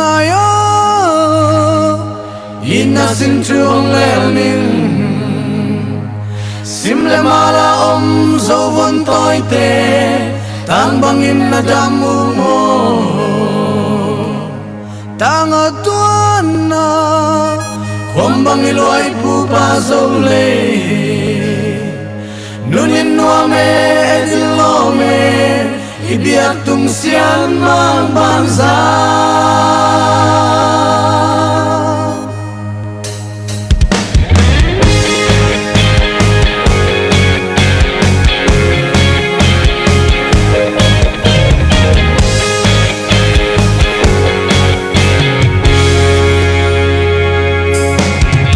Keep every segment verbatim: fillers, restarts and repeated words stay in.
Ai aw, itna sin thu hong lel ning. Sim le mal a om zo vun tawite, tang bangin na dam uh maw? Tang a tuanna, khuam bang i luai pupa zo lei. Nunin nuam e, e dil lawm e, i biak tung sian mang banza.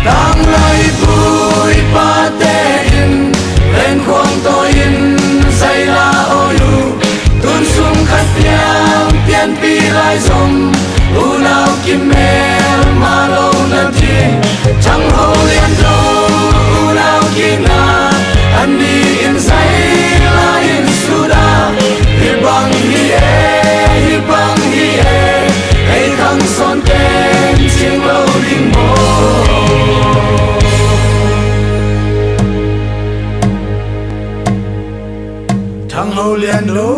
Tanglai pui pate in, len khuang tawi in, zaila oi uh. Tun sung khat piang pianpi lai zong, unau kimel mah lo na ding. Thang Ho Lian Do, unau kina, an ni in zaila in suda. Hi bang hi e, hi bang hi e, ei khang sawn pen cing lo ding maw? Thang Ho Lian Do,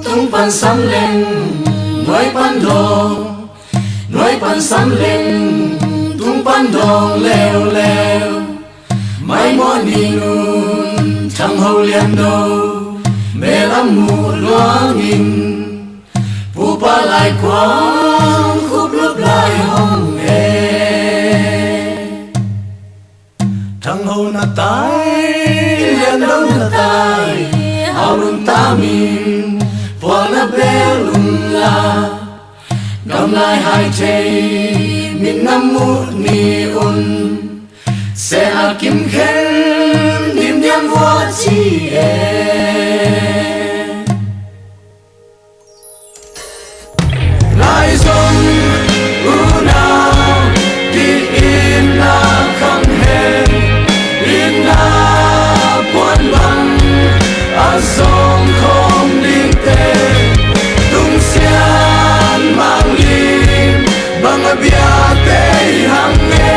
tung pan sam leng, nuai pan dawng, nuai pan sam leng, tung pan dawng leuleu. Mai mawh ni nun, Thang Ho Lian Do, mel a muh luangin, pupa lai kuang khuplup lai hong e. Thang Ho na tai, Lian Do na tai, hau lum ta min, pual na bel un la. Gamlai hai thei, min na muh ni un. Seh a kim khen, dim diam vua ci e. Lai zong unau, ki-itna khang hen, itna puan bang a zong khawm dingte, tung sian mang lim bang a biate i hang e.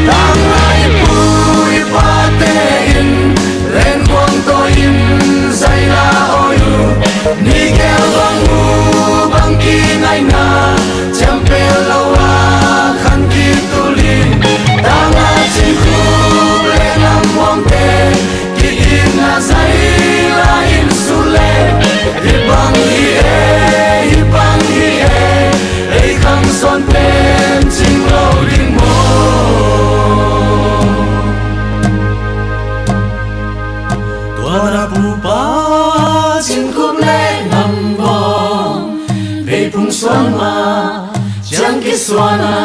Tanglai pui pate in, len khuang tawi in, zaila oi uh. Ni gel bang uh bang kinaina, ciampel lo a khan kitul in, tang a cingkhup le lam muangte, ki-itna zaila in sule. Hi bang hi e, hi bang hi e, ei khang sawn pen cing lo ding maw? Tua na pupa cingkhup le ngam bawm, vei phung suan mah ciang kisuan a,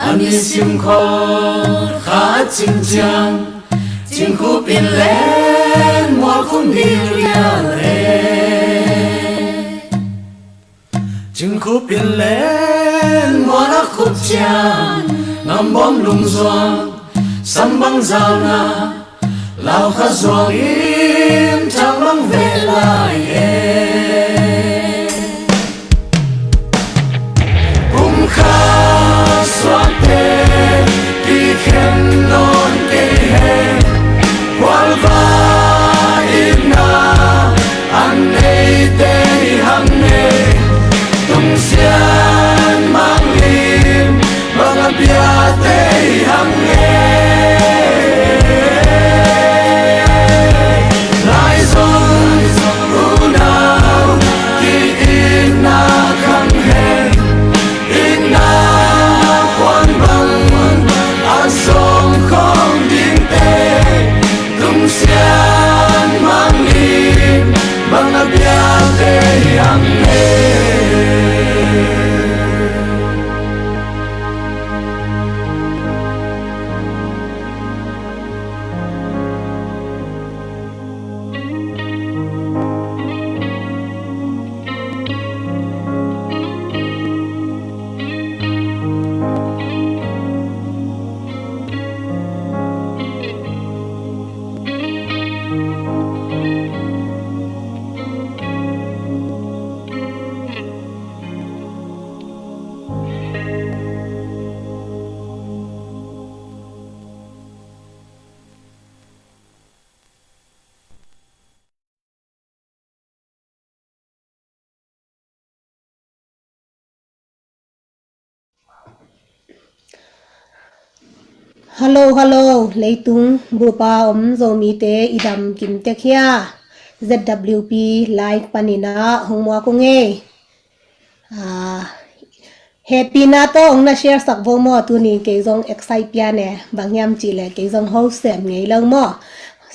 an i sim khol kha a cing ciang, cingkhup in len mual khum dil dial e. Cingkhup in len mual a khup ciang, ngam bawm lum zuang, sam bang zauna, lau kha zuang in thang bang veh lai e. Pumkhat suakte kikhen nawn kei hen, khualva itna an neite i hang e. Tungsian mang lim bang a biate i hang e. Lai zong una Hello, hello, leitung bupa om Zomite i dam kim tek hia? Z W P live panin ah hong muak ung ei. Ah, hehpihna tawh hong na share sak vo maw, tuni kei zong excite pian e, bang hiam cih leh kei zong host sem ngei lo maw.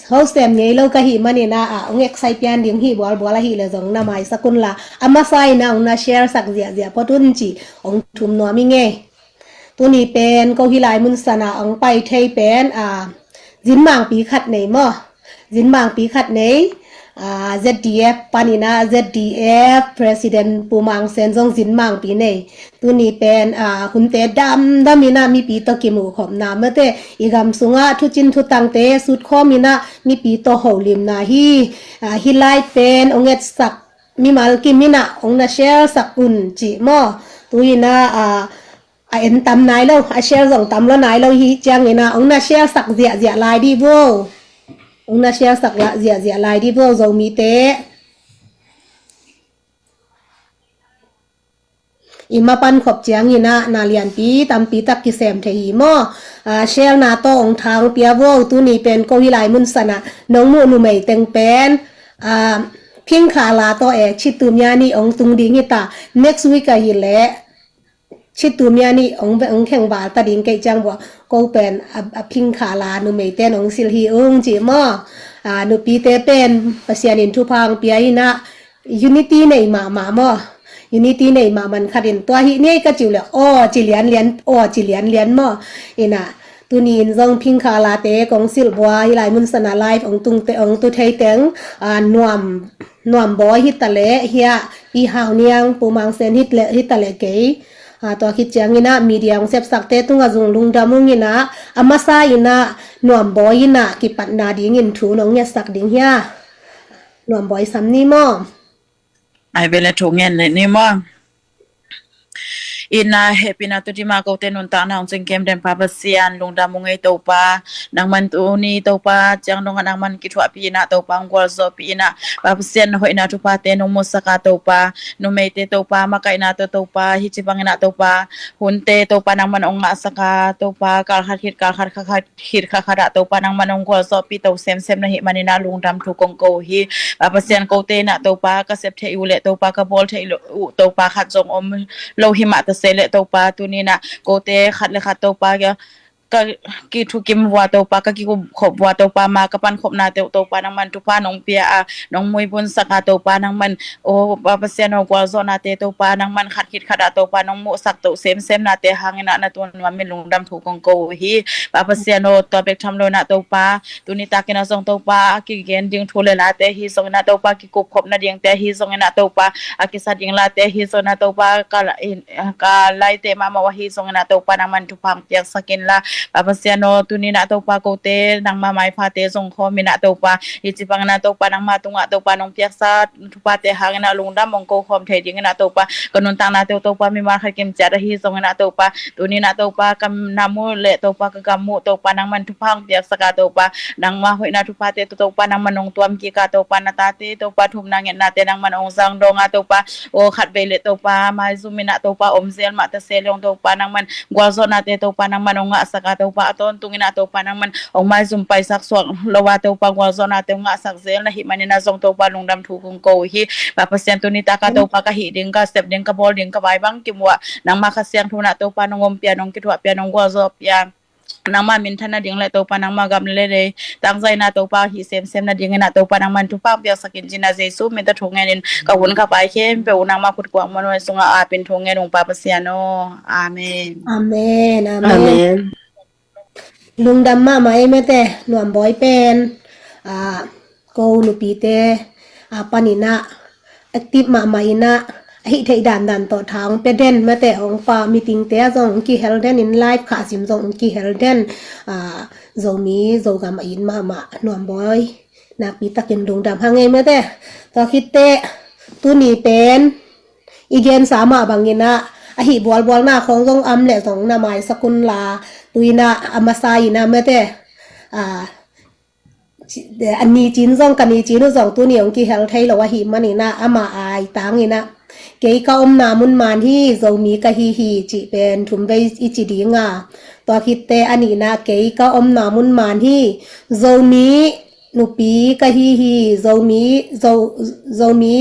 Host sem ngei lo ka hih manin ah, ah, hong excite pian ding hi bualbual ahih leh zong na maisak un la, a masa in ah hong na share sak ziahziah phot un cih hong thum nuam ing ei. Tuni pen ko hih lai mun san ah hong pai thei pen, ah, zinmangpi khat nei maw. Zinmangpi khat nei, ah, Z D F panin ah Z D F President Pu Mang Sen zong zinmangpi nei. Tuni pen, ah, hunte damdam in ah mipi tawh kimuh khopna, mate i gam sungah thucin thutangte sutkhawm in ah mipi tawh holimna hi, ah, hih lai pen hong etsak mimal kim in ah hong na share sak un cih maw. Tu in ah, ah, a en tam nai lo, a share zong tam lo nai lo hi ciangin ah hong na share sak ziahziah lai dih vo. Hong na share sak ziahziah lai dih vo, Zomite. I mapan khop ciangin ah na lianpi tampi tak kisem thei hi maw. Ah, share na tawh hong thang pia vo. Tuni pen ko hih lai mun san ah nong muh numei teng pen, ah, pink color tawh e, chitu mia nih hong tung ding hi ta. Next week ahih leh chitu mia nih hong, hong khengval ta ding kei ciang bua. Ko pen a, a pink color numeite in hong silh hi ung cih maw. Ah, nupite pen Pasian in thupha hong pia in ah unity nei mahmah maw. Unity nei mahmah man khat in tua hi ni ei ka cih uh leh aw ci lianlian, aw ci lianlian maw. In ah tuni in zong pink color te kong silh bua, hih lai mun san ah live hong tung te, hong tu thei teng, ah, Nuam, Nuam Bawi hi ta leh, hiah Pi Hau Niang, Pu Mang Sen hi ta leh, hi ta leh kei. Ah, tua khit ciangin ah media hong sepsakte tungah zong lungdam ung in ah, a masa in ah Nuam Bawi in ah kipatna dingin thu nong ngetsak ding hia? Nuam Bawi sam ni maw. Ai ve le thu ngen le ni maw. In ah hehpihna tawh dima kote nuntakna hong cingkem den Pa Pasian, lungdam ung ei Topa. Nangman tuni Topa ciang dongah nangman kithuahpih in ah Topa hong gualzawhpih in ah, Pa Pasian, na hoihna thuphate nong musak a Topa, numeite Topa makaihna tawh Topa, hih ci bangin ah Topa hunte Topa nangman hong ngahsak a Topa, kal khat khit kal khat, kha khat khit kha khat ah Topa nangman hong gualzawhpih to semsem na hih manin ah lungdam thu kong ko uh hi. Pa Pasian, kote in ah Topa ka sep theih uh leh Topa ka bawl theih uh Topa khat zong om lo hi mah ta se leh Topa, tuni in ah kote khat le khat Topa ka, ka kithukim vua Topa, ka kikupkhop vua Topa, ma ka pankhopna te uh Topa nangman thupha nong pia a, nong muibunsak a Topa nangman, o Pa Pasian aw, gualzawhnate Topa nangman khat khit khat ah Topa nong muhsak to semsemnate hangin ah na tungah nuam in lungdam thu kong ko uh hi. Pa Pasian aw, tua bek tham lo in ah Topa, tuni takin ah zong Topa a kigen ding thu le late ahi zongin ah Topa, kikupkhop nadingte ahi zongin ah Topa, a kisa ding late ahi zongin ah Topa, ka la-, in, ka laite mahmah uh ahi zongin ah Topa nangman thupha hong piaksak inla, Pa Pasian aw, tuni in ah Topa kote nangma maiphate zong khawm in ah Topa, hih ci bangin ah Topa nangma tungah Topa nong piaksa thuphate hangin ah lungdam hong ko khawm thei dingin ah Topa, ka nuntaknate uh Topa mimal khat kim ciat ahi zongin ah Topa, tuni in ah Topa ka na muh leh Topa ka gam muh Topa nangman thupha hong piaksak a Topa, nangma hoihna thuphate tawh Topa nangman hong tuam kik a Topa, na tate Topa thumna ngetnate nangman hong zang dawng a Topa, aw khatvei leh Topa maizum in ah Topa om zel mah ta se leh hong Topa nangman gualzawhnate Topa nangman hong ngahsak a Topa, a tawntung in ah Topa nangman hong maizum paisak suak lo a Topa, gualzawhnate hong ngahsak zel na hih manin ah zong Topa lungdam thu kong ko uh hi. Pa Pasian, tuni tak a Topa ka hih ding, ka sep ding, ka bawl ding, ka vai bang kim uh ah nangma Kha Siangtho in ah Topa nong ompih a, nong kithuahpih a, nong gualzawhpih a, nangma minthan nading leh Topa nangma gam leh lei tangzai in ah Topa hih semsem nadingin ah Topa nangman thupha hong piaksak in, ci-in ah Jesu min tawh thu ngenin ka hun ka pai khempeuh uh nangma khut kuang muanhuai sungah ap in thu ngen ung Pa Pasian aw. Amen. Amen, amen. Amen. Lungdam mahmah ei mate, Nuam Bawi pen, ah, ko nupite, ah, panin ah active mahmah in ah, a hih theih dandan tawh tha hong pia den mate, hong pa meeting te ah zong hong kihel den in, live khah sim zong hong kihel den, ah, Zomi Zogam a it mahmah Nuam Bawi nakpi takin lungdam hang ei mate. Tua khit teh tuni pen i gensa mah bangin ah, a hih bualbualna khawng zong om leh zong na maisak un la, tu in ah a masa in ah mate, ah, A ni cin zong, ka ni cin uh zong tuni hong kihel thei lo ahih manin ah, ama ai tangin ah, kei ka omna mun man hi, Zomi ka hi hi, cih pen thumvei i ci ding a. Tua khitte a nihna, kei ka omna mun man hi, Zomi nupi ka hi hi, Zomi, Zo, Zomi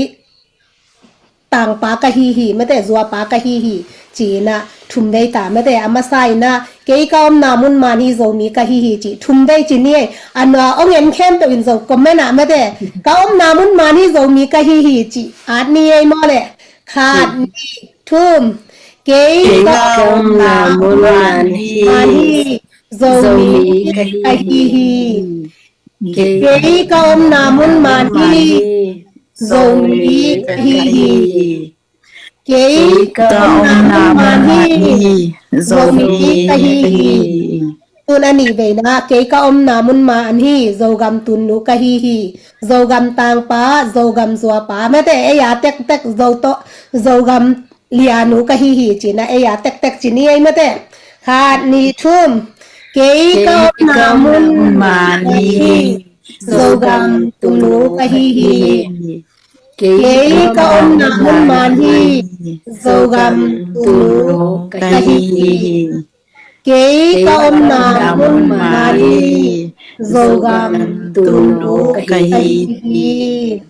tangpa ka hi hi, mate, zuapa ka hi hi, ci-in ah thumvei ta, mate. A masa in ah, kei ka omna mun man hi, Zomi ka hi hi, ci thumvei ci ni ei. A nua hong en khempeuh in zong comment ah, mate, ka omna mun man hi, Zomi ka hi hi, ci at ni ei maw le. Khat, nih, thum. Kei ka omna mun man hi, Zomi ka hi hi. Kei ka omna mun man hi, Zomi ka hi hi. Kei ka omna mun man hi, Zomi ka hi hi. Tun a nihveina, kei ka omna mun man hi, Zogam tunnu ka hi hi. Zogam tangpa, Zogam zuapa, mate, ei a tektek Zo tawh, Zogam lianu ka hi hi, ci-in ah ei a tektek ci ni ei, mate. Khat, nih, thum. Kei ka omna mun man hi, Zogam tunnu ka hi hi. Kei ka omna mun man hi, Zogam tunnu ka hi hi. Kei ka omna mun man hi, Zogam tunnu ka hi hi.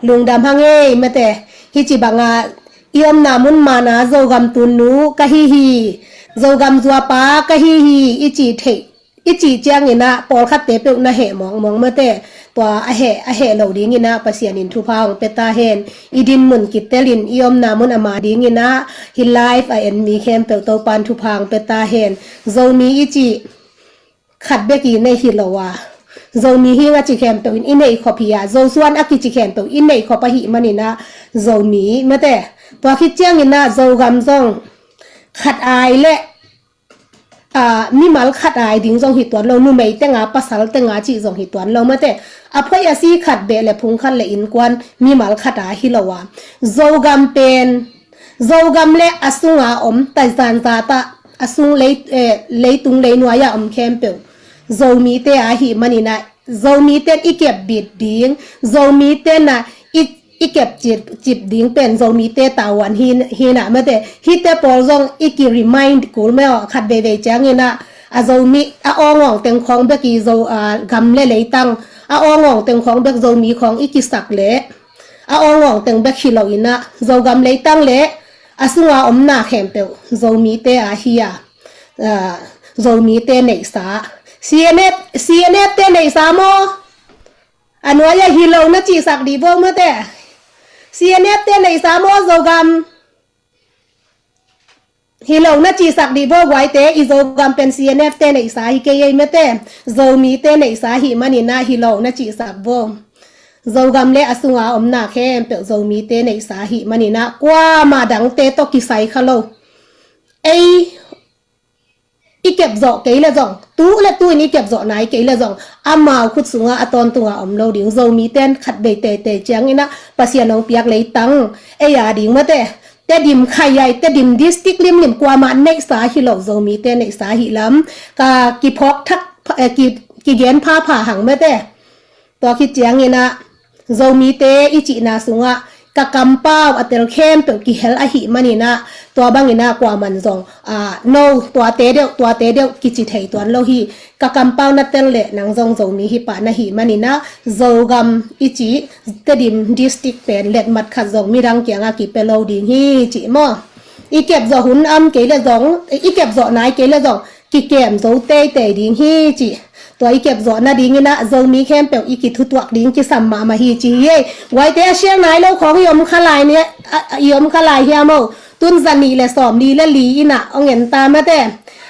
Lungdam hang ei, mate. Hih ci banga i omna mun man ah Zogam tunnu ka hi hi, Zogam zuapa ka hi hi, i ci theih, i cih ciangin ah pawlkhatte peuh na heh mawngmawng, mate. Tua a heh, a heh lo dingin ah Pasian in thupha hong pia ta hen. I dinmun kitelin i omna mun a ma dingin ah hih live a en mi khempeuh Topan thupha hong pia ta hen. Zomi i cih khat bek i nei hi lo a, Zomi hing a ci khempeuh in i nei khop hi a, Zosuan a kici khempeuh i nei khop ahih manin ah Zomi, mate. Tua khit ciangin ah Zogam zong khat ai le, a, mimal khat ai ding zong hi tuan lo, numei tenga, pasal tenga cih zong hi tuan lo, mate. A phoih a si khat beh le phung khat le innkuan mimal khat a hi lo a. Zogam pen, Zogam le a sunga om, taizan zata a sung lei, eh, leitung leinuai a om khempeuh Zomite ahih manin ah, Zomite in i kep bit ding, Zomite in ah i, i kep cip, cip ding pen Zomite tavuan hi, hi in ah, mate. Hihte pawl zong i ki remind kul maw, khat veivei ciangin ah, a Zomi, a awngawng teng khawng bek i Zo, a, gam le leitang, a awngawng teng khawng bek Zomi khawng i kisak leh, a awngawng teng bek hi lo in ah, Zogam leitang le a sunga omna khempeuh Zomite a hi a, a, Zomite neihsa. C N F, C N F te neihsa maw? A nuai ah hi lo na cihsak dih vo, mate. C N F te neihsa maw, Zogam? Hi lo na cihsak dih vo, guaite, i Zogam pen C N F te neihsa hi kei ei, mate. Zomite neihsa ahih manin ah hi lo na cihsak vo. Zogam le a sunga omna khempeuh Zomite neihsa ahih manin ah kuamah dangte tawh kisai kha lo. Ei i kep zawh kei le zong, tu le tu in i kep zawh nai kei le zong, amau khut sungah a tawntunga om lo ding. Zomite in khat vei teitei ciangin ah Pasian hong piak leitang ei a ding, mate. Tedim khai ai, Tedim district limlim kuamah neihsa hi lo, Zomite neihsa hi lam. Ka kiphawk thak, eh, ki, kigen phapha hang, mate. Tua khit ciangin ah Zomite i cihna sungah ka kampau a tel khempeuh kihel ahih manin ah, tua bangin ah kuaman zong, ah, no, tuate deuh, tuate deuh kici thei tuan lo hi. Ka kampau na tel leh nang zong Zomi hi pah na hih manin ah, Zogam i cih Tedim district pen letmat khat zong midang kiangah kipia lo ding hi, cih maw? I kep zawh hun om kei le zong, i kep zawh nai kei le zong, kikem zo teitei ding hi, cih. Tua i kep zawh nadingin ah Zomi khempeuh i kithutuak ding kisam mahmah hi, ci hi ei. Guaite, a share nai lo khawng i om kha lai ni, a, a, i om kha lai hiam o? Tun za nih le sawm li le li in ah hong en ta, mate.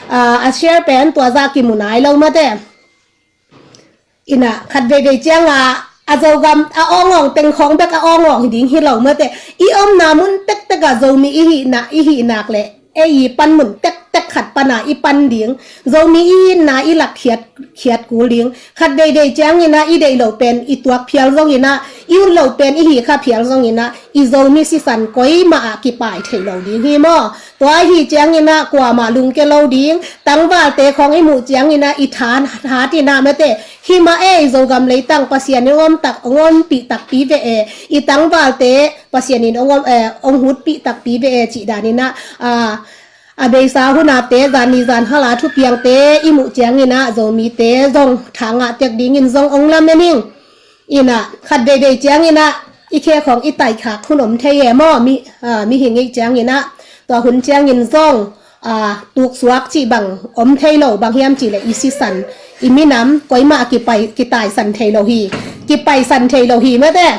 A, a share pen tua zah kimu nai lo, mate. In ah khat veivei ciangah a Zogam a awngawng teng khawng bek a awngawng hi ding hi lo, mate. I omna mun tektek ah Zomi i hihna, i hih nak leh ei i pan mun tektek khat pana i pan ding. Zomi i hihna i lakkhiat, khiat kul ding. Khat veivei ciangin ah i deih loh pen i tuak phial zongin ah i ut loh pen i hih kha phial zongin ah i Zomi sisan koimah ah kipai thei lo ding hi maw? Tua ahi ciangin ah kuamah lungke lo ding, tangvalte khawng i muh ciangin ah i tha hat in ah mate, hi mah e, i Zogam leitang Pasian in hong om tak, hong ompih takpi ve e, i tangvalte Pasian in hong om, eh, hong hutpih takpi ve e cih danin ah, ah, a beisa hun a te, zan ni zan hal a thupiangte i muh ciangin ah Zomite zong tha ngah tek dingin zong hong lamen ing. In ah khat veivei ciangin ah i khe khawng i taikhak hun om thei e maw, mi, ah, mihing i hih ciangin ah, tua hun ciangin zong, ah, tuksuak cih bang om thei lo, bang hiam cih leh i sisan, i minam koimah a kipai, kitaisan thei lo hi, kipaisan thei lo hi mate.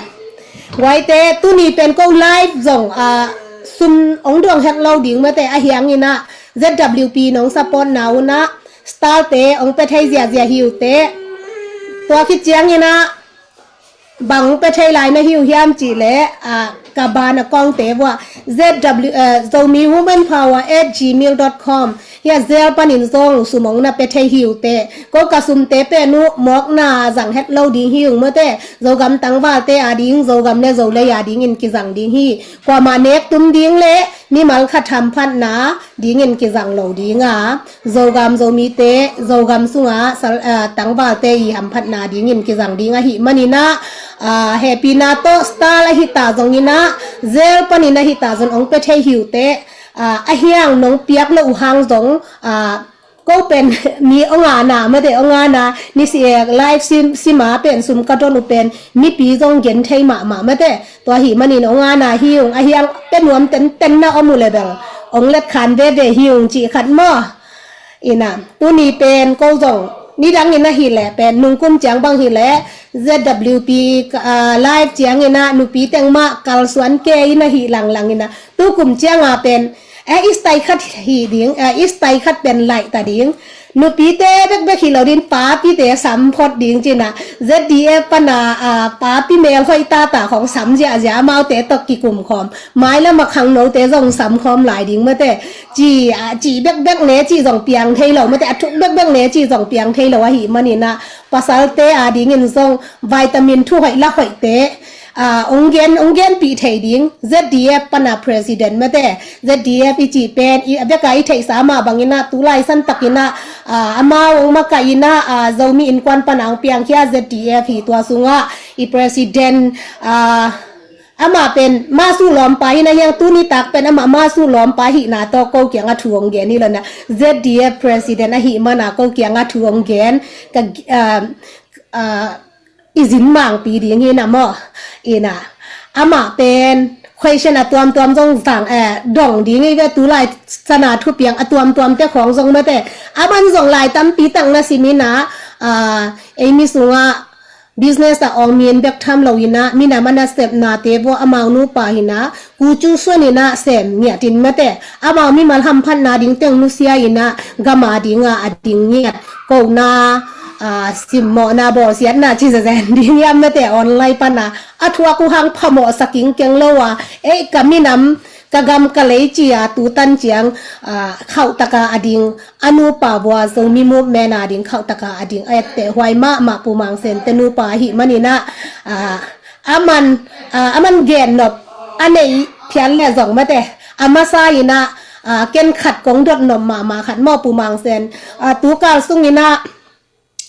Guaite, tuni pen ko live zong, ah, sum hong duang het lo ding mate, ahi hangin ah Z W P nong support na un ah star te hong pia thei ziahziah hi uh teh. Tua khit ciangin ah bang pia thei lai na hi uh hiam cih leh, ah, ka bank account te uah Z W, eh, Zomi Women Power at gmail dot com, hiah Zelle panin zong sum hong na pia thei hi uh teh. Ko ka sumte pen uh mawkna zang het lo ding hi ung mate. Zogam tangvalte a ding, Zogam le Zolei a dingin kizang ding hi. Kuamah nek tum ding le mimal khat hamphatna dingin kizang lo ding a, Zogam Zomite, Zogam sunga sal, ah, tangvalte i hamphatna dingin kizang ding ahih manin ah, ah, hehpihna tawh star ahi ta zongin ah, Zelle panin ahi ta zong hong pia thei hi uh teh, ah, ahi hang nong piak loh uh hang zong, ah, ko pen mi hong ana mate, hong ana, ni si, eh, live sim, sim a pen sum ka don uh pen mipi zong gen thei mahmah mate. Tua ahih manin hong ana hi ung, ahi hang pia nuam tenten na om uh leh bel hong let khan veve hi ung cih khat maw. In ah tuni pen ko zong nidangin ahih leh pen nungkum ciang bang hi leh Z W P, ah, live ciangin ah nupi teng mah kalsuan kei in ahih langlang in ah, tukum ciang a pen, eh, stage khat hi ding, eh, stage khat pen laih ta ding. Nupite bekbek hi lo ding, papite sam phot ding cin ah, Z D F pan a, ah, papi melhoih tata khawng sam ziahziah, amaute tawh kikum khawm. Mailam a khangnote zong sam khawm lai ding mate. Ci, ah, ci bekbek ne cih zong piang thei lo mate, a thuk bekbek ne cih zong piang thei lo ahih manin ah, pasalte a dingin zong vitamin thuhoih lahoihte, ah, hong gen, hong genpih thei ding Z D F pan a president mate. Z D F i cih pen, i, a bek a i theihsa mah bangin ah, tu lai santakin ah, ah, amau hong makaih in ah, ah, Zomi Innkuan pan a hong piangkhia Z D F hi. Tua sungah i president, ah, amah pen masuh lawmpa hi na hiang, tuni tak pen amah masuh lawmpa hihna tawh ko kiangah thu hong gen hi lo na. Z D F president ahih man a ko kiangah thu hong gen, ka, ah, ah, i zin mangpi ding hi na maw. In ah, amah pen question a tuamtuam zong zang, eh, dong ding hi ve, tu lai sana thupiang a tuamtuamte khawng zong mate. Aman zong lai tampi tak na sim in ah, ah, ei mi sungah business a ong mi in bek tham lo in ah, minam a nasepnate vua amau nupa hi na, Ku Cu Suan in ah sem ngiat in mate. Amau mimal hamphatna ding teng nusia in ah, gam a ding a, a ding ngiat. Kohna, ah, simmawhna, bawlsiatna ci zazen ding hiam mate, online pan a, a thuak uh hang phamawh sa kingkeng lo a, ei ka minam, ka gam ka lei ci a, tu tan ciang, ah, khauh tak a a ding, a nupa vua Zomi movement a ding khauh tak a a ding a etteh huai mahmah Pu Mang Sen te nupa ahih manin ah, ah, aman, ah, aman gen nop a neih phial leh zong mate, a masa in ah, ah, ken khat kong dot nop mahmah khat maw Pu Mang Sen, ah, tu kal sung in ah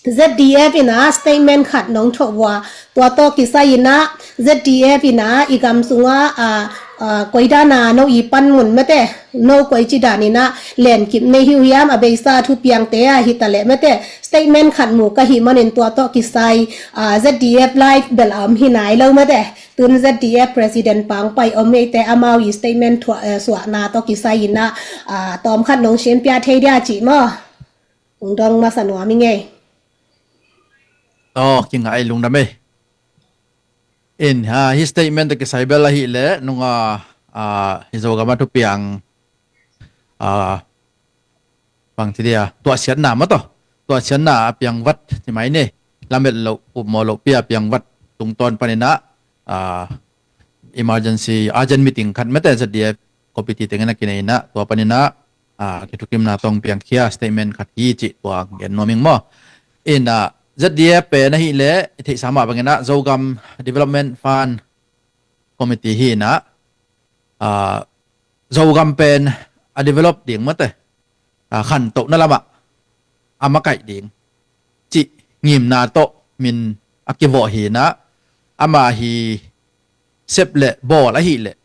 Z D F in ah statement khat nong thuah vua, tua tawh kisai in ah Z D F in ah i gam sungah, ah, ah, koi dan a no i panmun mate, no koi ci dan in ah lenkip nei hi uh hiam, a beisa thupiangte ah hi ta leh mate, statement khat mu ka hih manin tua tawh kisai, ah, Z D F live bel a om hi nai lo mate. Tun Z D F president pang pai om eite, amau i statement thuah, eh, suahna tawh kisai in ah, ah, tawm khat nong siampia thei dia cih maw. Ung dong masa nuam i ngei. Aw, kinga ei lungdam ei. In, ha, hi statement a kisai bel ahih leh, nunga, ah, hi Zogam a thupiang, ah, bang ci dia, tuahsiatna maw tawh. Tuahsiatna a piangvat, ci mai ni. Lamet loh, upmawh loh pi a piangvat tungtawn panin ah, ah, emergency urgent meeting khat mate Z D F committee tengin a kinei in ah, tua panin ah, ah, kithukimna tawh piangkhia statement khat hi cih tua gen nuam ing maw. In ah, Z D F pen ahih leh i theihsa mah bangin ah Zogam Development Fund Committee hi in ah, ah, Zogam pen a develop ding mate, ah, khantohna lamah a makaih ding cih ngimna tawh min a kivawh hi in ah, ama hi sep le bawl ahih leh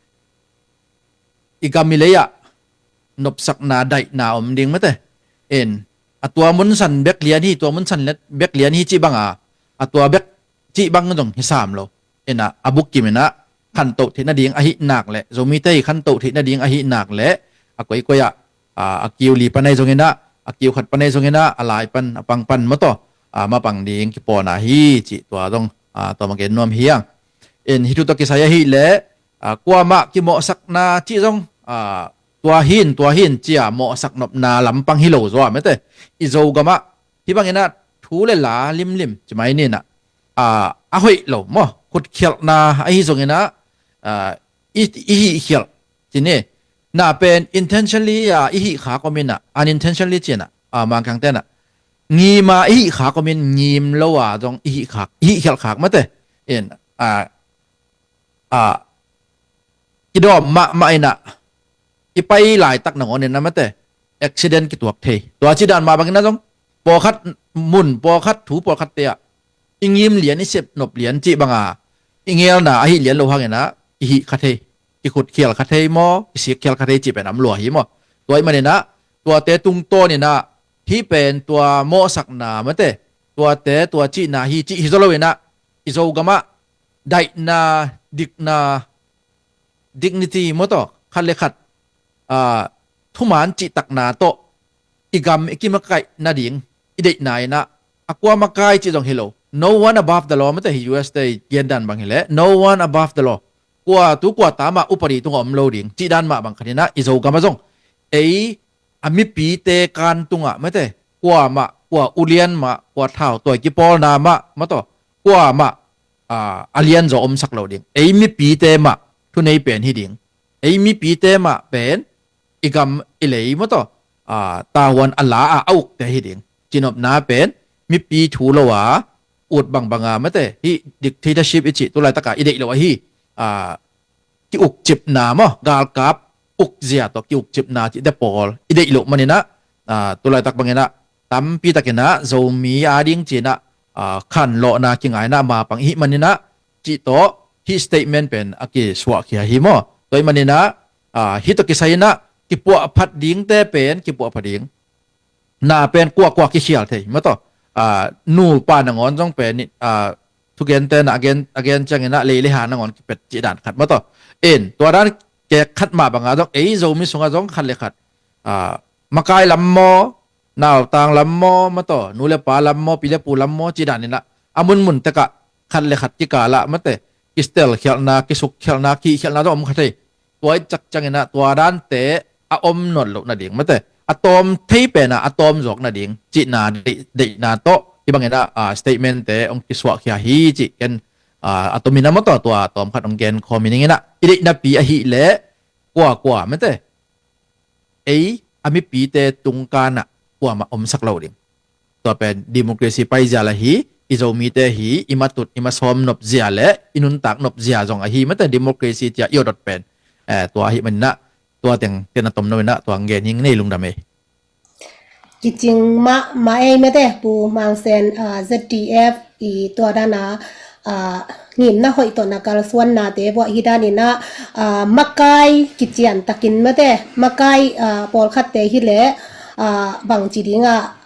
i gam i lei ah nopsakna daihna om ding mate. En, a tua munsan bek lian hi, tua munsan bek lian hi cih banga a tua bek cih bang zong hi sam lo. En ah, a bukkim in ah khantoh theih nading ahih nak leh, Zomite hi khantoh theih nading ahih nak leh, a koikoi ah, a, a kiu li pan ahi zongin ah, a kiu khat pan ahi zongin ah, a lai pan, a pang pan maw taw, a, mapang ding kipawlna hi cih tua zong, a, tua ma gen nuam hi ang. En, hih thu tawh kisai ahih leh, a, kuamah kimawhsakna cih zong, a, tua hin, tua hin cia mawhsak nopna lampang hi lo zaw mate. I Zogam ah hih bangin ah thu le la limlim ci mai ni in ah, a, a hoih lo maw, khutkhialhna ahi zongin ah, a, i, i hihkhialh ci ni. Na pen intentionally, a, i hih khak om in ah, unintentionally ci in ah, a, Mangkangte in ah ngim a i hih khak om in, ngim lo a zong i hih khak, i hihkhialh khak mate. En, a, a, kidawm mahmah in ah i pai laitak nangawn in ah mate, accident kituak thei. Tua cih dan mah bangin ah zong pawlkhat mun, pawlkhat thu, pawlkhatte ah i ngim lian, i sep nop lian cih banga i ngelna ahih lian lo hangin ah kihih kha thei, kikhutkhial kha thei maw, kisikkhial kha thei cih pen a om lua hi maw. Tua ahih manin ah tuate tungtawn in ah hih pen tua mawhsakna mate, tuate tua cihna hi cih hi zaw lo in ah, i Zogam ah daihna, dikna, dignity maw taw, khat le khat, a, thuman cihtakna tawh i gam i kimakaih nading i deihna in ah, a kua makai cih zong hi lo. No one above the law mate, hi U S te i gen dan bang hi leh, no one above the law. Kua tu kua ta mah upadi tungah om lo ding cih dan mah bang khat in ah, i Zogam ah zong ei a mipite kan tungah mate, kuamah, kua ulian mah, kua thau tawi kipawlna mah maw taw, kuamah, a, a lianzaw omsak lo ding. Ei mipite mah thunei pen hi ding. Ei mipite mah pen i gam i lei maw taw, a, tavuan a la a, a ukte hi ding. Cinopna pen mipi thu lo a ut bangbanga mate, hih dictatorship i cih tu laitak a i deih lo ahi, a, kiukcipna maw, galkap ukzia tawh kiukcipna cihte pawl i deih loh manin ah, a, tu laitak bangin ah tampi takin ah Zomi ading ci in ah, a, khanlawhna kingaina mapang i hih manin ah cih tawh hih statement pen a kisuahkhia hi maw. Tua ahih manin ah, a, hih tawh kisai in ah kipuahphat dingte pen kipuahphat ding. Na pen kuakua kikhial thei maw taw. A, nupa nangawn zong pen, a, thugente na a gen, a gen ciangin ah lei le ha nangawn kipet cih dan khat maw taw. En, tua dan kek khat mah banga zong ei Zomi sungah zong khat le khat, a, makai lam maw, nautang lam maw maw taw, nu le pa lam maw, pi le pu lam maw cih dan in ah a munmun tekah khat le khat kikal ah mate, kistelkhialhna, kisukkhialhna, kihkhialhna zong om kha thei. Tua i cak ciangin ah tua dante a om nawn loh nading mate, a tawm thei pen ah a tawm zawk nading cihna deih, deihna tawh hih bangin ah, a, statement te hong kisuahkhia hi cih ken, a, a tomin ah maw taw, tua tawm khat hong gen khawm hi ning in ah, i deihnapi ahih leh kuakua mate, ei a mipite tungkan ah kuamah omsak lo ding. Tua pen democracy paizia la hi, i Zomite hi, i matut i masawm nopzia le i nuntak nopzia zong ahi mate, democracy cia i awdot pen, eh, tua ahih manin ah tua teng ken a tom lo in ah tua hong gen hi ing, nei lungdam ei. Kicing mahmah ei mate, Pu Mang Sen, a, Z D F i tua dan a, a, ngimna hoih tawh na kalsuannate vuah hi dan in ah, a, makai kician takin mate, makai, a, pawlkhatte hi leh, a, bangci ding ah,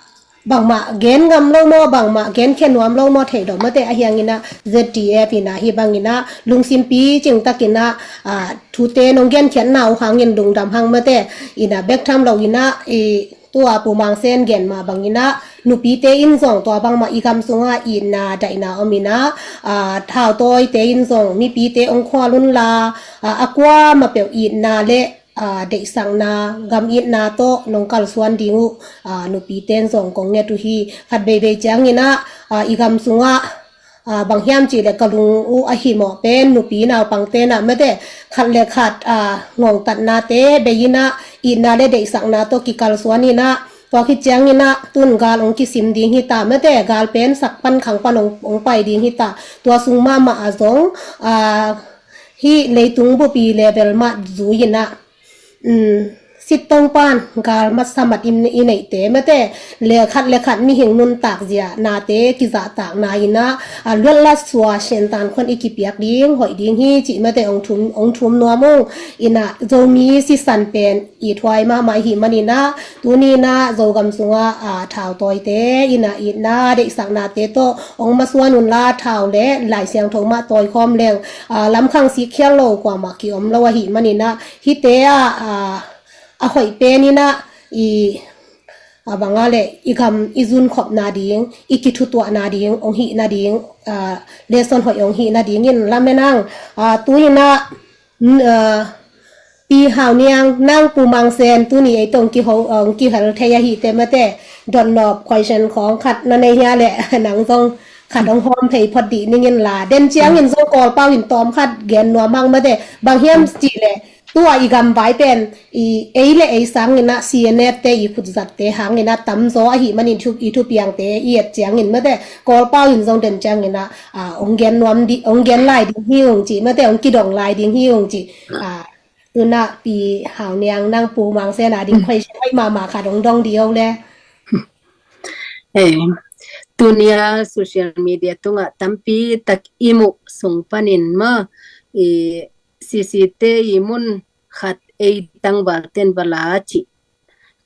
bangmah gen ngam lo maw, bangmah gen khia nuam lo maw thei lo mate, ahi hangin ah Z D F in ah hih bangin ah lungsim picing takin ah, a, thute nong genkhiatna uh hangin lungdam hang mate. In ah bek tham lo in ah, i, tua Pu Mang Sen gen mah bangin ah nupite in zong tua bangmah i gam sungah itna daihna om in ah, a, thautawite in zong mipite hong khual un la, a, a kuamah peuh itna le, a, deihsakna, gam itna tawh nong kalsuan ding uh, a, nupite in zong kong nget uh hi. Khat veivei ciangin ah, a, i gam sungah, a, bang hiam cih leh ka lung uh a himawh pen nupi naupangte in ah mate, khat le khat, a, ngongtatnate bei in ah itna le deihsakna tawh kikalsuan in ah, Tua khit ciangin ah tun gal hong kisim ding hi ta, mate, gal pen sak pan khang pan hong, hong pai ding hi ta. Tua sung mahmah ah zong, ah, hih leitung bup i level mah zui in ah, um, sittong pan gal masa mat in i neihte, mate, le khat le khat mihing nuntak zia nate kizahtakna in ah, a luatlat sua Siantan khuan i kipiak ding hoih ding hi cih, mate, hong thum, hong thum nuam ung. In ah Zomi sisan pen i thuai mahmah i hih manin ah, tuni in ah Zogam sungah, a, thautawite in ah itna deihsaknate tawh hong masuan unla, thau le Lai Siangtho mah tawikhawm leng, a, lamkhang sikkhial lo kuamah kiom lo ahih manin ah, hihte ah, a, a hoih pen in ah i, a, bang a leh i gam i zunkhopna ding, i kithutuahna ding hong hih nading, a, lesson hoih hong hih nadingin lamen ang. A, tu in ah, n-, a, Pi Hau Niang, nang Pu Mang Sen, tuni ei tawh hong kiho, hong kihel thei ahih teh, mate, dotnop question khawng khat na nei hia leh, nang zong khat hong hawm thei phot dih ning in la. Den ciangin zong Kawlpau in tawm khat gen nuam hang, mate, bang hiam cih leh, tua i gamvai pen, i ei le ei sangin ah C N F te i khutzatte hangin ah tamzaw ahih manin thu, i thupiangte i et ciangin, mate, Kawlpau in zong den ciangin ah, a, hong gen nuam dih, hong gen lai ding hi ung cih, mate, hong kidong lai ding hi ung cih. A, tu in ah Pi Hau Niang, nang Pu Mang Sen a ding question hoih mahmah khat hong dong dih o le. Eh, tuni a social media tungah tampi tak i muh sung panin maw, i C C te i mun khat ei tangval ten va la cih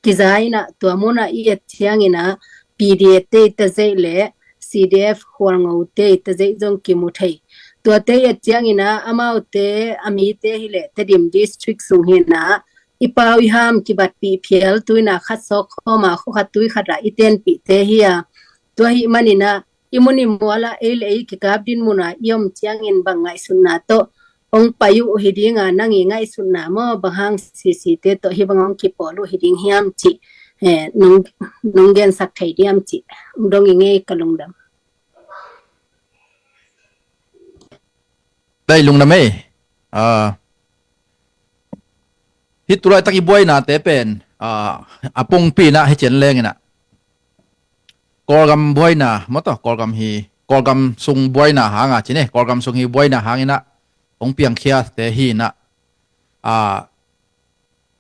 kiza in ah, tua mun ah i et ciangin ah P D F te i tazeih le C D F Hualngo te i tazeih zong kimu thei. Tuate i et ciangin ah amaute, a mite hi leh Tedim District sung hi in ah, i pau i ham kibatpih phial, tu in ah khat sawk khawm a, khua khat tui khat ah i tenpihte hi a. Tua ahih manin ah i mun i mual ah ei le ei kikap dinmun ah i om ciangin bang ngaihsutna tawh hong pai uh hi ding a, nang i ngaihsutna maw, bang hang C C te tawh hih bang hong kipawl uh hi ding hiam cih, eh, nong, nong gensak thei diam cih hong dong i ngei ka lungdam. Dai lungdam ei. Ah, hih tulaitak i buainate pen, ah, a pongpi in ah hi cian leng in ah, Kawlgam buaina maw, tua Kawlgam hi, Kawlgam sung buaina hang a ci ni, Kawlgam sung hi buaina hang in ah hong piangkhiate hi in ah, a,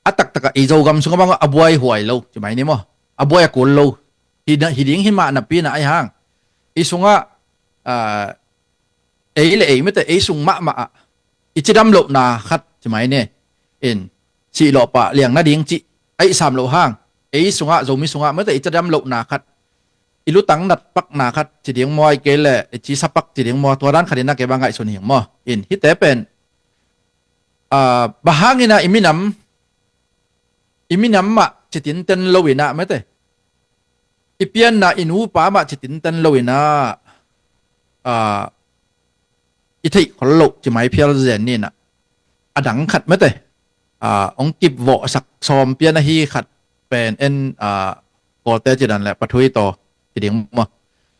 a taktak ah i Zogam sungah bang a buai huai lo ci mai ni maw, a buai a kul lo hi, hi ding hi mah napi in ah, ahi hang i sungah, a, ei le ei, mate, ei sung mahmah ah i cidam lohna khat ci mai ni. In, sihlawh pah liang nading cih a i sam loh hang, ei sungah, Zomi sungah, mate, i cidam lohna khat, i lutang natpakna khat ci ding maw, ahih kei leh i cisa pak ci ding maw, tua dan khat in ah kei bang ngaihsun hi ing maw. In, hihte pen, ah, bang hang in ah i minam, i minam mah citinten lo in ah, mate, i pianna i nupa mah citinten lo in ah, ah, i theih khol loh ci mai phial zen ni in ah, a dang khat, mate, ah, hong kipvawhsak sawm pian ahi khat pen en, ah, Kawlte ci dan leh Pathui taw ci ding maw.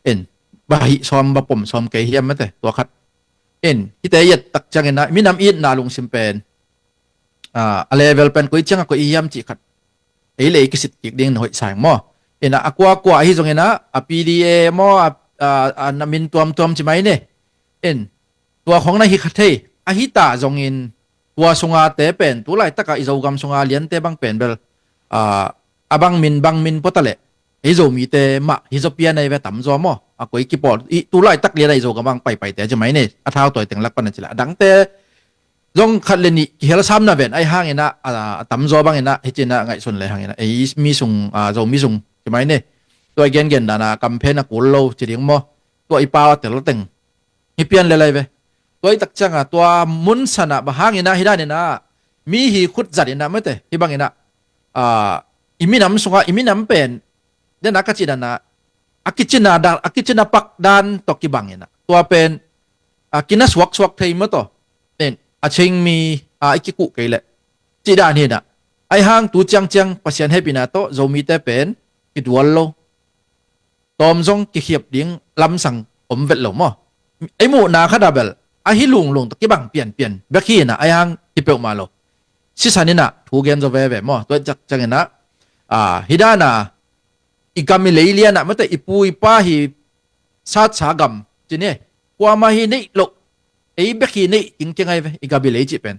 In, bang hih sawm, bang pom sawm kei hiam, mate, tua khat. In, hihte i et tak ciangin ah minam itna lungsim pen, ah, a level pen koi ciang a koi i hiam cih khat ei le ei kisit kik ding na hoih sa ing maw. In ah, a kuakua ahi zongin ah, a P D A maw, a, a, a na min tuamtuam ci mai ni. In, tua khong na hi kha thei, ahi ta zongin tua sunga te pen, tulaitak ah i Zogam sunga liante bang pen bel, ah, a bang min bang min pua ta leh, ei Zomite mah hi zaw pian ahi ve, tamzaw maw. A koi kipawl, i tulaitak lian ah i Zogam bang paipaite ci mai ni, a thautawi teng lak pan a ci leh, a dangte zong khat le nih kihel sam na ven, ahi hang in ah, a, a tamzaw bang in ah hi ci in ah ngaihsun le hang in ah, ei mi sung, a, Zomi sung ci mai ni, tua i gengen dan a campaign a kul lo ci ding maw, tua i pau a tel teng hi pian le lai ve. Tua i tak ciang a, tua mun san ah bang hang in ah hi dan in ah, mi hi khut zat in ah, mate, hih bang in ah, a, i minam sungah, i minam pen, den a ka cih dan ah, a kicina dan, a kicina pak dan tawh kibang in ah, tua pen, a, kina suaksuak thei maw, tua pen a Chin mi, a, i kikuh kei leh cih dan hi in ah, ahi hang tu ciangciang Pasian hehpihna tawh Zomite pen kidual lo, tawm zong kikhiap ding lamsang om vet lo maw. Ei muhna khat ah bel ahi lunglung tawh kibang pianpian bek hi in ah, ahi hang hi peuhmah lo. Sisan in ah thu gen zaw veve maw. Tua i tak ciangin ah, a, hi dan a, i gam i lei lianah mate, i pu i pa hi satsa gam cine, kuama hi neih loh, ei bek hi neih tingkeng ai ve i gam i lei cih pen.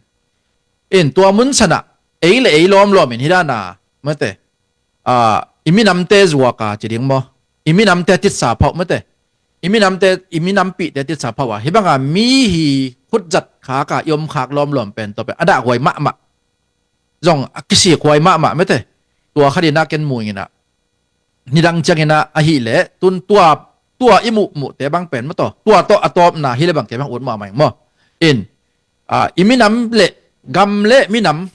In tua mun sanah ei le ei lawmlawm in hi dana mate, i minamte zuaka ci ding maw, i minamte titsa phauh mate, i minamte, i minampihte titsa phauh a hi banga mi hi khutzat khaka i om khak lawmlawm pen tua pen a dahhuai mahmah, zong a kisik huai mahmah mate. Tua khatinah ken muinginah nidang cianginah ahileh tun tua, tua i muhmuhte bang pen mataw, tua tawh a tawpna hileh bang kei bang ut mahmah ing maw. In i minam le gam le minam,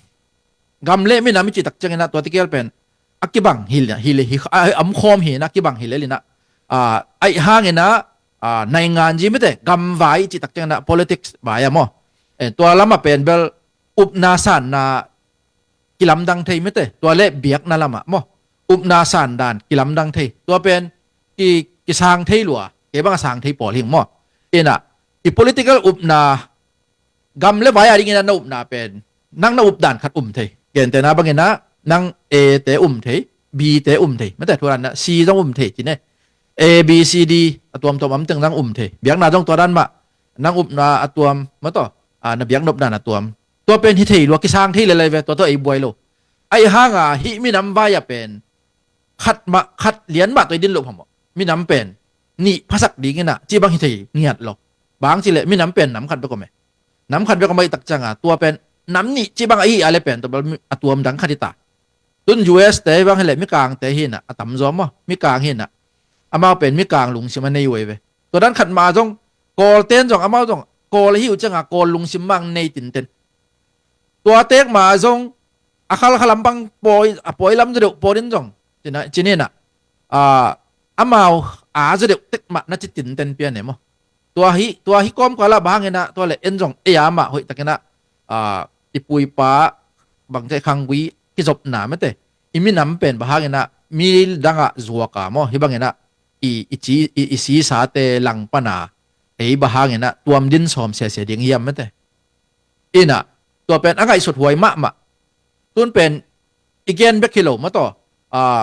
gam le minam i cihtak cianginah tua tikel pen a kibang hileh hi, a omkhawm hinah kibang hileh linah, aih hanginah naingan zi mate, gam vai i cihtak cianginah politics vai a maw. Tua lamah pen bel upna sanna kilamdang thei mate, tua le biakna lamah maw, upna sandan kilamdang thei, tua pen ki, kisang thei lua, kei banga sang thei pawl hing maw. Inah i political upna gam le vai a dingin a na upna pen nang na updan khat um thei. Gentena banginah nang A te um thei, B te um thei mate, thudanna C zong um thei cine, A B C D a tuamtuam amteng zong um thei, biakna zong tua dan mah nang upna a tuam mataw, na biakna updan a tuam. Tua pen hi thei lua, kisang thei lelai ve, tua tawh ei buai lo. Aih hanga hih minam vai a pen khat mah, khat lian mah tawh i din loh phamawh. Minam pen nih phasak dinginah cih bang hi thei ngiat lo. Bang cileh minam pen nam khat bek om e. Nam khat bek om a ihtak cianga tua pen nam nih cih bang a ih a le pen tua bel a tuam dang khat hi ta. Tun U S te bang hileh mikangte hinah a tamzaw maw, mikang hinah amau pen mikang lungsim a nei uh ei ve. Tua dan khat mah zong Kawlten zong amau zong Kawl ahi uh cianga Kawl lungsim mang nei tinten. Tua tek mah zong a khalkhalam bang pawi, a pawi lam zaw deuh pawtin zong cina, cininah amau a zaw deuh tek mah na ci tinten pian e maw. Tua hi, tua hi kawmkalah bang hanginah tua le en zong ei a mah hoihtakinah i pu i pa bangte khanggui kizopna mate, i minam pen bang hanginah mi dangah zuaka maw, hi banginah i, i, ci, i, i sisate langpana ei bang hanginah tuam din sawm sese ding hiam mate. Inah tua pen a ngaihsut huai mahmah. Tun pen i gen bek hi lo mataw,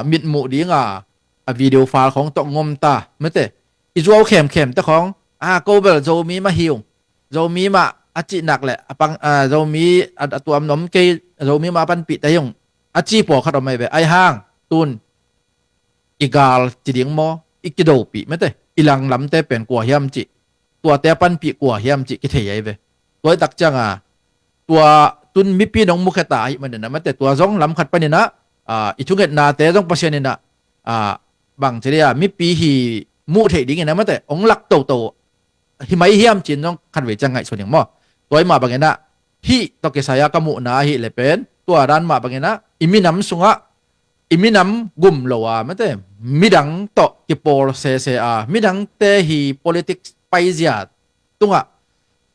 mitmuh dinga a video file khawng tawh ngom ta mate, i zuau khemkhemte khawng a ko bel Zomi mah hi ung, Zomi mah a cihnak le a pang, Zomi a tuam nom kei, Zomi mah a panpihte hi ung a ci pawlkhat om ahi ve. Aih hang tun i gal ci ding maw, i kidopih mate, i langlamte pen kua hiam cih, tuate a panpih kua hiam cih kithei ahi ve. Tua ihtak cianga tua tun mipi nong mukheta ahi maninah mate, tua zong lamkhat paninah i thungetnate zong Pasian inah bang ci dia mipi hi muh theih dinginah mate, ong lak toto hi mai hiam cin zong khatvei ciang ngaihsun ding maw. Tua i mah banginah hih tawh kisai-a ka muhna ahileh pen tua dan mah banginah i minam sungah i minam gum lo a mate, midang tawh kipawl sese a, midangte hi politics paizia tungah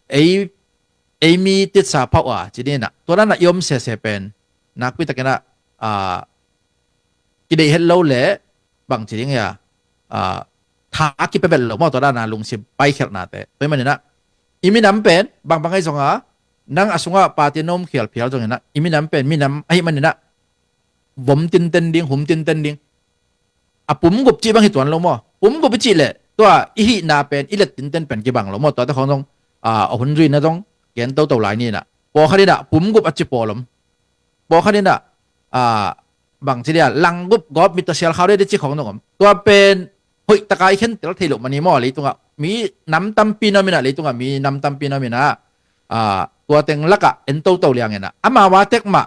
ei, ei mi titsa phauh a ci dinah tua danah i om sese pen nakpitakinah kideih het lo le bang ci ding ia, tha a kipia bet lo maw, tua dana lungsim paikhelhnate. Tua hi maninah i minam pen bangbang ahi zonga nang a sungah party na om khial phial zonginah i minam pen minam ahi maninah vom tinten ding, hum tinten ding. A pumgup cih bang hi tuan lo maw. Pumgup i cih leh tua i hihna pen i let tinten pen kibang lo maw. Tuate khawng zong a hun zuina zong gen toto lai ninah pawlkhat inah pumgup a ci pawl om. Pawlkhat inah bang ci dia langgup gawp mittawsial khau dei di ci khawng zong om. Tua pen hoihtaka i khentel thei loh mani maw, leitungah mi nam tampi na om inah, leitungah mi nam tampi na om inah tua teng lakah en toto lianginah amau a tek mah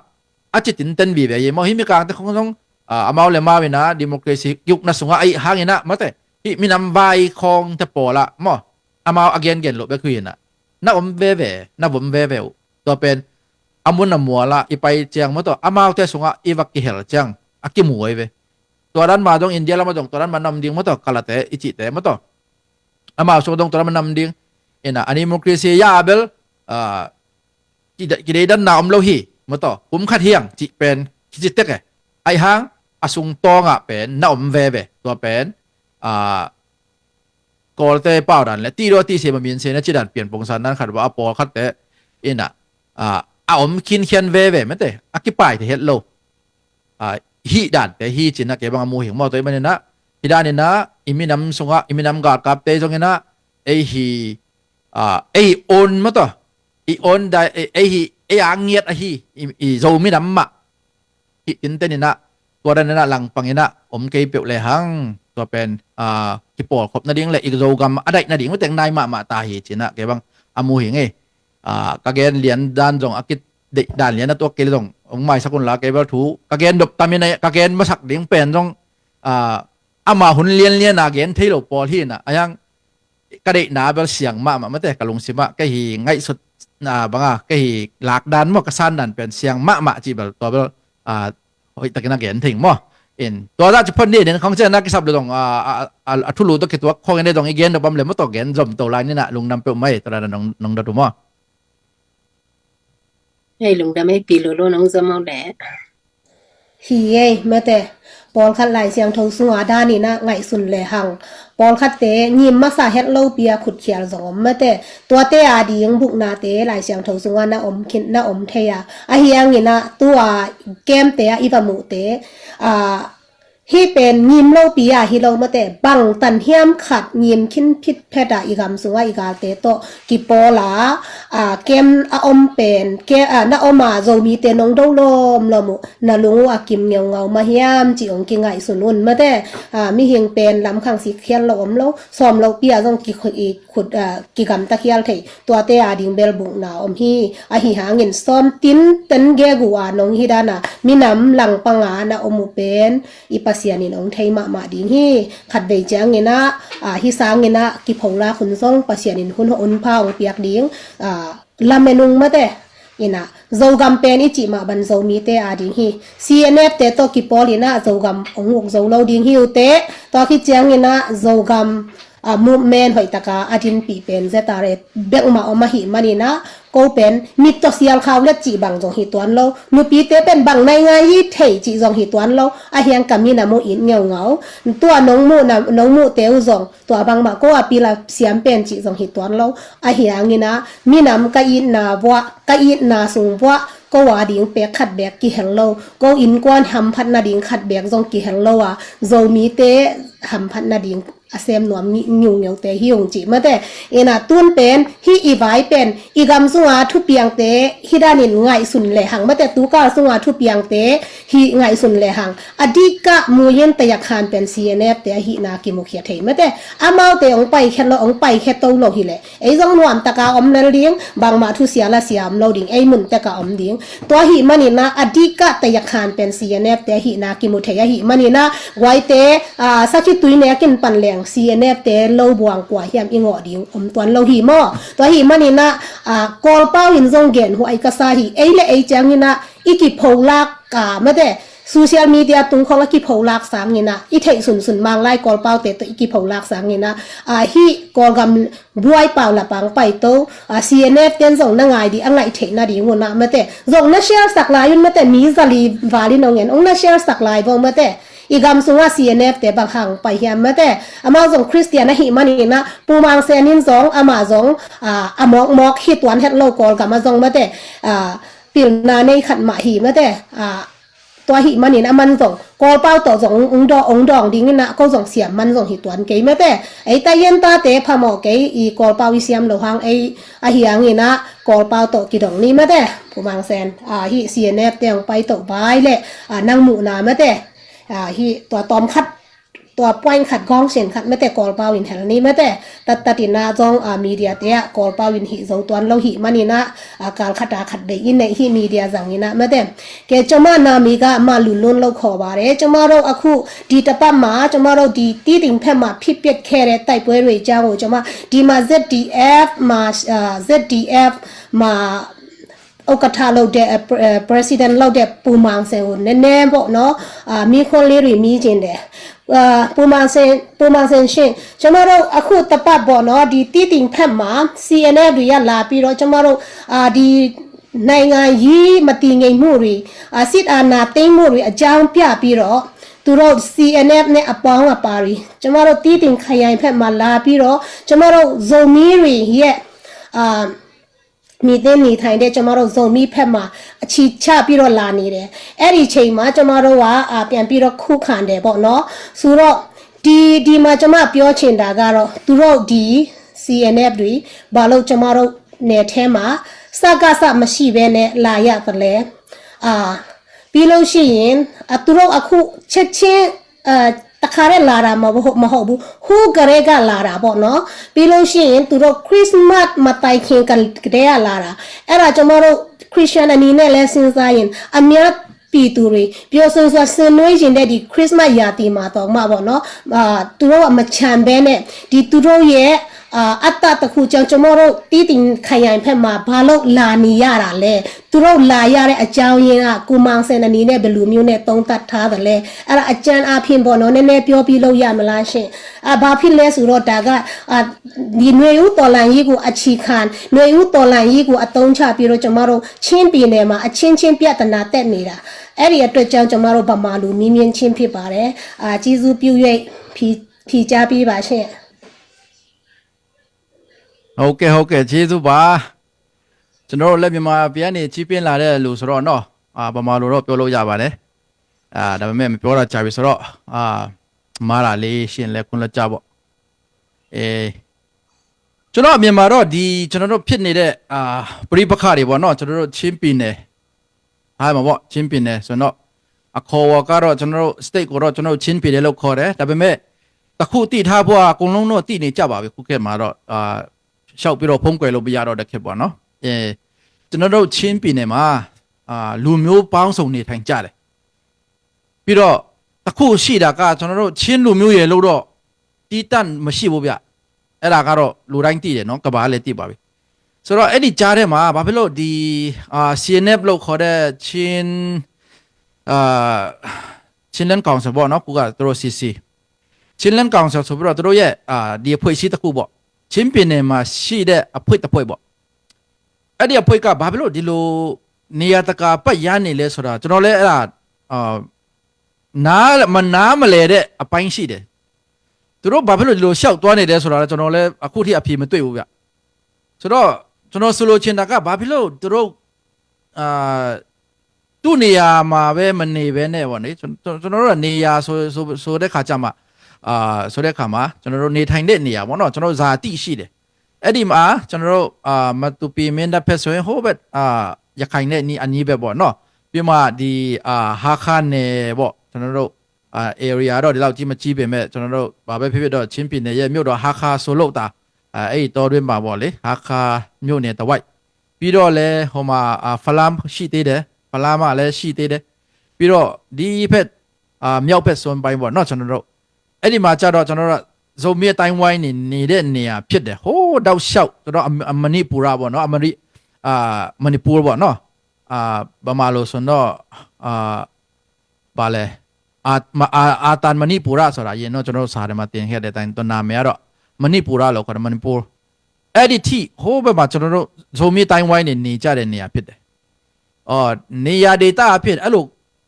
a ci tinten vive hi maw. Hih mikangte khong zong amau le mau inah democracy kiukna sungah aih hanginah mate, hih minam vai khawngte pawlah maw, amau a gengen loh bek hi inah na om veve, na vom veve uh. Tua pen a mun a mualah i pai ciang mataw, amaute sungah i va kihel ciang a kimu ahi ve. Tua dan mah zong India lamah zong tua dan mah na om ding mataw, kalate i cihte mataw, amau sungah zong tua dan mah na om ding. Inah a democracy ya a bel kideidanna om lo hi mataw, kum khat hiang cih pen kici tek e. Aih hang a sungtawngah pen na om veve. Tua pen Kawlte paudan le ti dua ti se ma min se na cidan pian pongsan nan khat va a pawlkhatte inah a om khinkhian veve mate, a kipai thei het lo. hih dante hi cinah kei bang a mu hing maw. Tua i maninah hih daninah i minam sungah i minam galkapte zonginah ei hi, ah, ei on maw tawh, i on dai ei, ei hi, ei a ngiat ahi i, i Zo minam mah hih tinteninah tua daninah langpanginah om kei peuh lehang tua pen, ah, kipawlkhop nading le i Zogam a daih nading uh teng nai mahmah ta hi cinah kei bang a mu hing ei. Ah, ka gen lian dan zong a kideih dan lian a tuak kei le zong hong maisak unla kei bel thu ka gen doptamin ka gen masak ding pen zong, ah, ama hun lianlian a gen thei lo pawl hinah a hiang ka deihna bel siang mahmah mate ka lungsimah kei hi ngaihsut na banga kei hi lakdan maw ka sandan pen siang mahmah cih bel tua bel, ah, hoihtakin a gen thei maw. In tua zah ci phot ni den khong cian na kisap le dong, ah, ah, ah, a thulu tawh kituak khong in dong i gen dopam le maw tawh gen zom to lai ninah lungdam peuh mai tua dan nong, nong datu maw. Hei lungdam ei pi lolo nong zom au le. Hi ei mate, pawlkhat Lai Siangtho sunga daninah ngaihsun lehang pawlkhatte ngim masa het lopi a khutkhial zong om mate. Tuate a ding buknate Lai Siangtho sunga na om khin na om thei a, ahi hanginah tua kemte a i va muhte, ah, hih pen ngim lopi a hi lo mate, bang tanhiam khat ngim khin phit phet a i gam sunga i galte tawh kipawl a, ah, kem a om pen ke, ah, na om a Zomite nong do lawmlawm uh na lung uh a kim ngeungau mah hiam cih hong kingaihsun un mate. Ah, mihing pen lamkhang sik khial lo om lo, sawm lopi a zong ki, i khut, ah, kigamta khial thei, tuate a ding bel bukna om hi. Ahi hangin sawm tinten gegu a nong hi dana minam langpanga na om uh pen i Pasian in hong thei mahmah ding hi. Khatvei cianginah, ah, hi sanginah kipholak hun zong Pasian in hun, hun pha hong piak ding, ah, lamen ung mate. Inah Zogam pen i cih mah ban Zomite a ding hi. C N F te tawh kipawl inah Zogam hong uk zo lo ding hi uh teh. Tua khit cianginah Zogam, ah, movement hoihtaka a dinpih pen Z R A bek mah om ahih maninah ko pen mit tawh sial khau let cih bang zong hi tuan lo. Nupite pen bang nai ngai hi thei cih zong hi tuan lo. Ahi hang ka minam uh it ngeungau. Tua nong muhna, nong muhte uh zong tua bangmah ko a pil a siam pen cih zong hi tuan lo. Ahi hanginah minam ka itna vuah, ka itna sung vuah ko a ding pek khat bek kihel lo, ko innkuan hamphat nading khat bek zong kihel lo a, Zomite hamphat nading a sem nuam ngi-, ngiungeute hi ung cih mate. Inah tun pen hih i vai pen i gam sunga thupiangte hih danin ngaihsun lehang mate, tukal sunga thupiangte hih ngaihsun lehang a dikah muyin tayak han pen C N F te ahihna kimukhia thei mate. Amaute hong paikhiat lo, hong paikhiat to lo hileh ei zong nuamtaka om lel ding, bangmah thusia lasia om lo ding, ei mun teka om ding. Tua ahih maninah a dikah tayak han pen C N F te ahihna kimu thei ahih maninah guaite, ah, sakhi tui nekin pan leng C N F te lo buang kua hiam i ngawh ding om tuan lo hi maw. Tua ahih maninah, ah, Kawlpau in zong genhuai ka sa hi. Ei le ei cianginah i kipholak, ah, mate, social media tungkhawng a kipholak sanginah i theih sunsun Manglai Kawlpaute tawh i kipholak sanginah, ah, hih Kawlgam buai pau lapang paito, ah, C N F ten zong na ngai dih a ngaih theih nading unah mate, zong na share sak lai un mate, mi zali valin ong en ong na share sak lai vo mate. I gam sungah C N F te bang hang pai hiam mate. Amau zong Khristian ahih maninah Pu Mang Sen in zong amah zong, ah, a mawkmawk hi tuan het lo Kawlgam a zong mate, ah, pilna nei khat mah hi mate. Ah, tua ahih manin aman zong Kawlpau tawh zong ung, ung dawng, ung dawng dinginah ko zong siam man zong hi tuan kei mate. Ei ta ian tate phamawh kei i Kawlpau i siam lo hang ei ahi hanginah Kawlpau tawh kidong ni mate. Pu Mang Sen, ah, hih C N F te hong paito vai le, ah, nang muhna mate. Ah, hih tua tawm khat, tua point khat gawngsen khat mate Kawlpau in hel ni mate. Tattatinah zong, ah, media te ah Kawlpau in hih zo tuan lo hih maninah, ah, kal khata khat deih in neih hih media zanginah mate. ကဲ ကျွန်မနာမည်က မလူလွန်းလို့ ခေါ်ပါတယ်။ ကျွန်မတို့အခု ဒီတစ်ပတ်မှာ ကျွန်မတို့ ဒီတီးတိမ်ဖက်မှာ ဖြစ်ပျက်ခဲ့တဲ့ တိုက်ပွဲတွေအကြောင်းကို ကျွန်မ ဒီမှာ Z D F မှာ အာ Z D F မှာ ဥက္ကဋ္ဌလုပ်တဲ့ အဲ အဲ president လုပ်တဲ့ ပူမောင်စင်ကို နည်းနည်းပေါ့နော် အာ မေးခွန်းလေးတွေ မေးချင်တယ်။ အာ ပူမောင်စင်၊ ပူမောင်စင်ရှင်၊ ကျွန်မတို့ အခုတစ်ပတ်ပေါ့နော် ဒီတီးတိမ်ဖက်မှာ C N F တွေက လာပြီးတော့ ကျွန်မတို့ အာ ဒီ နိုင်ငံရေးမတည်ငြိမ်မှုတွေ၊ အာ စစ်အာဏာသိမ်းမှုတွေ အကြောင်းပြပြီးတော့ သူတို့ C N F နဲ့ အပေါင်းအပါတွေ ကျွန်မတို့ တီးတိမ်ခရိုင်ဖက်မှာ လာပြီးတော့ ကျွန်မတို့ ဇိုမီးတွေရဲ့ အာ မှီတင်းနေထိုင်တဲ့ ကျွန်မတို့ ဇိုမီးဘက်မှာ အခြေချပြီးတော့ လာနေတယ်။ အဲ့ဒီအချိန်မှာ ကျွန်မတို့က အာ ပြန်ပြီးတော့ ခုခံတယ်ပေါ့နော်။ ဆိုတော့ ဒီ၊ ဒီမှာ ကျွန်မပြောချင်တာကတော့ သူတို့ ဒီ စီအန်အက်ဖ် တွေ ဘာလို့ ကျွန်မတို့ နယ်ထဲမှာ စကစ မရှိဘဲနဲ့ လာရသလဲ။ အာ ပြီးလို့ရှိရင် အ၊ သူတို့ အခု ချက်ချင်း အဲ၊ တခါတည်းလာတာ မဟုတ်၊ မဟုတ်ဘူး။ ဟိုးကတည်းက လာတာပေါ့နော်။ ပြီးလို့ရှိရင် သူတို့ ခရစ်စမတ် မတိုင်ခင်က၊ ကတည်းက လာတာ။ အဲ့ဒါ ကျွန်မတို့ ခရစ်ယာန် အနေနဲ့လည်း စဉ်းစားရင် အများပြည်သူတွေ ပျော်ပျော်ရွှင်ရွှင် ဆင်နွှဲချင်တဲ့ ဒီ ခရစ်စမတ် ရာသီမှာတောင်မှပေါ့နော်၊ အာ သူတို့က မချန်ဘဲနဲ့ ဒီ သူတို့ရဲ့ အာ အတ္တတစ်ခုကြောင့် ကျွန်မတို့ တီးတိန်ခရိုင်ဘက်မှာ ဘာလို့ လာနေရတာလဲ။ သူတို့ လာရတဲ့ အကြောင်းရင်းက ကိုမောင်ဆန်း အနေနဲ့ ဘယ်လိုမျိုးနဲ့ သုံးသပ်ထားသလဲ။ အဲ့ဒါ အကြမ်းအားဖြင့်ပေါ့နော်၊ နည်းနည်း ပြောပြလို့ ရမလားရှင်။ အာ ဘာဖြစ်လဲဆိုတော့ ဒါက အာ ဒီ နွေဦးတော်လှန်ရေးကို အခြေခံ၊ နွေဦးတော်လှန်ရေးကို အသုံးချပြီးတော့ ကျွန်မတို့ ချင်းပြည်နယ်မှာ အချင်းချင်း ပြဿနာ တက်နေတာ။ အဲ့ဒီအတွက်ကြောင့် ကျွန်မတို့ ဗမာလို မေးမြန်းခြင်း ဖြစ်ပါတယ်။ အာ ကျေးဇူးပြု၍ ဖြေ၊ ဖြေကြားပေးပါရှင့်။ ဟုတ်ကဲ့၊ ဟုတ်ကဲ့၊ ကျေးဇူးပါ။ ကျွန်တော်တို့လည်း မြန်မာပြည်ကနေ ကြီးပြင်းလာတဲ့လူဆိုတော့နော်၊ အာ၊ ဗမာလိုတော့ ပြောလို့ရပါတယ်။ အာ၊ ဒါပေမဲ့ မပြောတာကြာပြီဆိုတော့၊ အာ၊ မှားတာလေးရှိရင်လည်း ခွင့်လွှတ်ကြပေါ့။ အဲ၊ ကျွန်တော့်အမြင်မှာတော့ ဒီကျွန်တော်တို့ဖြစ်နေတဲ့၊ အာ၊ ပဋိပက္ခတွေပေါ့နော်၊ ကျွန်တော်တို့ ချင်းပြည်နယ်၊ ဟာမှာပေါ့၊ ချင်းပြည်နယ်ဆိုတော့ အခေါ်အဝေါ်ကတော့ ကျွန်တော်တို့ state ကိုတော့ ကျွန်တော်တို့ ချင်းပြည်နယ်လို့ ခေါ်တယ်။ ဒါပေမဲ့ တစ်ခုသိထားဖို့က အကုန်လုံးတော့ သိနေကြပါပြီ။ ခုခေတ်မှာတော့၊ အာ၊ လျှောက်ပြီးတော့ ဖုံးကွယ်လို့ မရတော့တဲ့ခေတ်ပေါ့နော်။ အဲ၊ ကျွန်တော်တို့ ချင်းပြည်နယ်မှာ၊ အာ၊ လူမျိုးပေါင်းစုံ နေထိုင်ကြတယ်။ ပြီးတော့ တစ်ခုရှိတာက ကျွန်တော်တို့ ချင်းလူမျိုးရယ်လို့တော့ သီးသန့်မရှိဘူးဗျ။ အဲ့ဒါကတော့ လူတိုင်းသိတယ်နော်၊ ကမ္ဘာကလည်း သိပါပြီ။ ဆိုတော့ အဲ့ဒီကြားထဲမှာ ဘာဖြစ်လို့ ဒီ၊ အာ၊ စီအန်အက်ဖ် လို့ခေါ်တဲ့ ချင်း၊ အာ၊ Chinland Council ပေါ့နော်၊ ခုက သူတို့ စီစီ၊ Chinland Council ဆိုပြီးတော့ သူတို့ရဲ့၊ အာ၊ ဒီအဖွဲ့အစည်းတစ်ခုပေါ့၊ ချင်းပြည်နယ်မှာရှိတဲ့ အဖွဲ့တစ်ဖွဲ့ပေါ့။ အဲ့ဒီအဖွဲ့က ဘာဖြစ်လို့ ဒီလို နေရာတကာ ပတ်ရမ်းနေလဲဆိုတာ ကျွန်တော်လည်း အဲ့ဒါ၊ အာ၊ နား၊ မနားမလည်တဲ့ အပိုင်းရှိတယ်။ သူတို့ ဘာဖြစ်လို့ ဒီလို လျှောက်သွားနေလဲဆိုတာလည်း ကျွန်တော်လည်း အခုထိ အဖြေမတွေ့ဘူးဗျ။ ဆိုတော့ ကျွန်တော် ဆိုလိုချင်တာက ဘာဖြစ်လို့ သူတို့၊ အာ၊ သူ့နေရာမှာပဲ မနေဘဲနဲ့ပေါ့လေ၊ ကျွန်၊ ကျွန်၊ ကျွန်တော်တို့က နေရာဆို၊ ဆို၊ ဆိုတဲ့ခါကျမှ၊ အာ၊ ဆိုတဲ့ခါမှာ ကျွန်တော်တို့ နေထိုင်တဲ့နေရာပေါ့နော်၊ ကျွန်တော်တို့ ဇာတိရှိတယ်။ အဲ့ဒီမှာ ကျွန်တော်တို့၊ အာ၊ မတူပီ၊ မင်းတပ်ဖက်ဆိုရင် ဟိုဘက်၊ အာ၊ ရခိုင်နဲ့နီး၊ အနီးဘက်ပေါ့နော်။ ပြီးမှ ဒီ၊ အာ၊ ဟားခါးနယ်ပေါ့၊ ကျွန်တော်တို့၊ အာ၊ area တော့ ဒီလောက်ကြီး မကြီးပေမဲ့ ကျွန်တော်တို့ ဘာပဲဖြစ်ဖြစ်တော့ ချင်းပြည်နယ်ရဲ့ မြို့တော်ဟားခါးဆိုလို့သာ၊ အာ၊ အဲ့ဒီတောတွင်းမှာပေါ့လေ၊ ဟားခါးမြို့နယ်တစ်ဝိုက်။ ပြီးတော့လည်း ဟိုမှာ၊ အာ၊ ဖလမ်းရှိသေးတယ်။ ဖလမ်းမှာလည်း ရှိသေးတယ်။ ပြီးတော့ ဒီဘက်၊ အာ၊ မြောက်ဘက်စွန်းပိုင်းပေါ့နော်၊ ကျွန်တော်တို့၊ အဲ့ဒီမှာကျတော့ ကျွန်တော်တို့က ဇိုမီးအသိုင်းအဝိုင်းနေ၊ နေတဲ့နေရာဖြစ်တယ်။ ဟိုးတောက်လျှောက် ကျွန်တော်၊ အ၊ အ၊ မဏိပူရပေါ့နော်၊ အ၊ မဏိ၊ အာ၊ မဏိပူရပေါ့နော်။ အာ၊ ဗမာလိုဆိုတော့၊ အာ၊ ဘာလဲ၊ အာ၊ မ၊ အာ၊ အာသံ၊ မဏိပူရဆိုတာ၊ အရင်တော့ ကျွန်တော်တို့ စာထဲမှာ သင်ခဲ့တဲ့အတိုင်း သူနာမည်ကတော့ မဏိပူရလို့ခေါ်တယ်၊ မဏိပူရ။ အဲ့ဒီထိ ဟိုဘက်မှာ ကျွန်တော်တို့ ဇိုမီးအသိုင်းအဝိုင်းနေ၊ နေကြတဲ့နေရာဖြစ်တယ်။ အော်၊ နေရာဒေသအဖြစ် အဲ့လို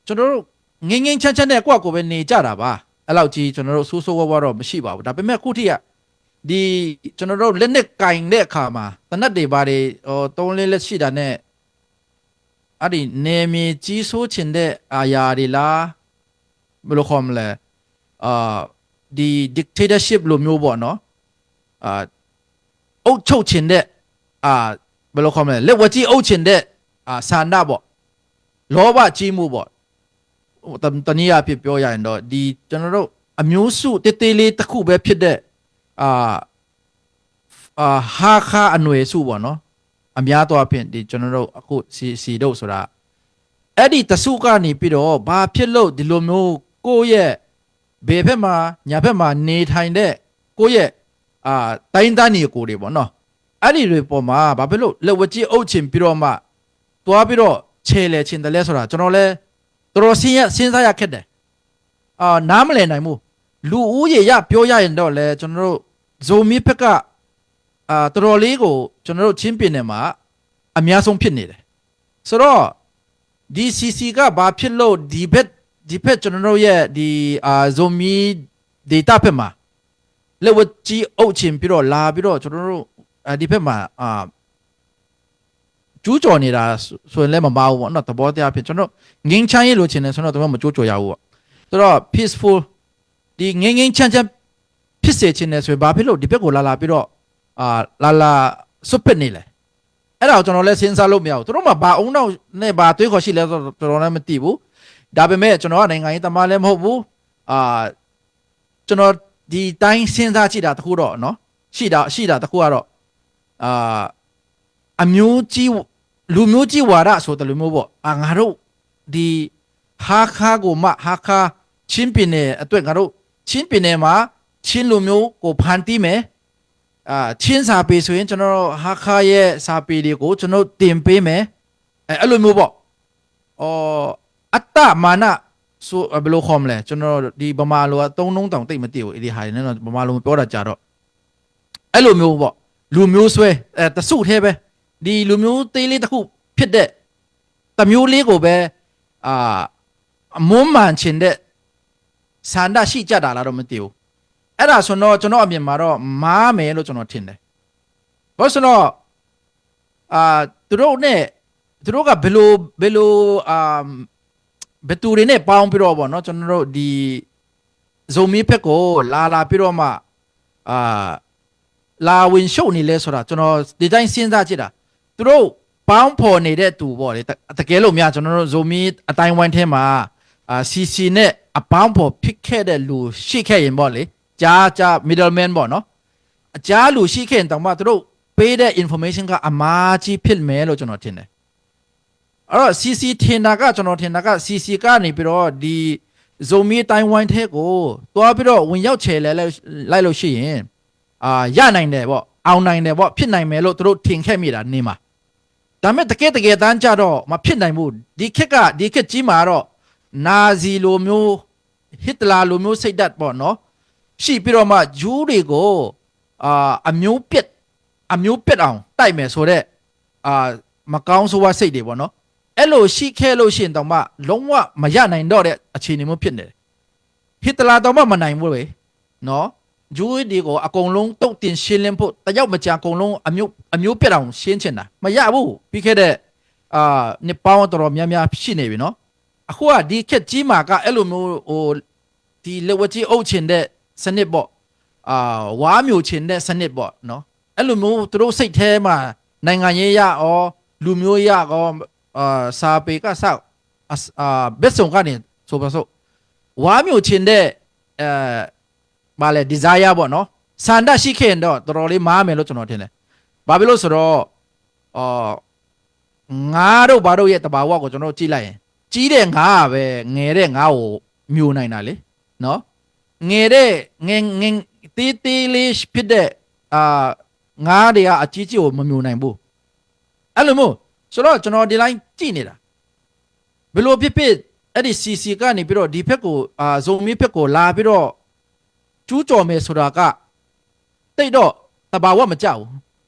ကျွန်တော်တို့ ငြိမ်းငြိမ်းချမ်းချမ်းနဲ့ ကိုယ့်ဟာကိုယ်ပဲ နေကြတာပါ။ အဲ့လောက်ကြီး ကျွန်တော်တို့ ဆိုးဆိုးဝါးဝါးတော့ မရှိပါဘူး။ ဒါပေမဲ့ အခုထိက ဒီ၊ ကျွန်တော်တို့ လက်နက်ကိုင်တဲ့အခါမှာ သေနတ်တွေဘာတွေ၊ ဟို၊ သုံးလေးလက်ရှိတာနဲ့ အဲ့ဒီ နယ်မြေကြီးစိုးချင်တဲ့ အရာတွေလား၊ ဘယ်လိုခေါ်မလဲ၊ အာ၊ ဒီ dictatorship လိုမျိုးပေါ့နော်။ အာ၊ အုပ်ချုပ်ချင်တဲ့၊ အာ၊ ဘယ်လိုခေါ်မလဲ၊ လက်ဝါးကြီးအုပ်ချင်တဲ့၊ အာ၊ ဆန္ဒပေါ့၊ လောဘကြီးမှုပေါ့။ တ၊ တနည်းအားဖြင့် ပြောရရင်တော့ ဒီ၊ ကျွန်တော်တို့ အမျိုးစုသေးသေးလေးတစ်ခုပဲဖြစ်တဲ့၊ အာ၊ အာ၊ ဟားခါးအနွယ်စုပေါ့နော်။ အများသောအားဖြင့် ဒီ၊ ကျွန်တော်တို့ အခု စီ၊ စီတို့ဆိုတာ အဲ့ဒီတစုကနေပြီးတော့ ဘာဖြစ်လို့ ဒီလိုမျိုး ကိုယ့်ရဲ့ ဘယ်ဘက်မှာ၊ ညာဘက်မှာ နေထိုင်တဲ့ ကိုယ့်ရဲ့၊ အာ၊ တိုင်းရင်းသားညီအစ်ကိုတွေပေါ့နော်၊ အဲ့ဒီတွေပေါ်မှာ ဘာဖြစ်လို့ လက်ဝါးကြီးအုပ်ချင်ပြီးတော့မှ သွားပြီးတော့ ခြေလှယ်ချင်တယ်လဲဆိုတာ ကျွန်တော်လည်း တော်တော် စဉ်းရ၊ စဉ်းစားရခက်တယ်။ အာ၊ နားမလည်နိုင်ဘူး။ လူဦးရေအရ ပြောရရင်တော့လည်း ကျွန်တော်တို့ ဇိုမီးဘက်က အာ၊ တော်တော်လေးကို ကျွန်တော်တို့ ချင်းပြည်နယ်မှာ အများဆုံးဖြစ်နေတယ်။ ဆိုတော့ ဒီ စီစီ က ဘာဖြစ်လို့ ဒီဘက်၊ ဒီဘက် ကျွန်တော်တို့ရဲ့ ဒီ၊ အာ၊ ဇိုမီးဒေသဘက်မှာ လက်ဝါးကြီးအုပ်ချင်ပြီးတော့ လာပြီးတော့ ကျွန်တော်တို့၊ အာ၊ ဒီဘက်မှာ၊ အာ၊ ကျူးကျော်နေတာဆိုရင်လည်းမပါဘူးပေါ့နော်။ သဘောတရားဖြင့်ကျွန်တော်ငြိမ်းချမ်းရေးလိုချင်တယ်ဆိုတော့ကျွန်တော်မကျူးကျော်ရဘူးပေါ့။ ဆိုတော့ peaceful ဒီငြိမ်းငြိမ်းချမ်းချမ်းဖြစ်စေချင်တယ်ဆိုရင်ဘာဖြစ်လို့ဒီဘက်ကိုလာလာပြီးတော့အာလာလာစွပ်ပစ်နေလဲ။ အဲ့ဒါကိုကျွန်တော်လည်းစဉ်းစားလို့မရဘူး။ သူတို့မှာဘာအုံနောက်နဲ့ဘာသွေးခေါ်ရှိလဲဆိုတော့ကျွန်တော်လည်းမသိဘူး။ ဒါပေမဲ့ကျွန်တော်ကနိုင်ငံရေးသမားလည်းမဟုတ်ဘူး။ အာကျွန်တော်ဒီတိုင်းစဉ်းစားကြည့်တာတခုတော့နော်ရှိတာရှိတာတခုကတော့အာအမျိုးကြီးလူမျိုးကြီးဝါဒဆိုတယ်လူမျိုးပေါ့အာငါတို့ဒီဟားခါးကိုမှဟားခါးချင်းပြည်နယ်အတွက်ငါတို့ချင်းပြည်နယ်မှာချင်းလူမျိုးကိုဖန်တီးမယ်အာချင်းစာပေဆိုရင်ကျွန်တော်တို့ဟားခါးရဲ့စာပေတွေကိုကျွန်တော်တင်ပေးမယ်အဲအဲ့လိုမျိုးပေါ့။ အော်အတ္တမာနဆိုဘယ်လိုခေါ်မလဲကျွန်တော်ဒီဗမာလိုအသုံးနှုန်းတောင်သိပ်မသိဘူး။ ဒီဟာတွေနဲ့တော့ဗမာလိုမပြောတာကြတော့အဲ့လိုမျိုးပေါ့လူမျိုးစွဲအဲတစုထဲပဲဒီလူမျိုးသေးလေးတစ်ခုဖြစ်တဲ့တစ်မျိုးလေးကိုပဲအာအမွမ်းမံချင်တဲ့ဆန္ဒရှိကြတာလားတော့မသိဘူး။ အဲ့ဒါဆိုတော့ကျွန်တော်အမြင်မှာတော့မားမယ်လို့ကျွန်တော်ထင်တယ်။ ဘာလို့ဆိုတော့အာသူတို့နဲ့သူတို့ကဘယ်လိုဘယ်လိုအာဘယ်သူတွေနဲ့ပေါင်းပြီးတော့ပေါ့နော်ကျွန်တော်တို့ဒီဇိုမီးဘက်ကိုလာလာပြီးတော့မှအာလာဝင်ရှုပ်နေလဲဆိုတာကျွန်တော်ဒီတိုင်းစဉ်းစားကြည့်တာသူတို့ပေါင်းဖော်နေတဲ့သူပေါ့လေတတကယ်လို့များကျွန်တော်တို့ဇိုမီးအတိုင်းဝိုင်းထဲမှာအာ CC နဲ့အပေါင်းဖော်ဖြစ်ခဲ့တဲ့လူရှိခဲ့ရင်ပေါ့လေကြားကြား middleman ပေါ့နော်အကြားလူရှိခဲ့ရင်တောင်မှသူတို့ပေးတဲ့ information ကအမားကြီးဖြစ်မယ်လို့ကျွန်တော်ထင်တယ်။ အဲ့တော့ CC ထင်တာကကျွန်တော်ထင်တာက CC ကနေပြီးတော့ဒီဇိုမီးတိုင်းဝိုင်းထဲကိုသွားပြီးတော့ဝင်ရောက်ချယ်လဲလိုက်လို့ရှိရင်အာရနိုင်တယ်ပေါ့အောင်နိုင်တယ်ပေါ့ဖြစ်နိုင်မယ်လို့သူတို့ထင်ခဲ့မိတာနေမှာဒါပေမဲ့တကယ်တကယ်တမ်းကျတော့မဖြစ်နိုင်ဘူးဒီခေတ်ကဒီခေတ်ကြီးမှာတော့နာဇီလိုမျိုးဟစ်တလာလိုမျိုးစိတ်ဓာတ်ပေါ့နော်ရှိပြီးတော့မှဂျူးတွေကိုအာအမျိုးပျက်အမျိုးပျက်အောင်တိုက်မယ်ဆိုတော့အာမကောင်းဆိုးဝါးစိတ်တွေပေါ့နော်အဲ့လိုရှိခဲ့လို့ရှိရင်တောင်မှလုံးဝမရနိုင်တော့တဲ့အခြေအနေမျိုးဖြစ်နေတယ်။ ဟစ်တလာတောင်မှမနိုင်ဘူးလေနော်။ ဂျူးတွေကိုအကုန်လုံးတုတ်တင်ရှင်းလင်းဖို့တယောက်မကျန်အကုန်လုံးအမျိုးအမျိုးပြတ်အောင်ရှင်းချင်တာမရဘူးပြီးခဲ့တဲ့အာနှစ်ပေါင်းတော်တော်များများရှိနေပြီနော်အခုကဒီခက်ကြီးမှာကအဲ့လိုမျိုးဟိုဒီလက်ဝဲကြီးအုပ်ချင်တဲ့စနစ်ပေါ့အာဝါမျိုးချင်တဲ့စနစ်ပေါ့နော်အဲ့လိုမျိုးသူတို့စိတ်ထဲမှာနိုင်ငံရေးရအောင်လူမျိုးရအောင်အာစာပေကစအာဘက်စုံကနေဆိုပါစို့ဝါမျိုးချင်တဲ့အဲဘာလဲ desire ပေါ့နော်ဆန္ဒရှိခဲ့ရင်တော့တော်တော်လေးမားမယ်လို့ကျွန်တော်ထင်တယ်။ဘာဖြစ်လို့ဆိုတော့အော်ငါတို့ဘာတို့ရဲ့တဘာဝကိုကျွန်တော်ကြည့်လိုက်ရင်ကြီးတဲ့ငါကပဲငယ်တဲ့ငါကိုမျိုးနိုင်တာလေနော်။ငယ်တဲ့ငယ်ငယ်သေးသေးလေးဖြစ်တဲ့အာငါတွေကအကြီးကြီးကိုမမျိုးနိုင်ဘူး။အဲ့လိုမျိုးဆိုတော့ကျွန်တော်ဒီ line ကြည့်နေတာဘယ်လိုဖြစ်ဖြစ်အဲ့ဒီ CC ကနေပြီးတော့ဒီဘက်ကိုအာဇိုမီးဘက်ကိုလာပြီးတော့ကျူးကျော်မယ်ဆိုတာကတိတ်တော့တဘာဝမကျဘူး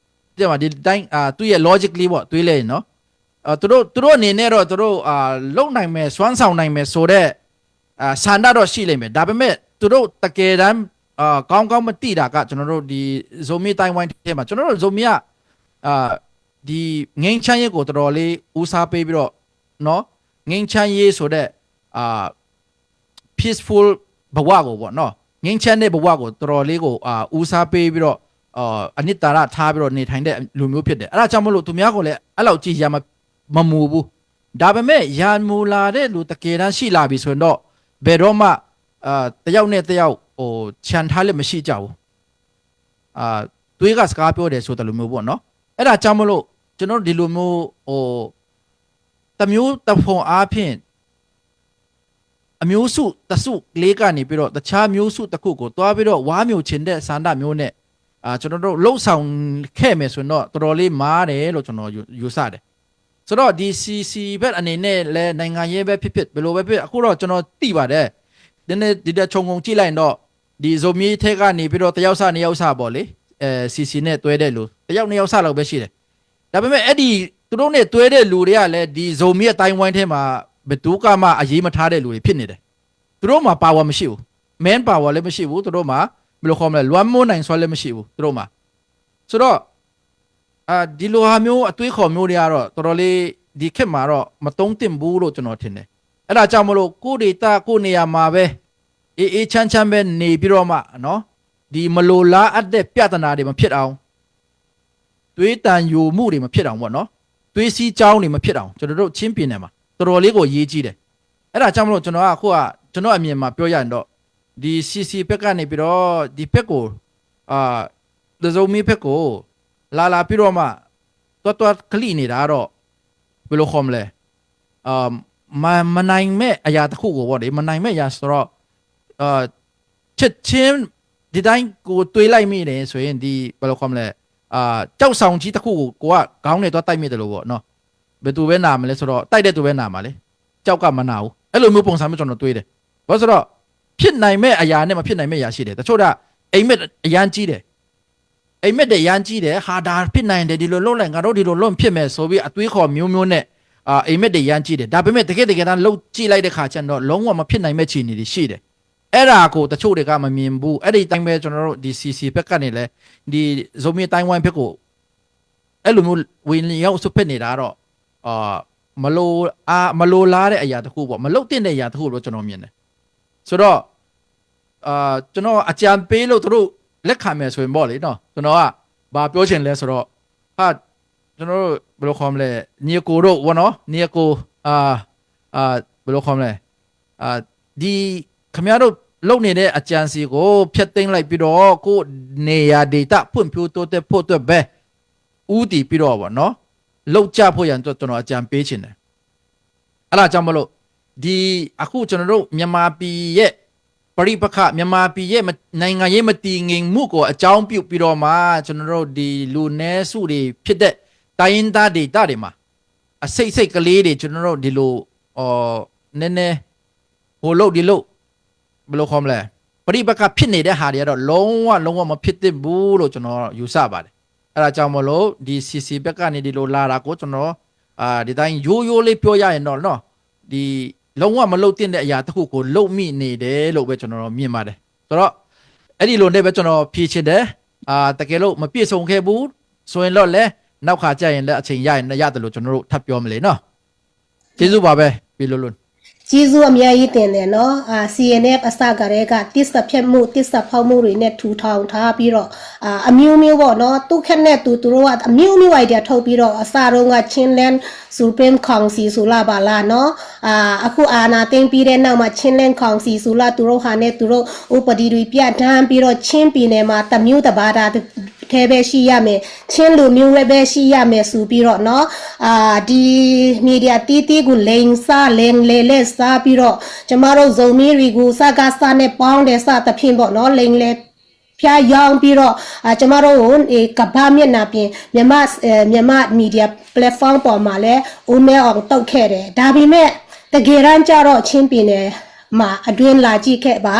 တဲ့မှာဒီတိုင်းအာသူ့ရဲ့ logically ပေါ့တွေးလဲရင်နော်အာသူတို့သူတို့အနေနဲ့တော့သူတို့အာလုံနိုင်မယ်စွမ်းဆောင်နိုင်မယ်ဆိုတော့အာဆန္ဒတော့ရှိလိမ့်မယ်ဒါပေမဲ့သူတို့တကယ်တမ်းအာကောင်းကောင်းမသိတာကကျွန်တော်တို့ဒီဇိုမီးတိုင်းဝိုင်းထဲမှာကျွန်တော်တို့ဇိုမီးကအာဒီငိမ်းချမ်းရေးကိုတော်တော်လေးဦးစားပေးပြီးတော့နော်ငိမ်းချမ်းရေးဆိုတဲ့အာ peaceful ဘဝကိုပေါ့နော်ငြိမ်းချမ်းတဲ့ဘဝကိုတော်တော်လေးကိုအာဦးစားပေးပြီးတော့အာအနှစ်သာရထားပြီးတော့နေထိုင်တဲ့လူမျိုးဖြစ်တယ်အဲ့ဒါကြောင့်မလို့သူများကိုလည်းအဲ့လောက်ကြီးရံမမူဘူးဒါပေမဲ့ရံမူလာတဲ့လူတကယ်တမ်းရှိလာပြီဆိုရင်တော့ဘယ်တော့မှအာတယောက်နဲ့တယောက်ဟိုခြံထားလက်မရှိကြဘူးအာတွေးကစကားပြောတယ်ဆိုတဲ့လူမျိုးပေါ့နော်အဲ့ဒါကြောင့်မလို့ကျွန်တော်ဒီလူမျိုးဟိုတမျိုးတဖုံအားဖြင့်အမျိုးစုတစုလေးကနေပြီးတော့တခြားမျိုးစုတစ်ခုကိုသွားပြီးတော့ဝါမျိုးချင်တဲ့ဆန္ဒမျိုးနဲ့အာကျွန်တော်တို့လှုပ်ဆောင်ခဲ့မယ်ဆိုရင်တော့တော်တော်လေးမားတယ်လို့ကျွန်တော်ယူယူဆတယ်ဆိုတော့ဒီ CC ဘက်အနေနဲ့လည်းနိုင်ငံရေးပဲဖြစ်ဖြစ်ဘယ်လိုပဲဖြစ်အခုတော့ကျွန်တော်သိပါတယ်ဒီနေ့ဒီတဲ့ခြုံငုံကြည့်လိုက်ရင်တော့ဒီဇိုမီးထဲကနေပြီးတော့တယောက်စနှစ်ယောက်စပေါ့လေအဲ CC နဲ့တွဲတဲ့လူတယောက်နှစ်ယောက်စလောက်ပဲရှိတယ်ဒါပေမဲ့အဲ့ဒီသူတို့နဲ့တွဲတဲ့လူတွေကလည်းဒီဇိုမီးအတိုင်းဝိုင်းထဲမှာဘယ်သူကမှအရေးမထားတဲ့လူတွေဖြစ်နေတယ်သူတို့မှာ power မရှိဘူး man power လည်းမရှိဘူးသူတို့မှာဘယ်လိုခေါ်မလဲလွမ်းမိုးနိုင်စွမ်းလည်းမရှိဘူးသူတို့မှာဆိုတော့ အာဒီလိုဟာမျိုးအတွေးခေါ်မျိုးတွေကတော့တော်တော်လေးဒီခေတ်မှာတော့မသုံးသင့်ဘူးလို့ကျွန်တော်ထင်တယ်။အဲ့ဒါကြောင့်မလို့ကိုယ့်ဒေသကိုယ့်နေရာမှာပဲအေးအေးချမ်းချမ်းပဲနေပြီးတော့မှနော်ဒီမလိုလားအပ်တဲ့ပြဿနာတွေမဖြစ်အောင်သွေးတန်ယိုမှုတွေမဖြစ်အောင်ပေါ့နော်သွေးစီးကြောင်းတွေမဖြစ်အောင်ကျွန်တော်တို့ချင်းပြည်နယ်မှာတော်တော်လေးကိုအရေးကြီးတယ်။အဲ့ဒါကြောင့်မလို့ကျွန်တော်ကအခုကကျွန်တော်အမြင်မှာပြောရရင်တော့ဒီ C C ဘက်ကနေပြီးတော့ဒီဘက်ကိုအာတစုံမီးဘက်ကိုလာလာပြီးတော့မှတွတ်တွတ်ကလိနေတာတော့ဘယ်လိုခေါ်မလဲအာမမနိုင်မဲ့အရာတစ်ခုကိုပေါ့လေမနိုင်မဲ့အရာဆိုတော့အာချက်ချင်းဒီတိုင်းကိုတွေးလိုက်မိတယ်ဆိုရင်ဒီဘယ်လိုခေါ်မလဲအာကြောက်ဆောင်ကြီးတစ်ခုကိုကိုကခေါင်းနဲ့တွတ်တိုက်မိတယ်လို့ပေါ့နော်ဘယ်သူပဲနာမလဲဆိုတော့တိုက်တဲ့သူပဲနာမှာလေကြောက်ကမနာဘူးအဲ့လိုမျိုးပုံစံမျိုးကျွန်တော်တွေးတယ်ဘာလို့ဆိုတော့ဖြစ်နိုင်မဲ့အရာနဲ့မဖြစ်နိုင်မဲ့အရာရှိတယ်တချို့ကအိမ်မက်အရမ်းကြီးတယ်အိမ်မက်တဲ့အရမ်းကြီးတယ်ဟာဒါဖြစ်နိုင်တယ်ဒီလိုလုပ်လိုက်ငါတို့ဒီလိုလုပ်ဖြစ်မယ်ဆိုပြီးအတွေးခေါ်မျိုးမျိုးနဲ့အာအိမ်မက်တဲ့အရမ်းကြီးတယ်ဒါပေမဲ့တကယ်တကယ်တမ်းလုပ်ကြည့်လိုက်တဲ့ခါကျတော့လုံးဝမဖြစ်နိုင်မဲ့ခြေအနေတွေရှိတယ်အဲ့ဒါကိုတချို့တွေကမမြင်ဘူးအဲ့ဒီတိုင်းပဲကျွန်တော်တို့ဒီ C C ဘက်ကနေလဲဒီဇိုမီတိုင်းဝိုင်းဘက်ကိုအဲ့လိုမျိုးဝင်ရောက်စုဖက်နေတာတော့အာမလိုအားမလိုလားတဲ့အရာတစ်ခုပေါ့မလုပ်သင့်တဲ့အရာတစ်ခုလို့ကျွန်တော်မြင်တယ်ဆိုတော့အာကျွန်တော်အကြံပေးလို့သူတို့လက်ခံမယ်ဆိုရင်ပေါ့လေနော်ကျွန်တော်ကဘာပြောချင်လဲဆိုတော့ဟာကျွန်တော်တို့ဘယ်လိုခေါ်မလဲညီကိုတို့ဘောနော်ညီကိုအာအာဘယ်လိုခေါ်မလဲအာဒီခင်ဗျားတို့လုပ်နေတဲ့အကြံစီကိုဖျက်သိမ်းလိုက်ပြီးတော့ကိုယ်နေရာဒေသဖွံ့ဖြိုးတိုးတက်ဖို့အတွက်ပဲဦးတည်ပြီးတော့ပေါ့နော်လောက်ကြဖို့ရန်အတွက်ကျွန်တော်အကြံပေးချင်တယ်အဲ့ဒါကြောင့်မလို့ဒီအခုကျွန်တော်တို့မြန်မာပြည်ရဲ့ပရိပခမြန်မာပြည်ရဲ့နိုင်ငံရေးမတည်ငြိမ်မှုကိုအကြောင်းပြုပြီးတော့မှကျွန်တော်တို့ဒီလူနည်းစုတွေဖြစ်တဲ့တိုင်းရင်းသားဒေသတွေမှာအစိတ်စိတ်ကလေးတွေကျွန်တော်တို့ဒီလိုအော်နည်းနည်းဟိုလုပ်ဒီလုပ်ဘယ်လိုခေါ်မလဲပရိပခဖြစ်နေတဲ့ဟာတွေကတော့လုံးဝလုံးဝမဖြစ်သင့်ဘူးလို့ကျွန်တော်ယူဆပါတယ်အဲ့ဒါကြောင့်မလို့ဒီ C C ဘက်ကနေဒီလိုလာတာကိုကျွန်တော်အာဒီတိုင်းရိုးရိုးလေးပြောရရင်တော့နော်ဒီလုံးဝမလုပ်သင့်တဲ့အရာတစ်ခုကိုလုပ်မိနေတယ်လို့ပဲကျွန်တော်မြင်ပါတယ်ဆိုတော့အဲ့ဒီလိုနဲ့ပဲကျွန်တော်ဖြေချင်တယ်အာတကယ်လို့မပြည့်စုံခဲ့ဘူးဆိုရင်တော့လည်းနောက်ခါကျရင်လည်းအချိန်ရရင်လည်းရတယ်လို့ကျွန်တော်တို့ထပ်ပြောမလဲနော်ကျေးဇူးပါပဲပြီလို့လို့ကျေးဇူးအများကြီးတင်တယ်နော်အာ C N F အစကတည်းကတစ္ဆာဖြတ်မှုတစ္ဆာဖောက်မှုတွေနဲ့ထူထောင်ထားပြီးတော့အာအမျိုးမျိုးပေါ့နော်သူခက်နဲ့သူသူတို့ကအမျိုးမျိုး idea ထုတ်ပြီးတော့အစတုန်းက Chinland Supreme Council ဆိုလာပါလားနော်အာအခုအာဏာသိမ်းပြီးတဲ့နောက်မှာ Chinland Council ဆိုလာသူတို့ဟာနဲ့သူတို့ဥပဒေတွေပြဋ္ဌာန်းပြီးတော့ချင်းပြည်နယ်မှာတစ်မျိုးတစ်ဘာသာထဲပဲရှိရမယ်ချင်းလူမျိုးပဲရှိရမယ်ဆိုပြီးတော့နော်အာဒီ media တီးတီးကိုလိန်စားလိန်လေလဲစားပြီးတော့ကျမတို့ဇုံမီးတွေကိုစကားစားနဲ့ပေါင်းတယ်စသဖြင့်ပေါ့နော်လိန်လေဖျားယောင်းပြီးတော့အာကျမတို့ကိုကမ္ဘာမျက်နှာပြင်မြန်မာမြန်မာ media platform ပေါ်မှာလည်းဦးမဲအောင်တုတ်ခဲ့တယ်ဒါပေမဲ့တကယ်တမ်းကျတော့ချင်းပြည်နယ်မှာအတွင်းလာကြည့်ခဲ့ပါ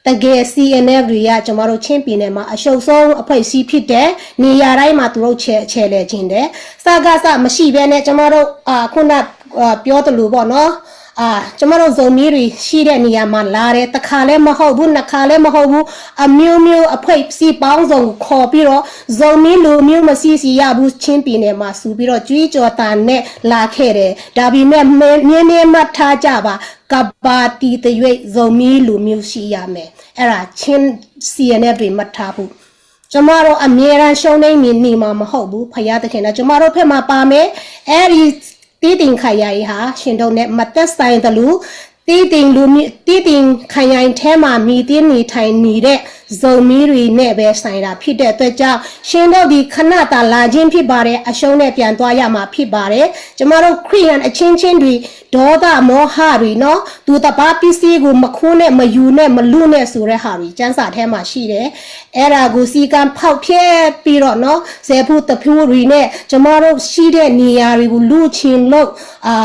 တကယ် C N F တွေကကျမတို့ချင်းပြည်နယ်မှာအရှုံးဆုံးအဖွဲ့အစည်းဖြစ်တယ်နေရာတိုင်းမှာသူတို့ချဲချဲလဲခြင်းတယ်စကားစမရှိဘဲနဲ့ကျမတို့အာခုနအာပြောသလိုပေါ့နော်အာကျမတို့ဇုံမီးတွေရှိတဲ့နေရာမှာလာတယ်တစ်ခါလည်းမဟုတ်ဘူးနှစ်ခါလည်းမဟုတ်ဘူးအမျိုးမျိုးအဖွဲ့အစည်းပေါင်းစုံကိုခေါ်ပြီးတော့ဇုံမီးလူမျိုးမစည်းစီရဘူးချင်းပြည်နယ်မှာဆိုပြီးတော့ကြွေးကြော်သံနဲ့လာခဲ့တယ်ဒါပေမဲ့မင်းမင်းမင်းမှတ်ထားကြပါကဘာတီတရွေ့ဇုံမီးလူမျိုးရှိရမယ်အဲ့ဒါချင်း C N F တွေမှတ်ထားဖို့ကျမတို့အမြဲတမ်းရှုံးနေမည်နေမှာမဟုတ်ဘူးဖယားသခင်ကကျမတို့ဖက်မှာပါမယ်အဲ့ဒီတီးတင်ခါယာကြီးဟာရှင်တို့နဲ့မသက်ဆိုင်သလိုတီးတင်လူမျိုးတီးတင်ခါယာကြီးထဲမှာမီတင်းနေထိုင်နေတဲ့ဇုံမီးတွေနဲ့ပဲဆိုင်တာဖြစ်တဲ့အတွက်ကြောင့်ရှင်တို့ဒီခဏတာလာခြင်းဖြစ်ပါတယ်အရှုံးနဲ့ပြန်သွားရမှာဖြစ်ပါတယ်ကျမတို့ခရိယန်အချင်းချင်းတွေဒေါသမောဟတွေနော်သူတပားပစ္စည်းကိုမခိုးနဲ့မယူနဲ့မလူနဲ့ဆိုတဲ့ဟာတွေကျမ်းစာထဲမှာရှိတယ်အဲ့ဒါကိုစီကံဖောက်ဖျက်ပြီးတော့နော်ဇေဖူတဖူတွေနဲ့ကျမတို့ရှိတဲ့နေရာတွေကိုလူချင်လို့အာ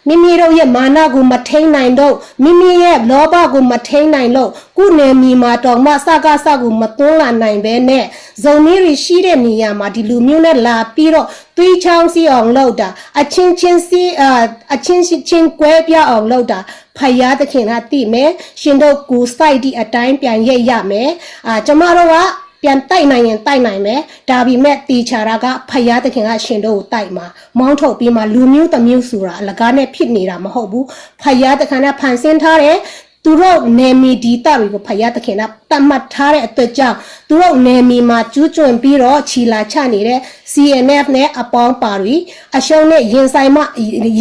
မိမိတို့ရဲ့မာနကိုမထိန်းနိုင်တော့မိမိရဲ့လောဘကိုမထိန်းနိုင်လို့ကုနယ်မြေမှာတောင်မှစကားစကိုမတွန်းလာနိုင်ပဲနဲ့ဇုံမီးတွေရှိတဲ့နေရာမှာဒီလူမျိုးနဲ့လာပြီးတော့သွေးချောင်းစီးအောင်လုပ်တာအချင်းချင်းစီးအာအချင်းချင်းကွဲပြားအောင်လုပ်တာဖယားသခင်ကသိမယ်ရှင်တို့ကိုစိုက်ဒီအတိုင်းပြန်ရိတ်ရမယ်အာကျမတို့က ပြန်တိုက်နိုင်ရင်တိုက်နိုင်မယ်။ ဒါပေမဲ့သေချာတာကဘုရားသခင်ကရှင်တို့ကိုတိုက်မှာ၊ မောင်းထုတ်ပြီးမှလူမျိုးတစ်မျိုးဆိုတာအလကားနဲ့ဖြစ်နေတာမဟုတ်ဘူး။ ဘုရားသခင်ကဖန်ဆင်းထားတဲ့သူတို့နယ်မြေဒေသတွေကိုဘုရားသခင်ကသတ်မှတ်ထားတဲ့အတွက်ကြောင့်၊ သူတို့နယ်မြေမှာကျူးကျော်ပြီးတော့ခြေလာချနေတဲ့ C N F နဲ့အပေါင်းပါတွေအရှုံးနဲ့ရင်ဆိုင်မှ၊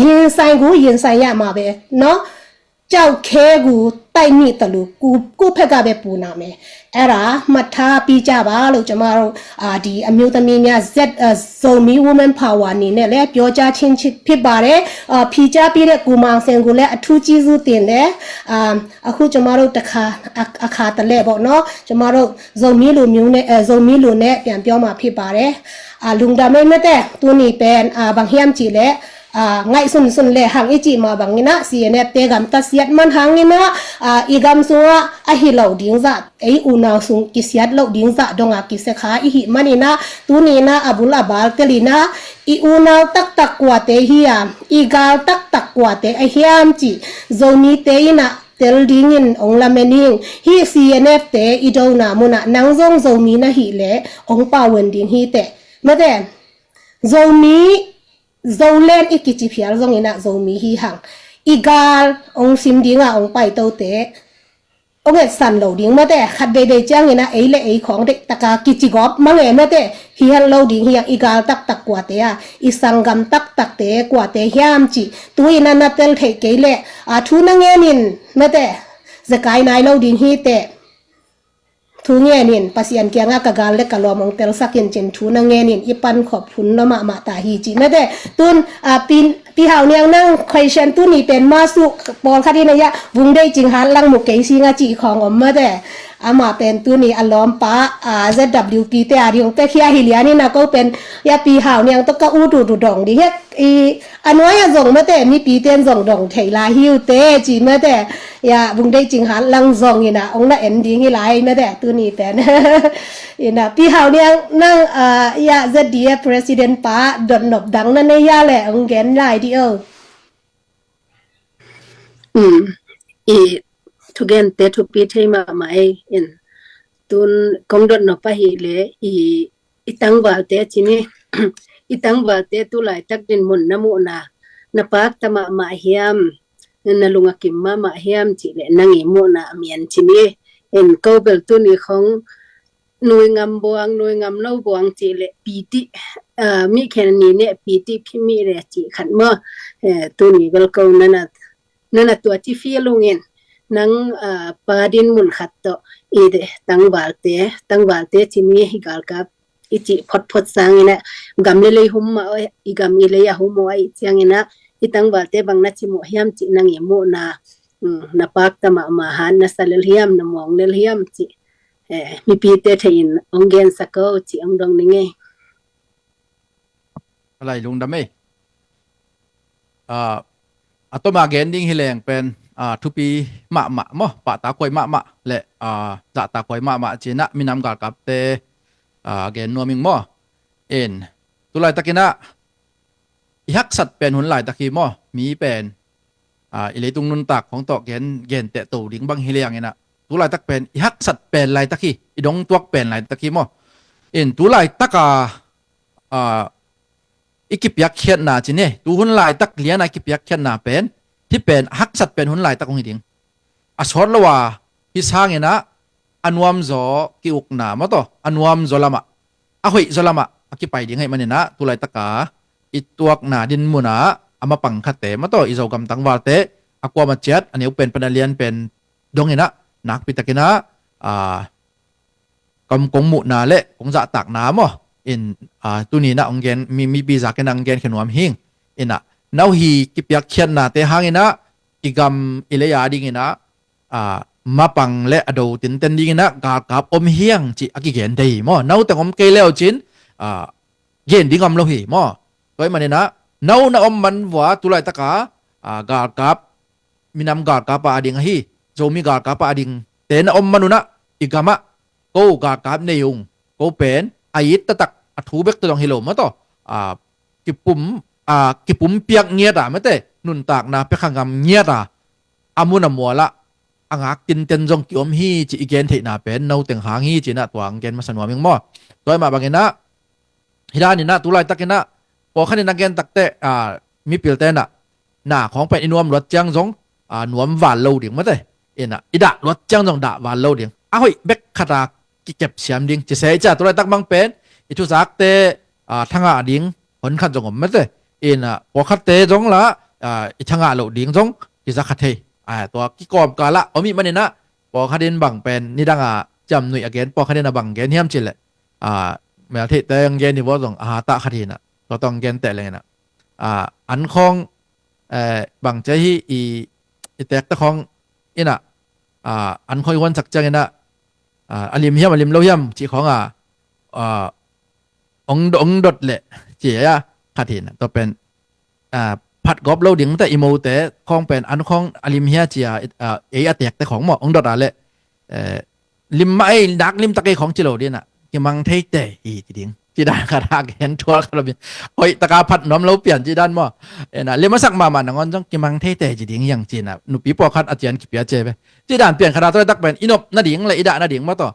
ရင်ဆိုင်ကိုရင်ဆိုင်ရမှာပဲနော်။ ကျောက်ခဲကိုတိုက်မိသလိုကိုယ့်ကိုယ့်ဘက်ကပဲပူနာမယ်။ အဲ့ဒါမှတ်ထားပြီးကြပါလို့ကျွန်မတို့အာဒီအမျိုးသမီးများ Z အာ Zomi Women Power အနေနဲ့လည်းပြောကြားခြင်းဖြစ်ပါတယ်။ အာဖြေကြားပေးတဲ့ကိုမောင်စင်ကိုလည်းအထူးကျေးဇူးတင်တယ်။ အာအခုကျွန်မတို့တစ်ခါအခါတလဲပေါ့နော်။ ကျွန်မတို့ Zomi လူမျိုးနဲ့အဲ Zomi လူနဲ့ပြန်ပြောမှာဖြစ်ပါတယ်။ အာ လူဒါမေးမတဲ သူနေပဲအာဘင်ဟျမ်ချီလဲ အာ ngay sunsun le hang i cih mah bangin ah C N F te gamta siat man hangin ah, ah, i gam sungah ahi lo ding zah, ei unau sung kisiat lo ding zah donga kisekha i hih manin ah, tuni in ah a bul a bal telin ah i unau taktak kuate hiam, i gal taktak kuate a hiam cih Zomite in ah tel dingin ong lamen ing. Hih C N F te i dona munah nang zong Zomi na hih leh ong pauan ding hi teh. Mate, Zomi Zoland i kici phial zongin ah Zomi hi hang. I gal ong sim dinga ong paitote ong etsan lo ding mate, khat veivei ciangin ah ei le ei khawng deih taka kici gawp mange mate, hi het lo ding hi hang. I gal taktak kuate a, i sanggam taktakte kuate hiam cih tu-in ah na tel theih kei leh a thu na ngenin mate, zekai nai lo ding hi teh. Thu ngenin Pasian kiangah ka gal le ka lawm ong telsak in cin thu na ngenin i pankhop hun lo mahmah ta hi cih mate. Tun a pin Pi Hau Niang nang question tuni pen masu pawlkhat in a iah Vung Deih Cing Hat Lang Mu Kei Sing a cih khawng om mate. Amah pen tuni a lawmpa a Z W P te a ding ong pia khia hi lianin a ko pen iah Pi Hau Niang tawh ka ut ut uh dong ding hiak i a nuai a zong mate, mipite in zong dong thei lai hi uh teh cih mate. Iah Vung Deih Cing Hat Lang zongin ah ong na en ding hi lai mate tuni pen. In ah Pi Hau Niang nang ah iah Z D F president pa dotnop dang na nei a leh ong gen lai dih o. Um, i thugente thupi thei mahmah ei in tun kong dotnop ahih leh i i tangvalte cin hi. I tangvalte tu laitak dinmun na muhna na pakta mahmah hiam, na lung a kim mahmah hiam cih leh nang i muhna a mian cin hi. En ko bel tuni khong nuingam buang nuingam no buang cih leh piti ah, mi khen ni ne piti phi mi le cih khat maw. Eh, tuni bel ko nana nana tua ci fia lungin nang ah, pa dinmun khat tawh i de tangvalte tangvalte cin hi. Hi galkap i cih photphot sangin ah gam le lei hum mah i gam i lei a hum uh a i ciangin ah i tangvalte bang na ci muh hiam cih nang i muhna um, na pakta mahmah han na sa lel hiam na muang lel hiam cih eh, mipite thei in ong gensak o cih ong dong ning ei. Alai lungdam ei. Ah, a toma gen ding hi leng pen ah, thupi mahmah maw, pahtak huai mahmah le ah, zahtak huai mahmah cin ah minam galkapte ah, gen nuam ing maw. In tu laitakin ah i haksat pen hun laitak hi maw, mi pen ah, i leitung nuntak khong tawh gen genteh to ding bang hi liangin ah tu laitak pen i haksat pen laitak hi, i dongtuak pen laitak hi maw. In tu laitak a ah, i kipiakkhiatna cin hi. Tu hun laitak liana i kipiakkhiatna pen hih pen a haksat pen hun laitak hong hi ding. A sawt lo a hih sangin ah a nuamzaw ki-ukna maw tawh a nuamzaw lamah a hoihzaw lamah a kipai ding ahih manin ah tu laitak a i tuakna dinmun ah a mapang khatte maw tawh i Zogam tangvalte a kuamah ciat a neu pen pan a lian pen dongin ah nakpi takin ah ah, kong kong muhna le kong zahtakna maw. In ah, tuni in ah ong gen mi mipi zakin ah ong gen khe nuam hing. In ah no hi kipiakkhiatnate hangin ah i gam i lei a dingin ah ah, mapang le a do tinten dingin ah galkap om hiang cih a kigen thei hi maw. No teng om kei leu cin ah, gen ding om lo hi maw. Tua ahih manin ah no na om man vua tu laitak a ah, galkap minam galkap a a ding ahi, Zomi galkap a a dingte na om man un ah i gam ah ko galkap nei ung, ko pen a it taktak a thu bek tawh dong hi lo maw tawh ah, kipum ah, kipumpiak ngiat a mate nuntakna pia kha ngam ngiat a a mun a mual ah a ngak tinten zong kiom hi ci i gen theihna pen no teng hang hi ci-in ah tua ang gen masa nuam ing maw. Tua ahih mah bangin ah hih dan in ah tu laitak in ah pawlkhat in a gen tak teh mipilte in ah na khawng pen i nuam luat ciang zong nuam val lo ding mate. In ah i dah luat ciang zong dah val lo ding, a hoih bek khat a kikep siam ding ci se i ci a tu laitak bang pen i thuzakte thangah ding hon khat zong om mate. In ah pawlkhatte zong la i thangah loh ding zong kiza kha thei. Tua kikawmkal ah om ih manin ah pawlkhat in bang pen nidang a ciamnuih a gen, pawlkhat in a bang gen hiam cih leh meltheihte ang gen hi vaw zong a hatah khat hi in ah tua tawh ang gen teh leng in ah an khawng bang ci hi i, i tekte khawng in ah an khawng i huansak ciangin ah a lim hiam a lim lo hiam cih khawng a ong, ong dot leh ci a khat hi in ah tua pen phat gawp lo ding ta i mote khawng pen an khawng a lim hia ci a ei a tekte khawng maw ong dot a leh lim mah ei nak lim tak ei khawng ci lo ding in ah kimang theite hi ci ding ci dan khat a gen thual khat lo bia hoih taka phat nuam lo pian ci dan maw. In ah lim a sak mahmah nangawn zong kimang theite ci ding hiang ci in ah nupi pawlkhat a cian kipia ce ve ci dan pian khat a tua laitak pen i nop nading le i dah nading maw tawh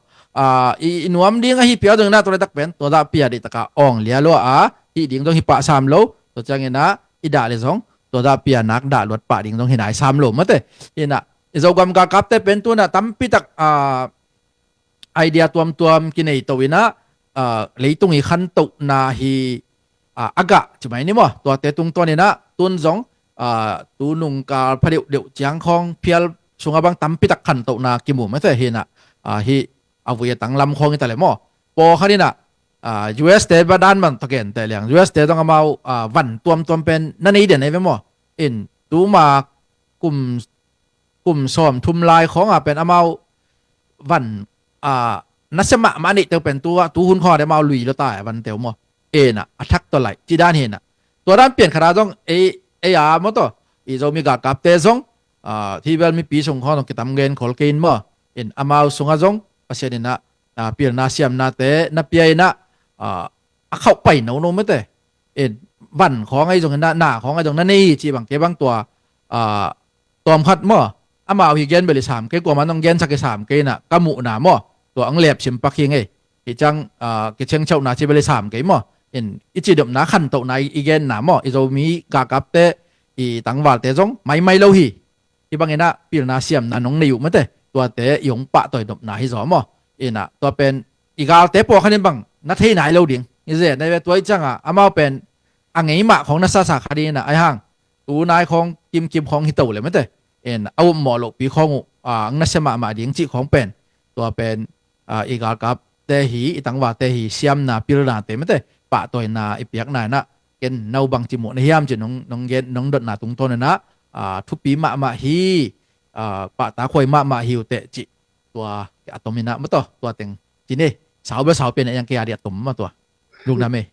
i nuam ding ahi pia zong in ah tua laitak pen tua dah pia dih taka awng lia lua a hih ding zong hi pah sam lo. Tua ciangin ah i dah le zong tua dah pia nak dah luat pah ding zong hi nai sam lo mate. In ah i Zogam galkapte pen tu in ah tampi tak idea tuamtuam kinei to in ah leitung i khantohna hi a gah ci mai ni maw. Tuate tungtawn in ah tun zong tu nungkal pha deuhdeuh ciang khawng phial sungah bang tampi tak khantohna kimu mate hi in ah hih a vui a tang lam khawng hi ta leh maw. Pawlkhat in ah US te ba dan man tawh gen teh liang US te zong amau van tuamtuam pen na nei den ei ve maw. In tuma kum kum sawm thum lai khawng a pen amau van nasia mahmah a neihte uh pen tu hun khawng a deh amau lui lua ta a vante uh maw. In ah a thak tawh laih ci dan hi in ah tua dan pian khat a zong ei, ei a maw tawh i Zomi galkapte zong hih bel mipi sung khawng zong kitam gen khol kei in maw. In amau sungah zong Pasian in ah pilna siamnate na pia in ah a khauh pai nono mate. In van khawng ahi zong in ah na khawng ahi zong na nei hi ci bang kei bang tua tawm khat maw. Amau hi gen bel i sam kei, kuaman hong gensak i sam kei in ah ka muhna maw tua hong lepsim pak hi ngei. Hi ciang kicengchauhna ci bel i sam kei maw. In i cidopna khantohna i genna maw i Zomi galkapte i tangvalte zong maimai lo hi. Hih bangin ah pilna siamna nong nei uh mate tuate i hong pahtawi nopna hi zaw maw. In ah tua pen i galte pawlkhat in bang na thei nai lo ding i zet nai ve. Tua ih ciangah amau pen a ngei mah khawng na sasa kha ding in ah ahi hang tu nai khawng kimkim khawng hi to le mate. In a upmawh lohpi khawng uh ang nasia mahmah ding cih khawng pen tua pen i galkapte hi i tangvalte hi siamna pilnate mate pahtawina i piakna in ah ken no bangci muh na hiam ci nong, nong gen nong dotna tungtawn in ah thupi mahmah hi. Pahtakhuai mahmah hi uh teh cih tua a tom in ah maw tawh tua teng ci ni. Sau bel sau pian a iang kei a dih a tom maw tua. Lungdam ei.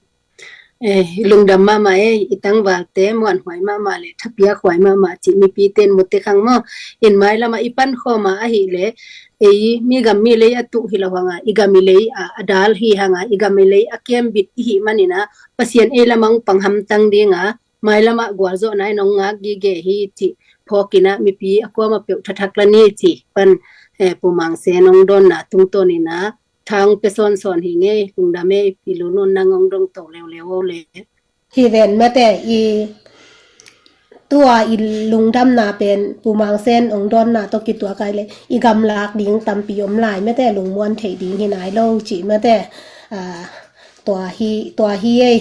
Eh, lungdam mahmah ei, i tangvalte muanhuai mahmah le thapiakhuai mahmah cih mipite in mu tek hang maw. In mailamah i pankhawm a ahih leh ei mi gam mi lei a tuh hi lo hang a i gam i lei a dal hi hang a i gam i lei a kembit i hih manin ah Pasian ei lamah hong pang hamtang ding a mailamah gualzawhna in hong ngak gige hi cih phawk in ah mipi a kuamah peuh thathak la ni cih pan Pu Mang Sen hong dawnna tungtawn in ah tha hong pia sawnsawn hi ngei. Lungdam ei, Pi Lun Lun, nang hong dong to leuleu o le. Hi ven mate i tua i lungdamna pen Pu Mang Sen hong dawnna tawh kituak ai le i gamlak ding tampi om lai mate, lungmuan theih ding hi nai lo cih mate. Tua hi, tua hi ei.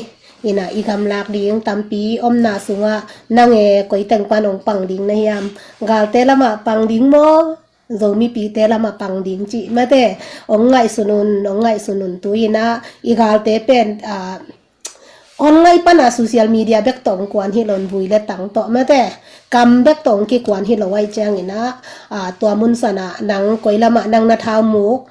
In ah i gamlak ding tampi omna sungah nang e koi teng pan hong pang ding na hiam? Galte lamah pang ding maw? Zomipite lamah pang ding cih mate hong ngaihsun un, hong ngaihsun un. Tu in ah i galte pen hon ngaih pan a social media bek tawh hong kuan hi lo in, vui le tang tawh mate kam bek tawh hong kikuan hi lo ahih ciangin ah tua mun san ah nang koi lamah nang na thau muk,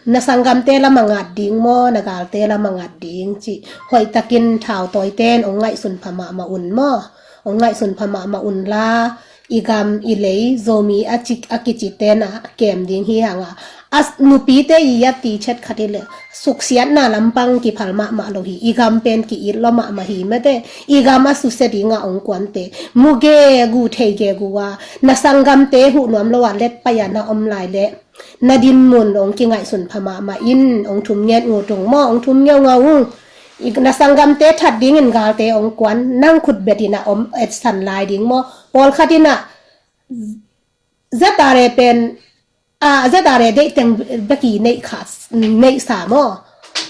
na sanggamte lamah ngat ding maw, na galte lamah ngat ding cih hoihtakin thautawite in hong ngaihsun pha mahmah un maw. Hong ngaihsun pha mahmah un la i gam i lei Zomi a cik a kici tena kem ding hi hanga, a nupite i a ti chet khat i le suksiatna lampang kiphal mahmah lo hi. I gam pen ki-it lo mahmah hi mate. I gam a susia dinga ong kuante muge gu thei ge gu a, na sanggamte huh nuam lo a let pai a na om lai le na dinmun ong kingaihsun pha mahmah in, ong thum nget ngu tung maw, ong thum ngeu ngau ung. Na sanggamte that dingin galte ong kuan, nang khut betin a om etsan lai ding maw? Pawlkhat in a ZRA pen, a ZRA deih teng beki neih kha, neih sa maw?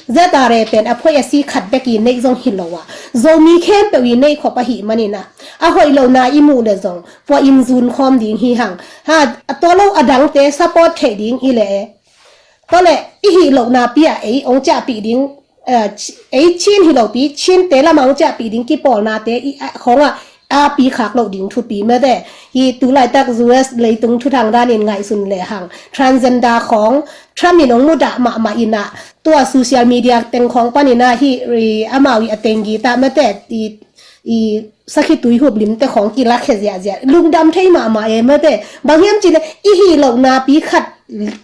ZRA pen a phoi a si khat beki neih zong hi lo a, Zomi khempeuh i neih khop ahi manin a, a hoih lohna i muh le zong pua in zun khawm ding hi hang. Ha, a tua lo a dangte support theih ding i le e. Tua le i hih lohna pi a ei ong ciahpih ding, eh, ei Chin hi lo pi, Chinte lama ong ciahpih ding kipawlnate i a khawng a a pi khak loh ding thupi mate. Hi tu laitak US leitung thuthang danin ngaihsun le hang, transgender khawng Trump in ong mudah mahmah in a, tua social media teng khawng panin a hi, i, amau i a teng gita mate, i, i sakhi tui hup limte khawng kilak khia ziahziah, lungdam thei mahmah e mate. Bang hiam cih le i hih lohna pi khat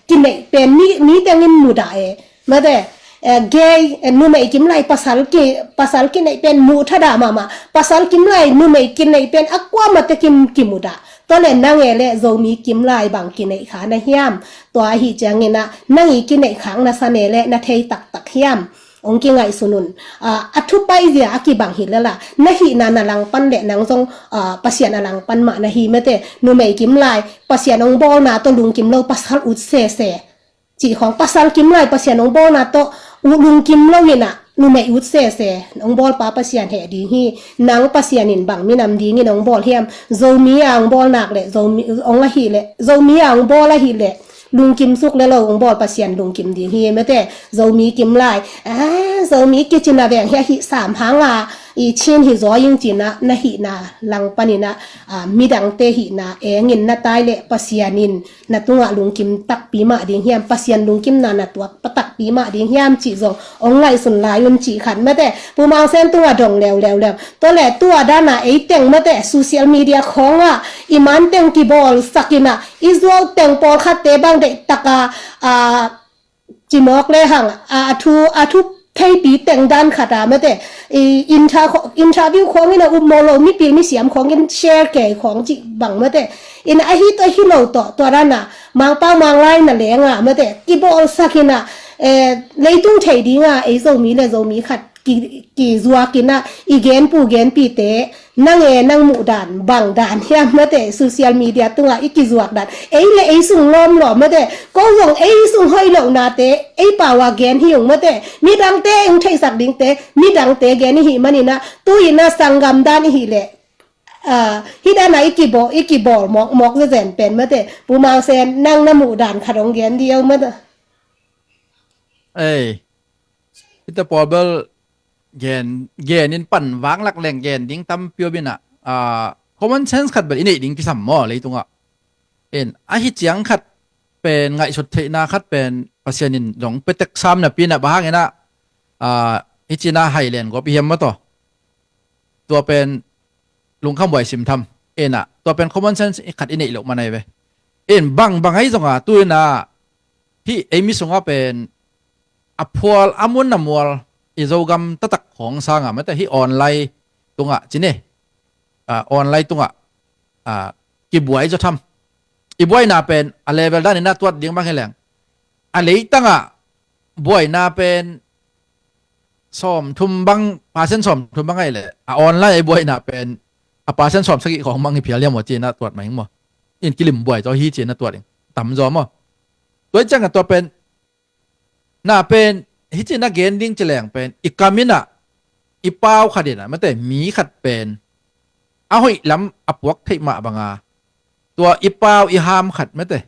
kineih pen mi, mi tengin mudah e mate. Eh, gay, eh, numei kim lai pasal ki, pasal kineih pen muh thadah mahmah. Pasal kim lai numei kineih pen a kuamah te kim kimudah. Tua le nang e le Zomi kim lai bang kineih kha na hiam? Tua ahi ciangin a nang i kineih khak na sa ne le na thei taktak hiam? Ong kingaihsun un. Ah, a thupai zia a kibang hi le la, na hihna na langpan le nang zong, ah, Pasian a langpan mah na hi mate. Numei kim lai Pasian ong bawlna tawh lungkim lo pasal ut sese cih khawng, pasal kim lai Pasian ong bawlna tawh uh lungkim lo in a, numei ut sese, ong bawlpa Pasian heh ding hi. Nang Pasian in bang minam dingin ong bawl hiam? Zomi a ong bawl nak le, Zomi ong ahi le, Zomi a ong bawl ahi le lungkim suk le lo ong bawl Pasian lungkim ding hi mate. Zomi kim lai, ah, Zomi kicina veng hi ahi sam hanga i Chin hi zaw ing cina, na hihna langpan in a, ah, midangte hihna engin na tai le Pasian in na tungah lungkim takpi mah ding hiam? Pasian lungkimna na tuak pa takpi mah ding hiam cih zong ong ngaihsun lai un cih khat mate. Pu Mang Sen tungah dong leuleu leu. Tua le tua dana ei teng mate social media khawngah i man teng kibawlsak in a, i zuau teng pawlkhatte bang deih taka, a, cimawk le hang, a, a thu, a thu theipi teng dan khat a mate. I inter-, interview khawng in a um maw lo, mipil misiam khawng in share kei khawng cih bang mate. In a hi tawh hi lo tawh, tua dana Mangpau Manglai na leng a mate, kibawlsak in a, eh, leitung thei dinga ei Zomi le Zomi khat ki, kizuak in a, i genpu genpite, nang e nang muh dan bang dan hiam mate, social media tungah i kizuak dan. Ei le ei sung lawm lawm mate, ko zong ei sung hoih lohnate ei pau a gen hi ung mate. Midangte ong theihsak dingte midangte gen i hih manin a, tu in a sanggam dan i hih leh, ah, hih dan a i kibawl, i kibawl mawk, mawk zezen pen mate. Pu Mang Sen, nang na muh dan khat ong gen dih o mate. Ei, hita pawl bel gen, gen in pan vang lak leng gen ding tampi om in a, ah, common sense khat bel i neih ding kisam maw leitungah. In, ahi ciang khat pen ngaihsut theihna khat pen Pasian in zong petek sam napi in a, bang hang in a, ah, hi cina hai len gawp i hiam maw taw? Tua pen lungkham buai sim tham. In a, tua pen common sense i khat i neih loh man ai ve. In, bang, bang ai zong a, tu in a, hih ei mi sungah pen a phual, a mun a mual, i Zogam taktak khawng sangah mate, hih online tungah cine, ah, online tungah, ah, kibuai zaw tham. I buaina pen a level dan in a tuat ding bang hi leng, a leitangah buaina pen sawm thum bang, percent sawm thum bang ai le, a online a i buaina pen a percent sawm sagih khawng bang hi phial hiam maw ci in a tuat mah ing maw. In kilim buai zaw hi ci in a tuat ing. Tam zaw maw. Tua i ciangah tua pen, na pen, hi ci in a gen ding ci leng pen, i kam in a, i pau khat in a mate, mi khat pen a hoih lam a puak theih mah banga, tua i pau i ham khat mate,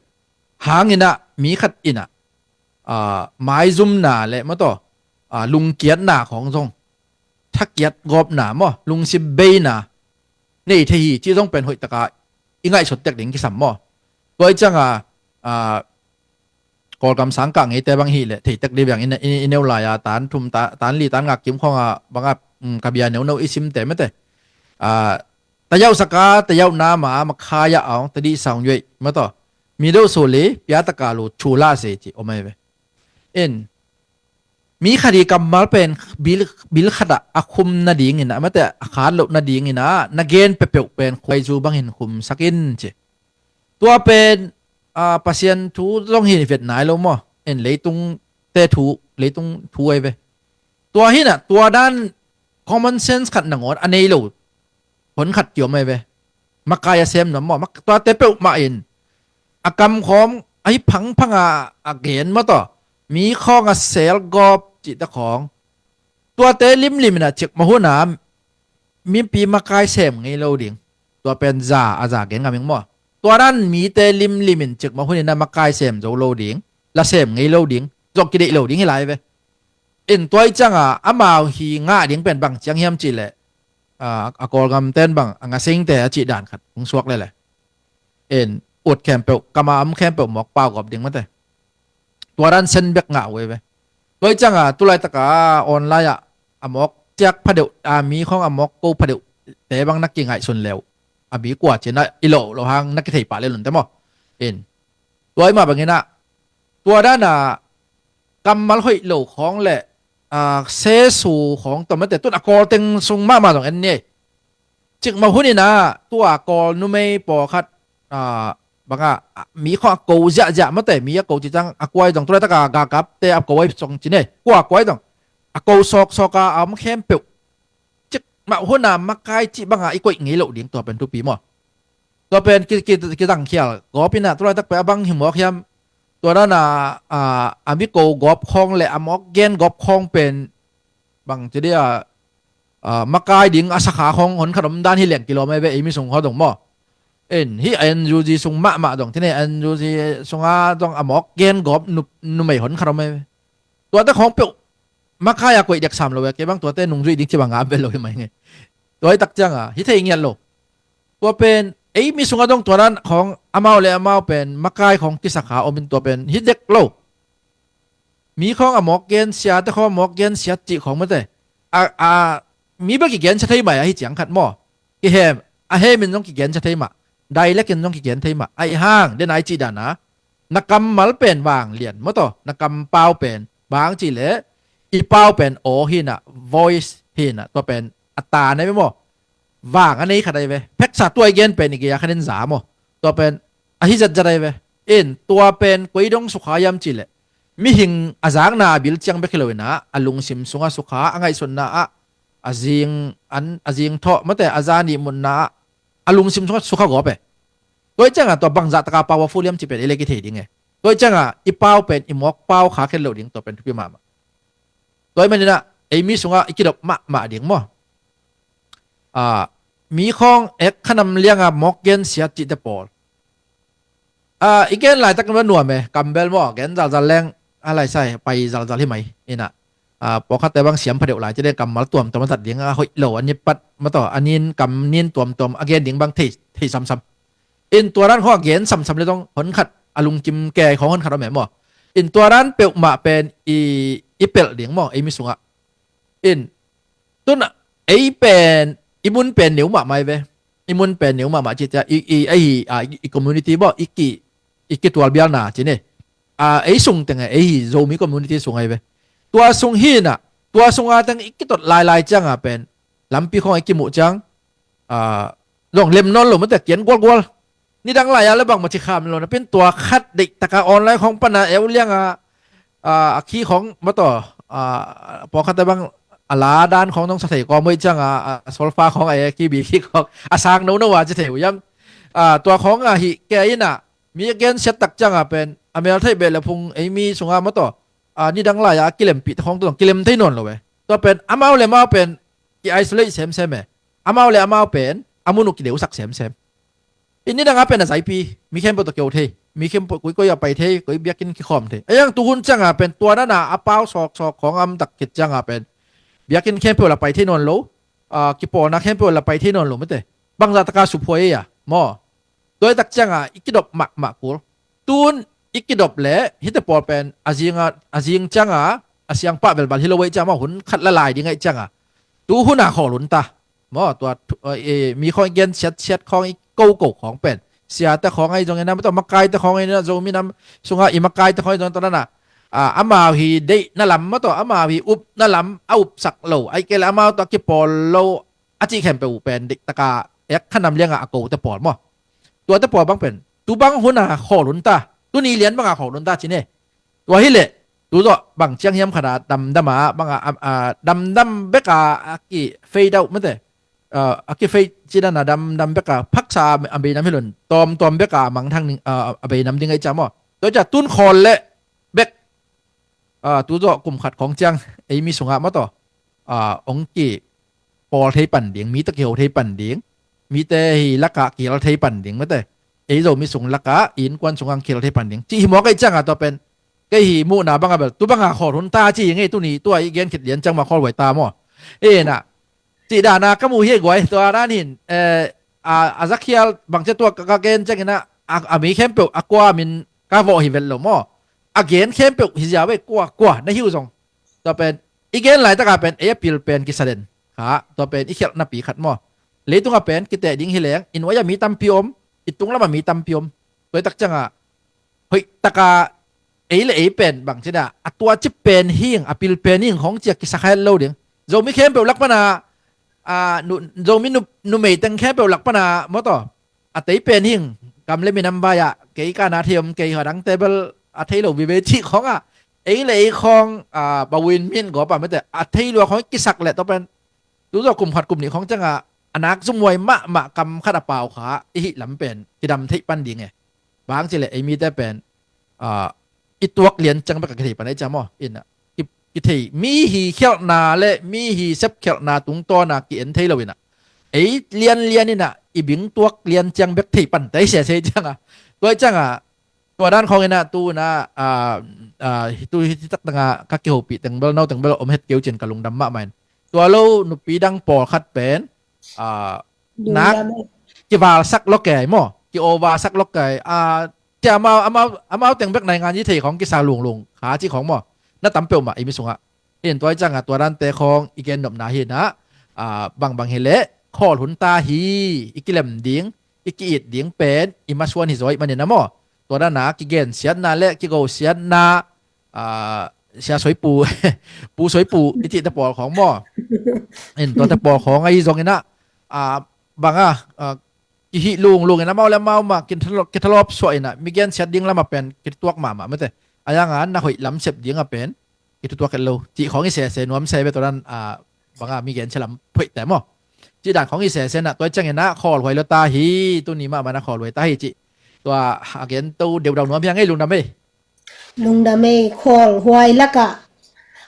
hang in a mi khat in a, ah, maizumna le maw taw, ah, lungkiatna khawng zong, thakiat gawpna maw, lungsim beina nei thei hi ci zong pen hoih taka i ngaihsut tek ding kisam maw. Tua i ciangah, ah, Kawlgam sangkah ngeite bang hi leh thei tek dih bang i, i, i neu lai a tan thum ta, tan li tan ngak kim khawng a bang a, um, ka bia neu neu i simte mate, ah, Tayau saka tayau nama makhaya aung tadi saung yuai mato. Mido soli piataka lu chula se ci omai ve. In mi khadi kammal pen bil bil khada akhum nading ina mate akhat lo nading ina na gen pepeu pen khuai zu bangin khum sakin ci. Tua pen Pasian thu zong hi vet nai lo maw? In leitung te thu leitung thu ai ve. Tua hinah tua dan common sense khat nangawn a nei lo hon khat kiom ai ve. Makai a sem nuam maw? Tuate peuhmah in a kamkhawm ahi phangphanga a gen maw taw? Mi khawng a sel gawp cihte khawng tuate limlim inah cikmah huna mipi makai sem ngei lo ding. Tua pen za a za gen ngam ing maw? Tua dan mite limlim in cikmah hunin a makai sem zo lo ding, la sem ngei lo ding, zong kideih lo ding hi lai ve. In tua i cianga amau hi ngah ding pen bang ciang hiam cihleh a Kawlgam ten bang a ngasingte a cih dan khat hong suak lele. In ut khempeuh kama am khempeuh mawk pau gawp ding mate. Tua dan sen bek ngah uh ei ve. Tua i cianga tulaitaka online ah a mawk ciak phadeuh a mi khawng a mawk ko phadeuh te bang na kingaihsun leuh a mi kua cina i loh lo hang na kithei pah lelunte maw? In tua i mah banginah tua dana kammal hoih lo khawng le sesu khawng tawmate tun a Kawlteng sung mahmah zong en ni. Cikmah huninah tua Kawl numei pawlkhat banga mi khawng a ko ziahziah mate mi a ko cicang a kuai zong tulaitaka gakapte a ko ai song cine kua kuai zong a ko sawksawka a om khempeuh cikmah huna makai cih banga i koih ngei loh ding tua pen thupi maw? Tua pen kizangkhial gawp inah tulaitak pen a bang hi mawk hiam? Tua dana a mi ko gawp khawng le a mawk gen gawp khawng pen bang ci dia makai ding a sakha khawng hon khat om dan hi leng kilawm ai ve ei mi sung khaw dong maw? In hi N U G sung mahmah dong tine N U G sunga dong a mawk gen gawp numei hon khat om ai ve. Tuate khawng peuh makai a koih dek sam lo ve kei bang tuate nungzuih ding ci banga a bel lo hi mai nge. Tua i tak cianga hi thei ngiat lo. Tua pen ei mi sunga dong tua dan khawng amau le amau pen makai khawng kisakha omin tua pen hi dek lo. Mi khawng a mawk gen siate khawng a mawk gen siat cih khawng mate a mi bek i gen sia thei mai ahi ciang khat maw? Kihem a hemin zong kigen sia thei mah. Dialect in zong kigen thei mah ahi hang den ai cih dana na kammal pen vang lian maw taw? Na kampau pen vang cihleh i pau pen aw hinah voice hinah tua pen a ta nei ve maw? Vang a nei khat ai ve. Pheksa tua i gen pen i gei a khanin za maw? Tua pen ahi zatzat ai ve. In tua pen koi dong sukha hiam cihleh mihing a zakna a bil ciang bek hi lo inah a lungsim sunga sukha a ngaihsutna ah a zing an a zing thawh mate a za nih mutna ah a lungsim sukha sukha gawp e. Tua i cianga tua bangzah taka powerful hiam ci pen i le kithei ding e. Tua i cianga i pau pen i mawk pau kha khen lo ding tua pen thupi mahmah. Tua i maninah ei mi sungah i kidop mahmah ding maw? Mi khawng ek khanam lianga mawk gen siat cihte pawl. I gen laitak nuam e kambel maw gen zalzal leng a laisai pai zalzal hi mai inah pawlkhatte bang siam phadeuh lai ci den kammal tuamtuam a tat ding a hoih lo a nipat mataw a nin kam nin tuamtuam a gen ding bang thei samsam. In tua dan khawng a gen samsam le zong hon khat a lungkim kei khawng hon khat om e maw? In tua dan peuhmah pen i pelh ding maw ei mi sungah? In tun ei pen i mun pen neu mahmah i ve. I mun pen neu mahmah ci tia i community baw i ki i kitual bialna ci ni. Ei sung teng ei hi Zomi community sung ai ve. Tua sung hinah tua sunga teng i kitot lailai cianga pen lampi khawng i kimuh ciang zong lem nawn lo mate kian gualgual. Nidang lai-a le bangmah ci kham lo napin tua khat deihtaka online khawng pana eu lianga a khi khawng mataw pawlkhatte bang a la dan khawng nong sa thei kawm uh i cianga a solfa khawng a e kibi khi khawng a sang nono a ci thei uh hiam? Tua khawng a hih kei inah mi a gen siattak cianga pen a mel theih beh le phung ei mi sunga mataw nidang lai-a a kilempih te khawng tawh kilem thei nawn lo e. Tua pen amau le amau pen ki isolate semsem e. Amau le amau pen a mun uh kideusak semsem. I nidanga pen a zaipi mi khempeuh tawh keu thei mi khempeuh koi koi a pai thei koi biakinn kikhawm thei a iang tuhun cianga pen tua dana a pau sawksawk khawng a amtak khit cianga pen biakinn khempeuh la pai thei nawn lo. Kipawlna khempeuh la pai thei nawn lo mate. Bangzah taka suphuai ei a maw? Tua i tak cianga i kidop mahmah kul. Tun i kidop le hite pawl pen a zinga a zing cianga a siangpah velval hi lo ei cianga maw hun khat la lai ding aih cianga tu huna khawl hun ta. maw, tua thu- eh, eh, mi khawng i gen siatsiat khawng i koko khawng pen, siate khawng ahi zongin ah, mawtaw makaite khawng ahi na, Zomi nam sungah i makaite khawng ahi zongin tua dan ah, ah, amau hi deihna lam mawtaw, amau hi upna lam a upsak lo, ahih kei leh amau tawh a kipawl lo a cih khempeuh uh pen deihtaka ek khanam liangah a kote pawl maw. Tuate pawl bang pen tu bang hun a khawl hun ta, tuni lian banga khawl hun ta ci ne. Tua hileh tu zawh bang ciang hiam khat a damdam a banga, a, a, damdam beka a ki fade out mate. A, a ki fade ci dan a damdam beka phaksa a bei nam hi lo in, tawmtawm beka a mangthang ding, a, a bei nam ding ahi ciang maw. Tua ciang tun khawl leh bek, a, tu zawh kum khat khawng ciang ei mi sungah mawtaw, a, hong kipawl thei pan ding, mite kiho thei pan ding, mite hi lakah kihel thei pan ding mate. Ei Zomi sung lakah i innkuan sungah kihel thei pan ding cih hi mawk ahi ciangah tua pen kei hi muhna banga bel tu banga khawl hun ta ci hi ngei, tuni tua i gen khit lian ciang mah khawl huai ta maw. Hi na, cih dana ka muh hi guai, tua dan hin, eh, a, a zakhial bangcia tua ka, ka gen ciangin ah, a, a mi khempeuh a kua min ka vawh hi vet lo maw. A gen khempeuh hi zia ve, kua, kua na hi uh zong. Tua pen, i gen laitaka pen, ei a pil pen kisa den. Kha, tua pen, i khialhnapi khat maw. Leitungah pen, kiteh ding hi leng, i nuai-ah mi tampi om, i tunglamah mi tampi om. Tua i tak ciangah, hoih taka ei le ei pen bang ci dah, a tua ci pen hing, a pil pen hing khawng ci a kisa kha het lo ding. Zomi khempeuh lak pana, a, nu, Zomi nu, numei teng khempeuh lak pana, mawtaw, a tei pen hing, gam le minam vai-ah, kei ka na thei om, kei hadang table a thei lo vive cih khawngah, ei le ei khawng, a, bawin min gawpa mete, a thei lua khawng kisak leh tua pen, tu zawh kum khat kum nih khawng ciangah, a nak zumhuai mahmah kam khat a pau kha, i hih lam pen, kidam theih pan ding e. Bang ci leh ei mite pen, a, i tuak lian ciang bek a kithei pan ahi ciang maw. Ina, ki, kithei, mi hi khialhna le mi hi sep khialhna tungtawna ki-en thei lo ina, ei lianlian ina, i bing tuak lian ciang bek thei pan tei sese cianga. Tua cianga, tua dan khawng ina, tu ina, a, a, tu hi tak tanga ka kihopih teng bel, nau teng bel om het keu cin ka lungdam mahmah in. Tua lo nupi dang pawlkhat pen, a, nak kivalsak lo kei maw, ki-oversak lo kei, a, cia amau, amau, amau teng bek naingan i thei khawng kisa lunglung kha ci khawng maw. Na tam peuhmah i mi sungah. In tua i ciangah tua dante khawng i gen nopna hi na, a, bangbang hileh khawl hun ta hi, i kilem ding, i ki-it ding pen i masuan hi zaw i manin a maw. Tua dana kigensiatna le kigosiatna, a, sia soipu, pu soipu i cihte pawl khawng maw. In tuate pawl khawng ahi zongin a, a, banga, a, kihih lunglungin amau le amau mah kithalawp suah ina, mi gensiat ding lama pen kituak mahmah mete. A yanga na hoih lam sep dinga pen kitutuak het lo cih khawng i sese nuam se ve tua dan, a, banga mi gensia lam phoihte maw. Cih dan khawng i sese na tua ciangin a khawl huai lo ta hi, tuni mahmah na khawl huai ta hi cih. Tua a gen to deudau nuam hiang ei lungdam ei. Lungdam ei, khawl huai lakah,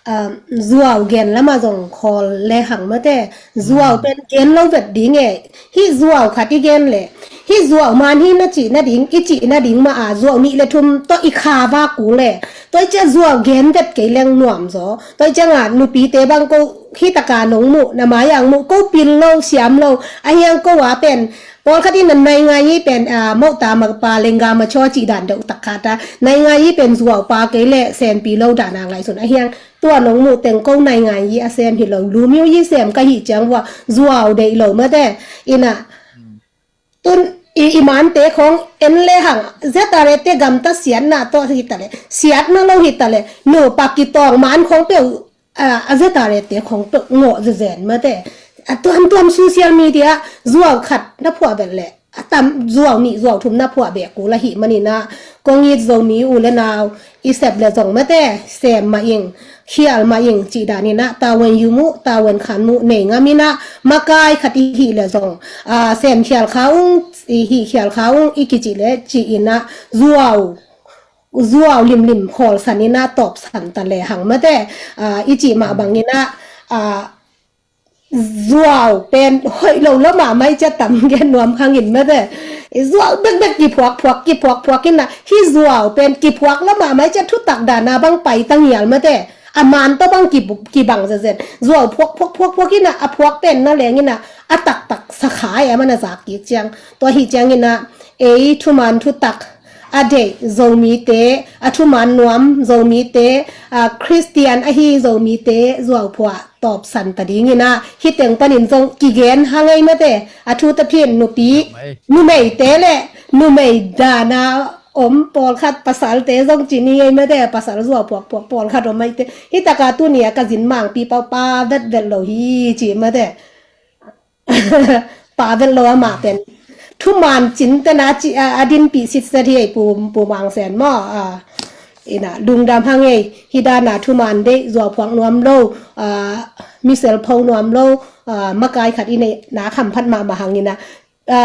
um, zuau gen lama zong khawl le hang mate, zuau pen gen lo vet ding e, hih zuau khat i gen le, hih zuau man hi na cih nading, i cih nading ma a, zuau nih le thum tawh i kha va ku le, tua i cia zuau gen vet kei leng nuam zaw, tua i cianga nupite bang ko, hih taka nong muh, na mai ang muh, ko pil lo, siam lo, a hiang ko a pen, pawlkhat in a naingai hi pen, a, mawhta mapa lengga machaw cih dan deuh tak khat a, naingai hi pen zuau pa kei le senpi lo dan a ngaihsun a hiang tua nong muh teng ko naingai hi a sem hi lo, lumiu hi sem ka hih ciang vua zuau deih lo mate. Ina, tun i, i mante khawng en le hang, zetarete gamta siatna tawh hi ta le, siatna lo hi ta le, nupa kitawng man khawng peuh a, a zetarete khawng peuh ngawh zezen mate. A tuamtuam social media zuau khat na phuah vet le, a tam zuau nih zuau thum na phuah beh kul ahih manin a, kong it Zomi u le nau, i sep le zong mate, sem mah ing, khial mah ing, cih danin a, tawen yum uh, tawen khan muh, nei ngam in a, makai khat i hih le zong, a, sem khial kha ung, i hih khial kha ung, i kicih le, cih in a, zuau, zuau limlim khawlsan in a tawpsan ta le hang mate, a, i cih mah bangin a, a, zuau pen hoih lo lo mahmah i cia tam gen nuam khang in mate. Zuau bekbek kiphuak phuak, kiphuak phuak in a, hih zuau pen kiphuak lo mahmah i cia thutak dana bang pai ta ngial mate. A man tawh bang ki, kibang zezen. Zuau phuak phuak phuak phuak in a, a phuak pen na leng in a, a taktak sakha e a man a zak kik ciang. Tua hi ciangin a, ei thuman thutak, a deih Zomite, a thuman nuam Zomite, a Khristian ahi Zomite zuauphuah tawpsan ta dingin ah, hih teng panin zong kigen hang ei mate, a thu taphin nupi, numeite le numei dana om pawlkhat, pasalte zong ci ni ei mate, pasal zuauphuah phuah pawlkhat om ei te. Hih taka tuni a ka zin mangpi pau pa vetvet lo hi ci mate. Pa vet lo amah pen thuman cin tena ci a, a dinpih sitset hi ei pu, pu Mang Sen maw. A, ina lungdam hang ei, hih dana thuman deih, zuauphuak nuam lo, a, misel pho nuam lo, a, makai khat i neih na khamphat mahmah hang ina. A,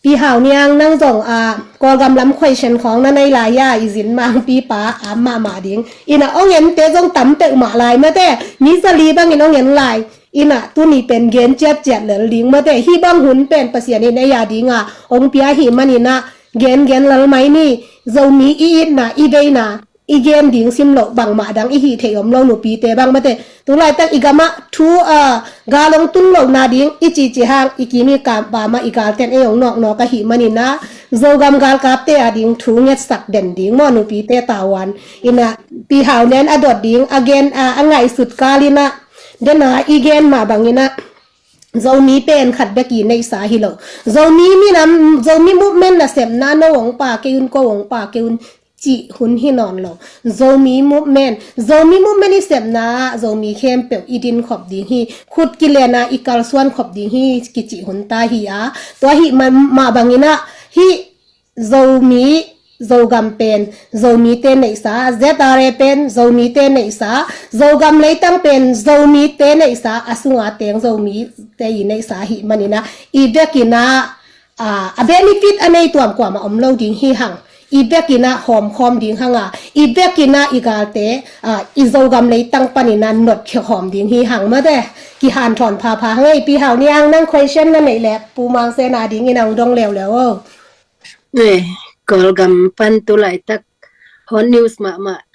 Pi Hau Niang nang zong, a, Kawlgam lam question khawng na nei lai a, i zin mangpi pa a mahmah ding. Ina ong ente zong tam peuhmah lai mate, mi zali bangin ong en lai. Ina tuni pen gen ciatciat lel ding mate, hih bang hun pen Pasian in ei a dinga ong pia hi maninah gen gen lel mai ni. Zomi i itna, i veina, i gen ding sim loh bangmah dang i hih theih om lo, nupite bang mate. Tulaitak i gamah thu, a, gal ong tun lohna ding i cici hang, i kim i kam pamah i galten ei ong nawknawk ahi maninah Zogam galkapte a ding thu ngetsak den ding maw, nupite tavuan. Ina Pi Hau Niang a dot ding a gen, a, a ngaihsut kal inah dena i gen mah banginah Zomi pen khat bek i neihsa hi lo. Zomi minam, Zomi movement nasepna no ong pa kei un, ko ong pa kei un cih hun hi nawn lo. Zomi movement, Zomi movement i sepna ah Zomi khempeuh i din khop ding hi. Khut kilena i kalsuan khop ding hi, kicih hun ta hi a. Tua hih mah, mah banginah hih Zomi, Zogam pen Zomite neihsa, Z R A pen Zomite neihsa, Zogam leitang pen Zomite neihsa, a sunga teng Zomite i neihsa hi maninah i vekinah, a, a benefit a nei tuam kuamah om lo ding hi hang. I vekinah hawmkhawm ding hanga, i vekinah i galte, a, i Zogam leitang paninah notkhia khawm ding hi hang mate. Kihanthawn phapha hang ei. Pi Hau Niang nang question na neih leh Pu Mang Sen a dingin a ong dong leuleu o. Eh, Kawlgam pan tulaitak hot news mahmah.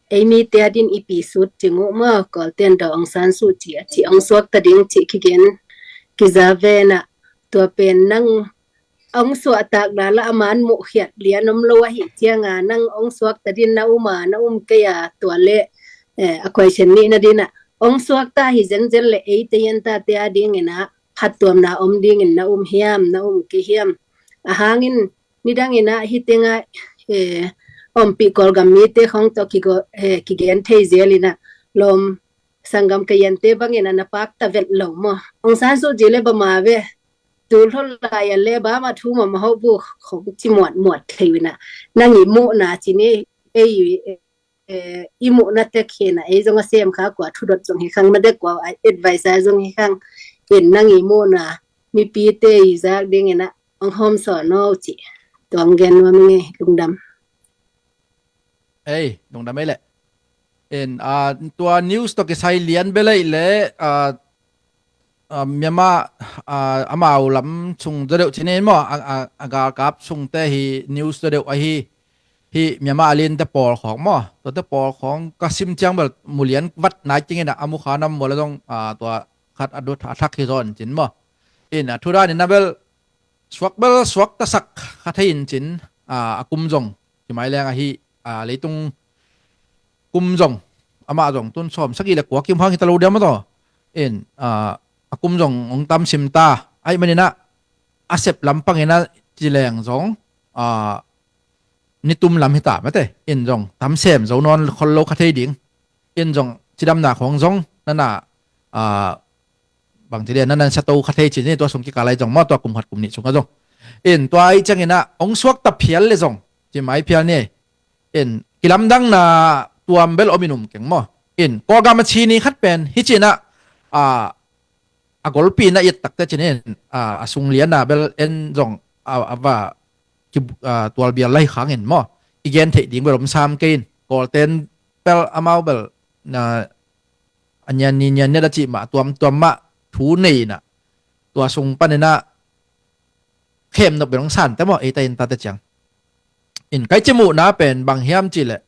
Ei mite a din i pi sut cing uh maw, Kawlten daw Aung San Suu Kyi a cih ong suakta ding cih kigen kiza venah, tua pen nang ong suahtak dala a man muhkhiat lian om lo ahi cianga nang ong suakta din na um a, na um kei a, tua le, eh, a question nihna dinah ong suakta hi zenzen le eite iantate a dinginah phattuamna om dingin na um hiam, na um kei hiam? A hangin nidanginah hih tengah, eh, ompih Kawlgam mite khawng tawh kigo, eh, kigen thei zelinah lawm sanggam ka iante banginah na pakta vet lo maw? Aung San Suu Kyi le bama ve, tul hol lai a le bama thu mama hoh bu khong ci muatmuat thei unah nang i muhna ci ni ei, eh, i muhna tek hina ei zong a sem kha kua thudot zong hi khang, mate kua advisor zong hi khang. In nang i muhna mipite i zak dinginah ong hawm sawn no cih tuang gen nuam i ngei. Lungdam. Ei, lungdam ei leh. In, a, tua news tawh kisai lian belei le, a, a, Myanmar, a, amau lam sung zaw deuh cinin maw, a, a, a galkap sungte hi news zaw deuh ahi. Hih Myanmar a linte pawl khawng maw, tuate pawl khawng ka sim ciang bel mulian vat nai kingin a, a mukha nam mual a zong, a, tua khat a dut a thak hi zawn cin maw. In a thudanin a bel suak bel suak tasak kha thei in cin, a, a kum zong ci mai leng ahi, a, leitung kum zong, amah zong tun sawm sagih le kua kim hang hi ta lo diam a taw. In, a, a kum zong ong tam sim ta ahi maninah a sep lampangin a ci leng zong, a, nitum lam hi ta mate. In zong tam sem zo nawn khol lo kha thei ding. In zong cidamna khawng zong nana, a, bang ci lian nana sa to kha thei cin ni, tua sung kikal lai zong maw, tua kum khat kum nih sungah zong. In tua ahi cianginah ong suakta phial le zong ci mai phial ni. In kilamdangna tuam bel om in um keng maw. In Kawlgam a ci ni khat pen hi cinah, a, a golpi na iat takte cinin, a, a sungliana bel en zong a, a va ki, a, tualbial lai khangin maw, i gen theih ding bel om sam kei in. Kawlten bel amau bel na a nian ni nian niat a cih mah tuamtuam mah thu nei inah tua sung paninah khem nop bel ong sante maw, ei ta in tate ciang. In kai ci muhna pen bang hiam cih leh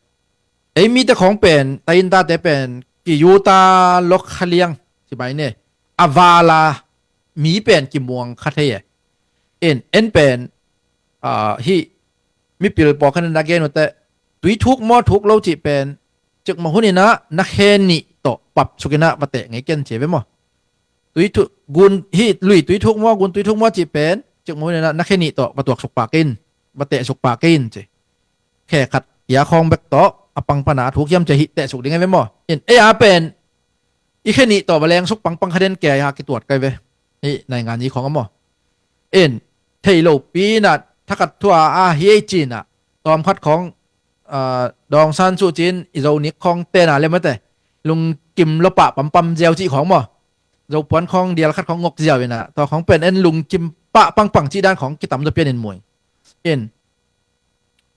ei mite khawng pen, ta in tate pen ki yuta lok kha liang ci mai ne. A vala mi pen kimuang kha thei e. In en pen, a, hih mipil pawlkhat in a gen uh teh, tui thuk maw thuk lo cih pen cikmah hun in ah na khe nih tawh pap suk in ah va teh ngei ken ci ve maw. Tui thuk, gun, hih lui tui thuk maw, gun tui thuk maw cih pen cikmah hun in ah na khe nih tawh va tuak suk pak in, va teh suk pak in ci. Khe khat kia khawng bek tawh a pang pan a thuk hiam ci hih teh suk ding a ve maw. In ei a pen i khe nih tawh va leng suk pangpang kha den kei a kituat kai ve. Hih naingan i khawng a maw. In thei lo pi in ah thakhat thu a a hi ei ci in ah tawm khat khawng, ah, dawng san suh cin i zo nik khawng ten a le mate lungkim lo pah pampam ziau cih khawng maw. Zo puan khawng dial khat khawng ngok ziau in ah tua khawng pen en lungkim pah pangpang cih dan khawng kitam zaw pian in mui. In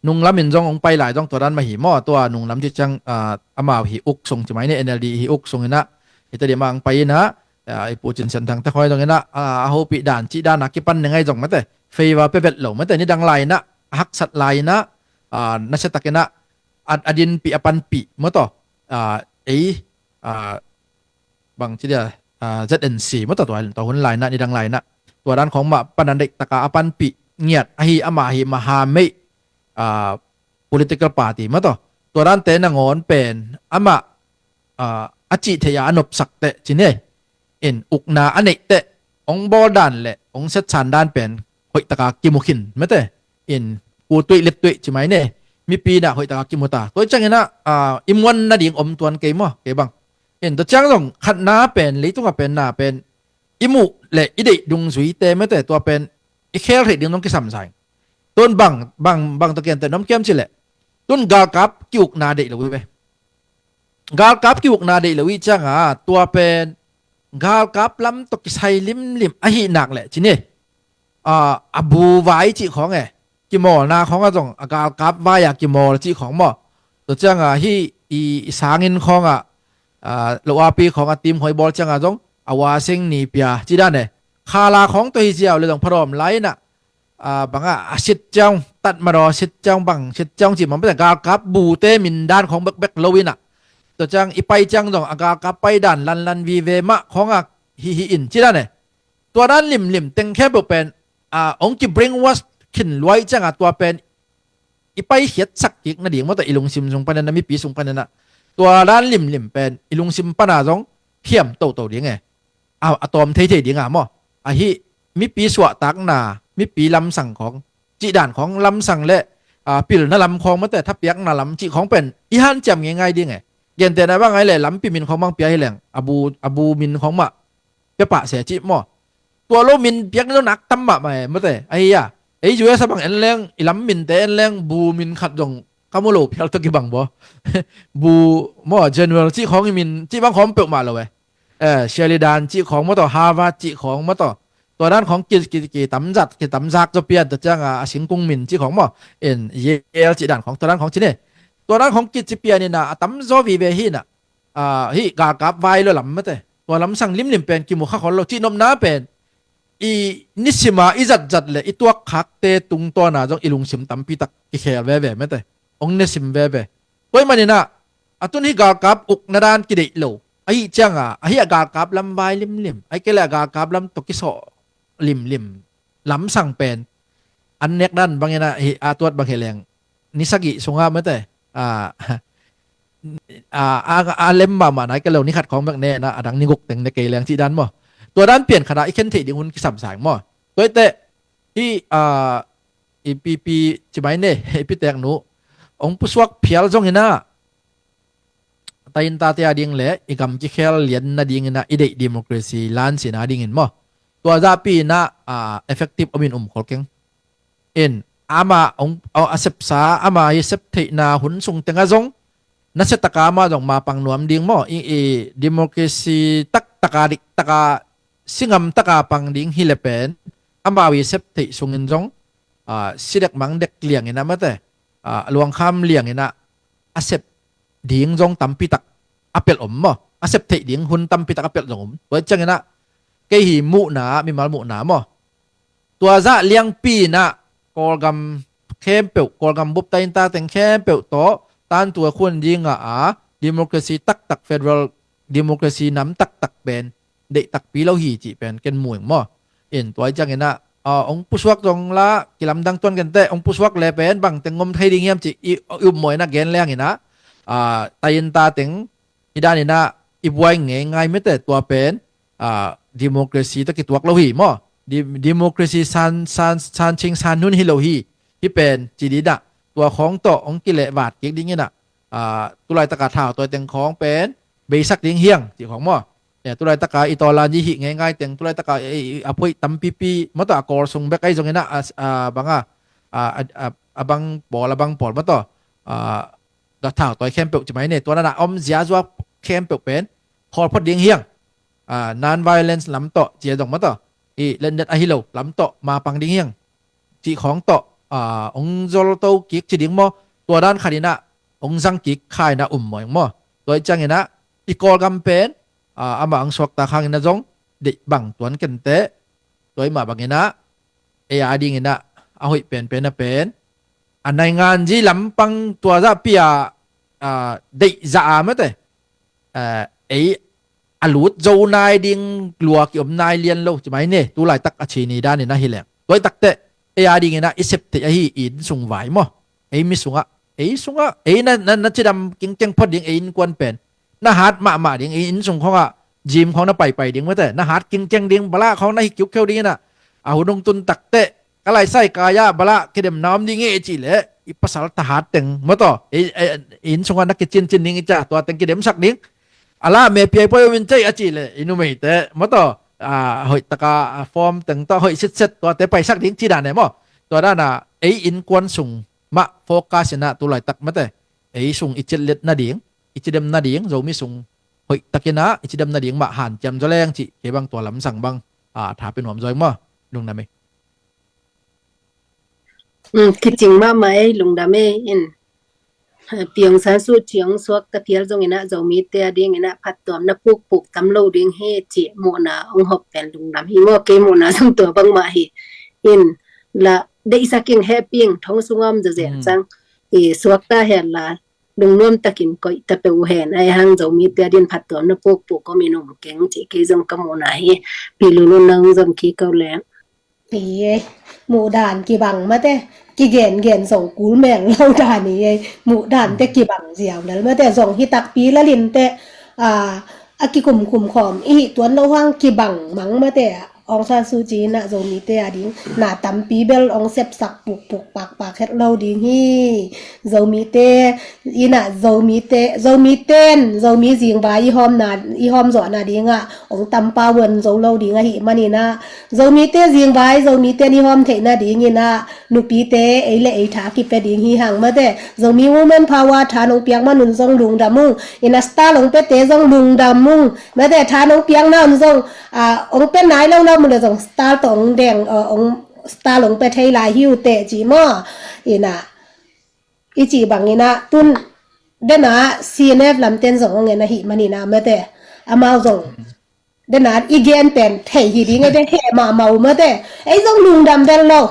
nunglam in zong hong pai lai zong tua dan mah hi maw. Tua nunglam cih ciang, ah, amau hi uk sung ci mai ni, N L D hi uk sung in ah, hi ta di mah hong pai in ah, ah, i Pu Cin Sian Thang te khawng zong in ah, ah, a hopih dan cih dan a kipan ni ngai zong mate, favor pe vet lo mate, nidang lai in ah, a haksat lai in ah, ah, nasia tak in ah, a, a dinpih a panpih maw tawh, ah, ei, ah, bang ci dia, ah, Z N C maw tawh tua, tua hun lai in ah, nidang lai in ah tua dan khawng mah pan a deih tak a a panpih ngiat ahi, amah hi maha meih, ah, political party maw tawh. Tua dante nangawn pen amah, ah, a cih theih a a nopsak teh ci ni. In ukna a neih teh hong bawl dan le hong setsan dan pen hoih tak a kimu khin mate. In ku tuih let tuih ci mai ni. Mipi in ah hoih tak a kimu ta. Tua ciang in ah, ah, i muan nading om tuan kei maw, kei bang. In tua ciang zong khatna pen, leitung a pen na pen i muh le i deih dungzuite mate tua pen i khel theih ding zong kisam sa ing. Tun bang, bang, bang tawh kian teh nuam kiam ci leh, tun galkap ki-ukna deih lo hi ve. Galkap ki-ukna deih lo i ciang a tua pen galkap lam tawh kisai limlim ahi nak leh ci ni. Ah, a bu vai cih khawng e, kimawlna khawng a zong a galkap vai a kimawl cih khawng maw. Tua ciang a hih i, i sangin khawng a, ah, lo api khawng a team hoi bawl ciang a zong a wasing ni pia cih dan e. Khala khawng tawh hi ziau le zong phadawm lai in ah, ah, bang a, a sit ciang, tat madaw sit ciang, bang sit ciang cih mah, galkap bute min dan khawng bekbek lo in ah. Tua ciang i pai ciang zong a galkap pai dan lanlan vive mah khawng a hi hi in cih dan e. Tua dan limlim teng khempeuh pen, ah, hong ki brainwash khin luai ciang a tua pen i paikhiatsak kik nading maw tawh i lungsim sung panin a, mipi sung panin a, tua dan limlim pen i lungsim pan a zong hiam toto ding e. A, a tawm theithei ding a maw. Ahi mipi suahtakna, mipi lamsang khawng, cih dan khawng lamsang le, ah, pilna lam khawng mate, thapiakna lam cih khawng pen i hanciam ngeingai ding e. Gentehna bang ai le lampi min khawng bang pia hi leng, a bu, a bu min khawng mah pia pah se cih maw. Tua lo min piak ni lo nak tam mahmah e mate. Ahi a, ei U S a bang en leng, i lam minte en leng, bu min khat zong ka mu lo phial tawh kibang baw. Bu maw, General cih khawng i min, cih bang khawng peuhmah lo e. Eh, Sheridan cih khawng maw tawh, Harvard cih khawng maw tawh. Tua dan khawng ki, ki, kitamzat, kitamzak zaw pian, tua ciang a, a singkung min cih khawng maw. En, Yale cih dan khawng, tua dan khawng ci ni. Tua dan khawng kici pian in a, a tamzaw vive hi in a. Ah, hih galkap vai lo lam mate, tua lamsang limlim pen kimu kha khol lo cih nopna pen i nisim a i zatzat le i tuakkhakte tungtawn a zong i lungsim tampi tak kikhel veve mate, hong nesim veve. Tua ahih manin a, a tun hih galkap ukna dan kideih lo ahih ciang a, ahi a galkap lam vai limlim, ahih kei leh a galkap lam tawh kisawh limlim lamsang pen an nek dan bangin a, hih a tuat bang hi leng ni sagih sungah mate, a, a, a, a lem mahmah nai ka lo, ni khat khawng bek ne na, a dang ni guk teng ne kei leng cih dan maw. Tua dan pian khat a i khen theih ding hun kisam sa ing maw. Tua hi teh, hih, a, i pipi ci mai ne, i pitek nu hong pusuak phial zongin a, taintate a ding le i gam kikhel lian nadingin a, i deih democracy lansin a dingin maw, tua zahpi in a, a, effective om in um khol keng. In ama hong, a, a sepsa, ama hi sep theihna hun sung teng a zong nasia taka ama zong mapang nuam ding maw. I, i democracy taktak a, dik taka, singam taka pang ding hi le pen, ama hi sep theih sungin zong, a, si dek mang dek liang in a mate, a, luangkham liang in a, a sep ding zong tampi tak a pelh om maw. A sep theih ding hun tampi tak a pelh zong om. Tua ciangin a, kei hi muhna, mimal muhna maw. Tua zah liangpi in a, Kawlgam khempeuh, Kawlgam bup tainta teng khempeuh tawh tantu a khun ding a, a, democracy taktak, federal democracy nam taktak pen deih takpi lo hi cih pen ken mu ing maw. In tua ciangin a, ah, hong pusuak zong la kilamdang tuan kenteh, hong pusuak le pen bang teng ngom thei ding hiam cih i, i upmawh in ah gen leng in ah, ah, tai-in ta teng hi dan in ah i buai ngeingai mete, tua pen, ah, democracy tawh kituak lo hi maw. Di-, democracy san, san, san ching san nun hi lo hi. Hi pen ci dih dah, tua khawng tawh hong kilehvat kik ding in ah, ah, tulaitak a thau tawi teng khawng pen beisak ding hiang cih khawng maw. Eh, tulaitak a i tawlan i hih ngeingai teng, tulaitak a, eh, i a phoih tampipi maw tawh, a Kawl sung bek ahi zong in ah, a, a bang a, a, a, a, a bang pawl, a bang pawl maw tawh, ah, tua thau tawi khempeuh ci mai ne, tua dan a om ziazua khempeuh pen khawl phot ding hiang. Ah, non-violence lam tawh, cia dong maw tawh, i letnet ahi lo lam tawh mapang ding hiang cih khawng tawh, ah, hong zolto kik ci ding maw. Tua dan khat in ah hong zang kik kha in ah um maw, maw. Tua ih ciang in ah i Kawlgam pen, ah, amah hong suakta khang in ah zong deih bang tuan kenteh, tua ih mah bang in ah ei a ding in ah a hoih penpen a pen, a naingan zi lampang tua zah pi a, ah, deih zah a mete, ah, ei a lut zo nai ding lua kiom nai lian lo ci mai ne, tulaitak a ci ni dan in ah hi leng. Tua ih takteh ei a ding in ah i sep theih ahi i inn sung vai maw. Ei mi sungah, ei sungah, ei na, na, na cidam kingkeng phot ding ei innkuan pen na hat mahmah ding, i inn sung khawngah gym khawng na paipai ding mete, na hat kingkeng ding, bala khawng na hi kiukheu ding in ah, a hun hong tun takteh ka laisai kai ah bala kidemna om ding e cih leh, i pasal thahat teng maw tawh, i, i, i inn sungah na kicincin ding i cia, tua teng kidemsak ding. A la me piai poi om in cei a cih leh i numeite maw tawh, ah, hoih taka, ah, form teng tawh hoih sitset tuate paisak ding ci dan e maw. Tua dan a ei innkuan sung mah focus in ah tulaitak mete, ei sung i cillet nading, i cidem nading, Zomi sung hoih takin ah i cidem nading mah hanciam zaw leng cih, kei bang tua lamsang bang, ah, tha pia nuam zaw ing maw. Lungdam ei. Um, kicing mahmah ei, lungdam ei in. Pi Aung San Suu Kyi hong suakta phial zong in ah Zomite a ding in ah phattuamna pukpuk tam lo ding hi cih muhna hong hawm pen lungdam hi maw, kei muhna zong tua bangmah hi. In la deihsak ing, hehpih ing, thong sungah om zawzen cang. I suakta hen la lungnuam takin koih ta peuh uh hen, ahi hang Zomite a din phattuamna pukpuk om in um keng cih kei zong ka muhna hi. Pi Lulun, nang zong kiko leng. Hi ei, muhdan kibang mate, kigengen zong kul mel lo dan hi ei, muhdante kibang ziau lel mate, zong hi takpi lalin te, a, a kikumkum khawm i hih tuan lo hang kibang mang mate, Aung San Suu Kyi in ah Zomite a ding na tampi bel hong sepsak pukpuk pakpak het lo ding hi. Zomite in ah Zomite, Zomite in Zomi zingvai i hawmna, i hawm zawhna dingah hong tampa vuan zo lo ding ahih manin ah, Zomite zingvai Zomite in i hawm theihna dingin ah nupite ei le ei tha kipia ding hi hang mate. Zomi Women Power tha nong piak man un zong lungdam ung. In ah star hong piate zong lungdam ung mate, tha nong piakna un zong, a, hong pia nai lo na mu le zong star tawh hong deng, a, hong star hong pia thei lai hi uh teh ci maw. In ah i cih bangin ah tun dena C N F lamten zong hong en ahih manin ah mate, amau zong dena i gen pen thei hi ding ei, te heh mahmah uh mate. Ei zong lungdam vel lo.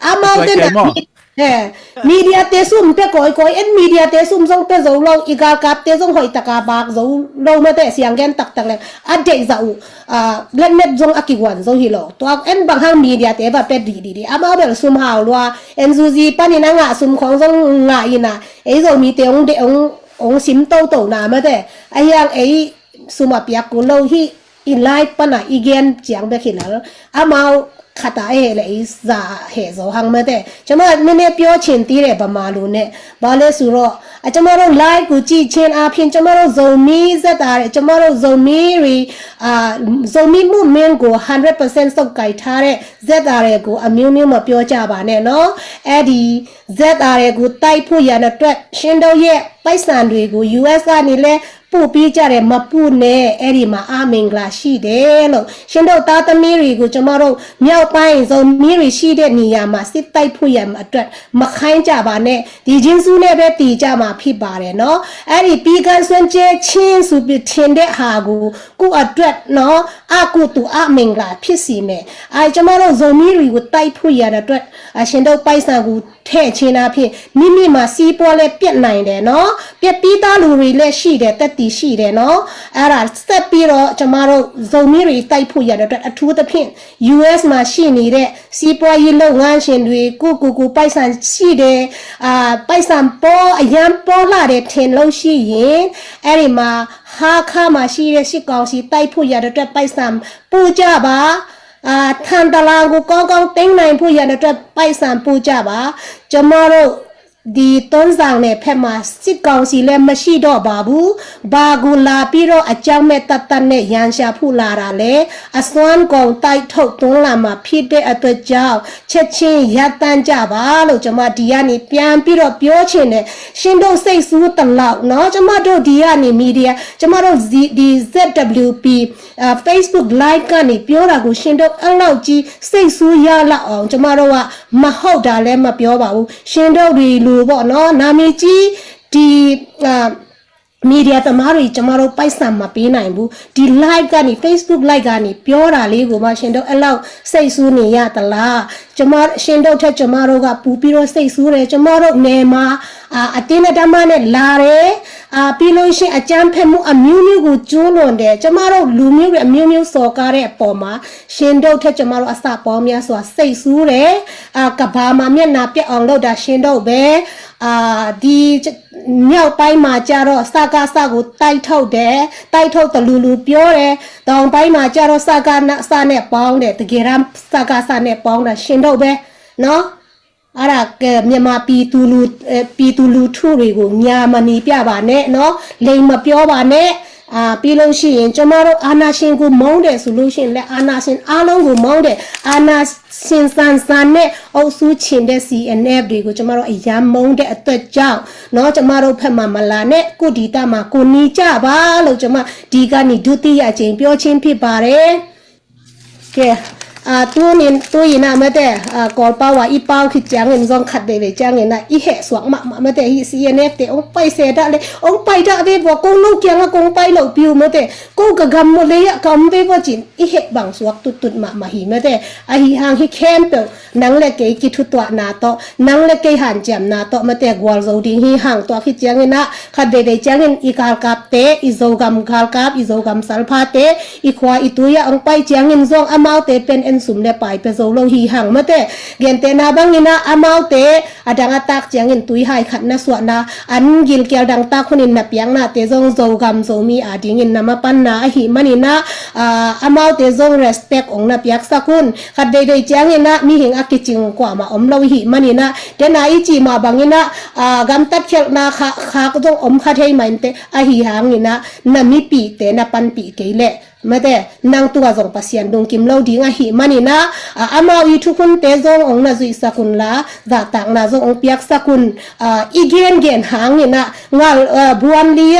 Amau dena, eh, mediate sum pia kawikawi, en mediate sum zong pia zo lo, i galkapte zong hoih taka bak zo lo mate, siang gen taktak leng a deihzah uh, a, letnet zong a kiguan zo hi lo. Tua en bang hang mediate va pia dihdihdi, amau bel sum hau lua, N U G panin a ngah sum khawng zong ngah in ah, ei Zomite hong deih, hong, hong sim toto na mate, ahi hang ei sum a piak kul lo hi. I lai pana i gen ciang bek hi lel, amau khata e le i za he zo hang mate. ကျွန်မ နည်းနည်း ပြောချင်သေးတယ် ဗမာလိုနဲ့ ဘာလဲဆိုတော့ အ ကျွန်မတို့ live ကို ကြည့်ခြင်းအားဖြင့် ကျွန်မတို့ Zomi Z R A, ကျွန်မတို့ Zomi တွေ အာ Zomi movement ကို hundred percent စုပ်ကိုင်ထားတဲ့ Z R A ကို အမျိုးမျိုးမပြောကြပါနဲ့နော်။ အဲ့ဒီ Z R A ကို တိုက်ဖို့ရန်အတွက် ရှင်းတို့ရဲ့ ပိုက်ဆံတွေကို U S ကနေလည်း ပို့ပေးကြတယ် မပို့နဲ့ အဲ့ဒီမှာ အမင်္ဂလာရှိတယ်လို့ ရှင်းတို့ သားသမီးတွေကို ကျွန်မတို့ မြောက်ပိုင်း Zomi တွေရှိတဲ့နေရာမှာ စစ်တိုက်ဖို့ရန်အတွက် မခိုင်းကြပါနဲ့ ဒီချင်းစုနဲ့ပဲ တည်ကြမှာဖြစ်ပါတယ်နော်။ အဲ့ဒီ ပြီးကန်းစွန့်ကြဲခြင်းဆိုပြီး ထင်တဲ့ဟာကို ကိုယ့်အတွက်နော် အကုသိုလ် အမင်္ဂလာဖြစ်စေမယ်။ အဲ ကျွန်မတို့ Zomi တွေကို တိုက်ဖို့ရန်အတွက် အ ရှင်းတို့ ပိုက်ဆံကို ထည့်ခြင်းအားဖြင့် မိမိမှာ စီးပွားလည်း ပျက်နိုင်တယ်နော်။ ပျက်ပြီးသားလူတွေလည်း ရှိတယ်၊ သက်သေရှိတယ်နော်။ အဲ့ဒါ ဆက်ပြီးတော့ ကျွန်မတို့ ဇိုမီးတွေ တိုက်ဖို့ရန်အတွက် အထူးသဖြင့် ယူအက်စ် မှာ ရှိနေတဲ့ စီးပွားရေးလုပ်ငန်းရှင်တွေ ကိုယ့်ကိုယ်ကို ပိုက်ဆံရှိတယ်၊ အာ၊ ပိုက်ဆံပေါ၊ အရမ်းပေါလှတယ် ထင်လို့ရှိရင် အဲ့ဒီမှာ ဟားခါးမှာရှိတဲ့ စစ်ကောင်စီ တိုက်ဖို့ရန်အတွက် ပိုက်ဆံပို့ကြပါ။ အာ၊ ထန်တလန်ကို ကောင်းကောင်း သိမ်းနိုင်ဖို့ရန်အတွက် ပိုက်ဆံပို့ကြပါ။ ကျွန်မတို့ ဒီတွန်းဇံနယ်ဘက်မှာ စစ်ကောင်စီလည်း မရှိတော့ပါဘူး။ ဘာကိုလာပြီးတော့ အကြမ်းမဲ့ တပ်တပ်နဲ့ ရန်ရှာဖို့လာတာလဲ။ အစွမ်းကုန် တိုက်ထုတ်တွန်းလှန်မှာ ဖြစ်တဲ့အတွက်ကြောင့် ချက်ချင်းရပ်တန့်ကြပါလို့ ကျွန်မ ဒီကနေ ပြန်ပြီးတော့ ပြောချင်တယ်။ ရှင်းတော့ စိတ်ဆိုးသလောက်နော်။ ကျွန်မတို့ ဒီကနေ မီဒီယာ၊ ကျွန်မတို့ ဒီ ဒီ ဇက်ဒဘလျူပီ အာ၊ Facebook Live ကနေ ပြောတာကို ရှင်းတော့ အဲ့လောက်ကြီး စိတ်ဆိုးရလောက်အောင် ကျွန်မတို့က မဟုတ်တာလည်း မပြောပါဘူး။ ရှင်းတော့ ဒီလိုပေါ့နော်။ နာမည်ကြီး ဒီ၊ အာ၊ မီဒီယာသမားတွေ ကျွန်မတို့ ပိုက်ဆံမပေးနိုင်ဘူး။ ဒီ live ကနေ၊ Facebook live ကနေ ပြောတာလေးကိုမှ ရှင်းတော့ အဲ့လောက် စိတ်ဆိုးနေရသလား။ ကျွန်မ၊ ရှင်းတော့ထက် ကျွန်မတို့က ပိုပြီးတော့ စိတ်ဆိုးတယ်။ ကျွန်မတို့ နယ်မှာ အာ၊ အတင်းအဓမ္မနဲ့ လာတယ်။ အာ၊ ပြီးလို့ရှိရင် အကြမ်းဖက်မှု အမျိုးမျိုးကို ကျူးလွန်တယ်။ ကျွန်မတို့ လူမျိုးတွေ အမျိုးမျိုး စော်ကားတဲ့အပေါ်မှာ ရှင်းတော့ထက် ကျွန်မတို့ အဆပေါင်းများစွာ စိတ်ဆိုးတယ်။ အာ၊ ကမ္ဘာမှာ မျက်နှာပျက်အောင်လုပ်တာ ရှင်းတော့ပဲ။ အာ၊ ဒီမြောက်ပိုင်းမှာကျတော့ စကစ ကို တိုက်ထုတ်တယ်။ တိုက်ထုတ်တယ်လို့ လူပြောတယ်။ တောင်ပိုင်းမှာကျတော့ စကစ နဲ့ ပေါင်းတယ်။ တကယ်တမ်း စကစ နဲ့ ပေါင်းတာ ရှင်းတော့ပဲနော်။ အဲ့ဒါက မြန်မာပြည်သူလူ၊ အဲ၊ ပြည်သူလူထုတွေကို ညာမနေပြပါနဲ့နော်။ လိမ်မပြောပါနဲ့။ အာ၊ ပြီးလို့ရှိရင် ကျွန်မတို့ အာဏာရှင်ကို မုန်းတယ်ဆိုလို့ရှိရင်လည်း အာဏာရှင်အားလုံးကို မုန်းတယ်။ အာဏာရှင်ဆန်ဆန်နဲ့ အုပ်စိုးချင်တဲ့ CNF တွေကို ကျွန်မတို့ အရမ်းမုန်းတဲ့အတွက်ကြောင့်နော်၊ ကျွန်မတို့ဘက်မှာ မလာနဲ့။ ကိုယ့်ဒေသမှာ ကိုယ်နေကြပါလို့ ကျွန်မ ဒီကနေ ဒုတိယအကြိမ် ပြောခြင်းဖြစ်ပါတယ်။ ကဲ၊ အာ၊ တူနင်၊ တူအီန မ့ၢ်တဲ၊ အာ၊ ကီၢ်ပဝါ အီပာ် ခံကျင်ရင် ဇွန်ခတ်ဘဲဘဲကျင်ရင်န အီဟဲစွက်မးမး မ့ၢ်တဲ၊ ဟံး CNF တဲ အိုင်ပိုင်စဲဒၣ်လဲၣ်၊ အိုင်ပိုင်ဒၣ်ဘဲဘီ ကိးနူကၠၢင် အကိးပိုင်လီၤပျူၤ မ့ၢ်တဲ၊ ကိးကဂမ်မူလ့ယ ကမ်ဘဲဘီကျင် အီဟဲဘၣ်စွက်တုတ်တုတ်မးမးဟံး မ့ၢ်တဲ၊ အဟံးဟင်းဟံးခဲမ်ပၢၢ် နင်လၢက့ၤက့ၤထူးတွးနၤတီၢ် နင်လၢက့ၤဟန်ကျမ်နၤတီၢ် မ့ၢ်တဲ၊ ကွၢ်လ်ဇိုဒ်ဟံးဟင်းတွး ခံကျင်ရင်န ခတ်ဘဲဘဲကျင်ရင် အီကၢ်ကပ်တဲ အီဇိုဂမ်ကၢ်ကပ် အီဇိုဂမ်စၢ်ဖါတဲ အီခွါအီတူယ အီပိုင်ကျင်ရင် ဇွန်အမဝ်တဲ ပၢၼ်ဢၢၼ်းသုမ်လဲပၢႆ ပၢၢ်ဇိုလိဟံးဟင်း မ့ၢ်တဲ၊ ဂဲၢ်တဲနၤဘၣ်ရင်န အမဝ်တဲ အဒင်အတၢ်ကျင်ရင် တူၺ်းဟဲခတ်နစွးနၤ အၢၼ်ဂိၢ်ကၠီဒင်တၢ်ခွိၼ်ၼၼ်ႉ နပျဲၢ်နၤတဲ ဇွန်ဇိုဂမ်ဇိုမီအဒ်ရင် နမပၢၼ်နၤအဟံးမးန့ၣ်န အာ၊ အမဝ်တဲ ဇွန် respect အိၣ်နပျဲၢ်စကွၢ် ခတ်ဘဲဘဲကျင်ရင်န မီးဟံးအက့ၤကျင်ကွၢ်မး အိၣ်လီဟံးမးန့ၣ်န တဲနၤအံၤကံးမးဘၣ်ရင်န အာ၊ ဂမ်တတ်းခဲလ်နၤ ခါ၊ ခါကဒိၣ်အိၣ်ခတ်ဟဲမးန့ၣ်တဲ အဟံးဟင်းန့ၣ်န နမီးပံးတဲ နပၢၼ်ပံးက့ၤလဲၣ် မ့ၢ်တဲ၊ နင်တူအီၤ ဇွန်ပသံၣ် ဒုင်ကိမ်လီဒ်အဟံးမးန့ၣ်န အာ၊ အမဝ်အံၤထူၣ်ခွိၼ်တဲ ဇွန်အိၣ်န ဇွိၼ်စကွၢ်လၢ ဒၣ်တၢ်နၤ ဇွန်အိၣ်ပျဲၢ်စကွၢ် အာ၊ အီဂဲၢ်ဂဲၢ်ဟင်းန့ၣ်န ငါလၢ အာ၊ ဘွၼ်လံယ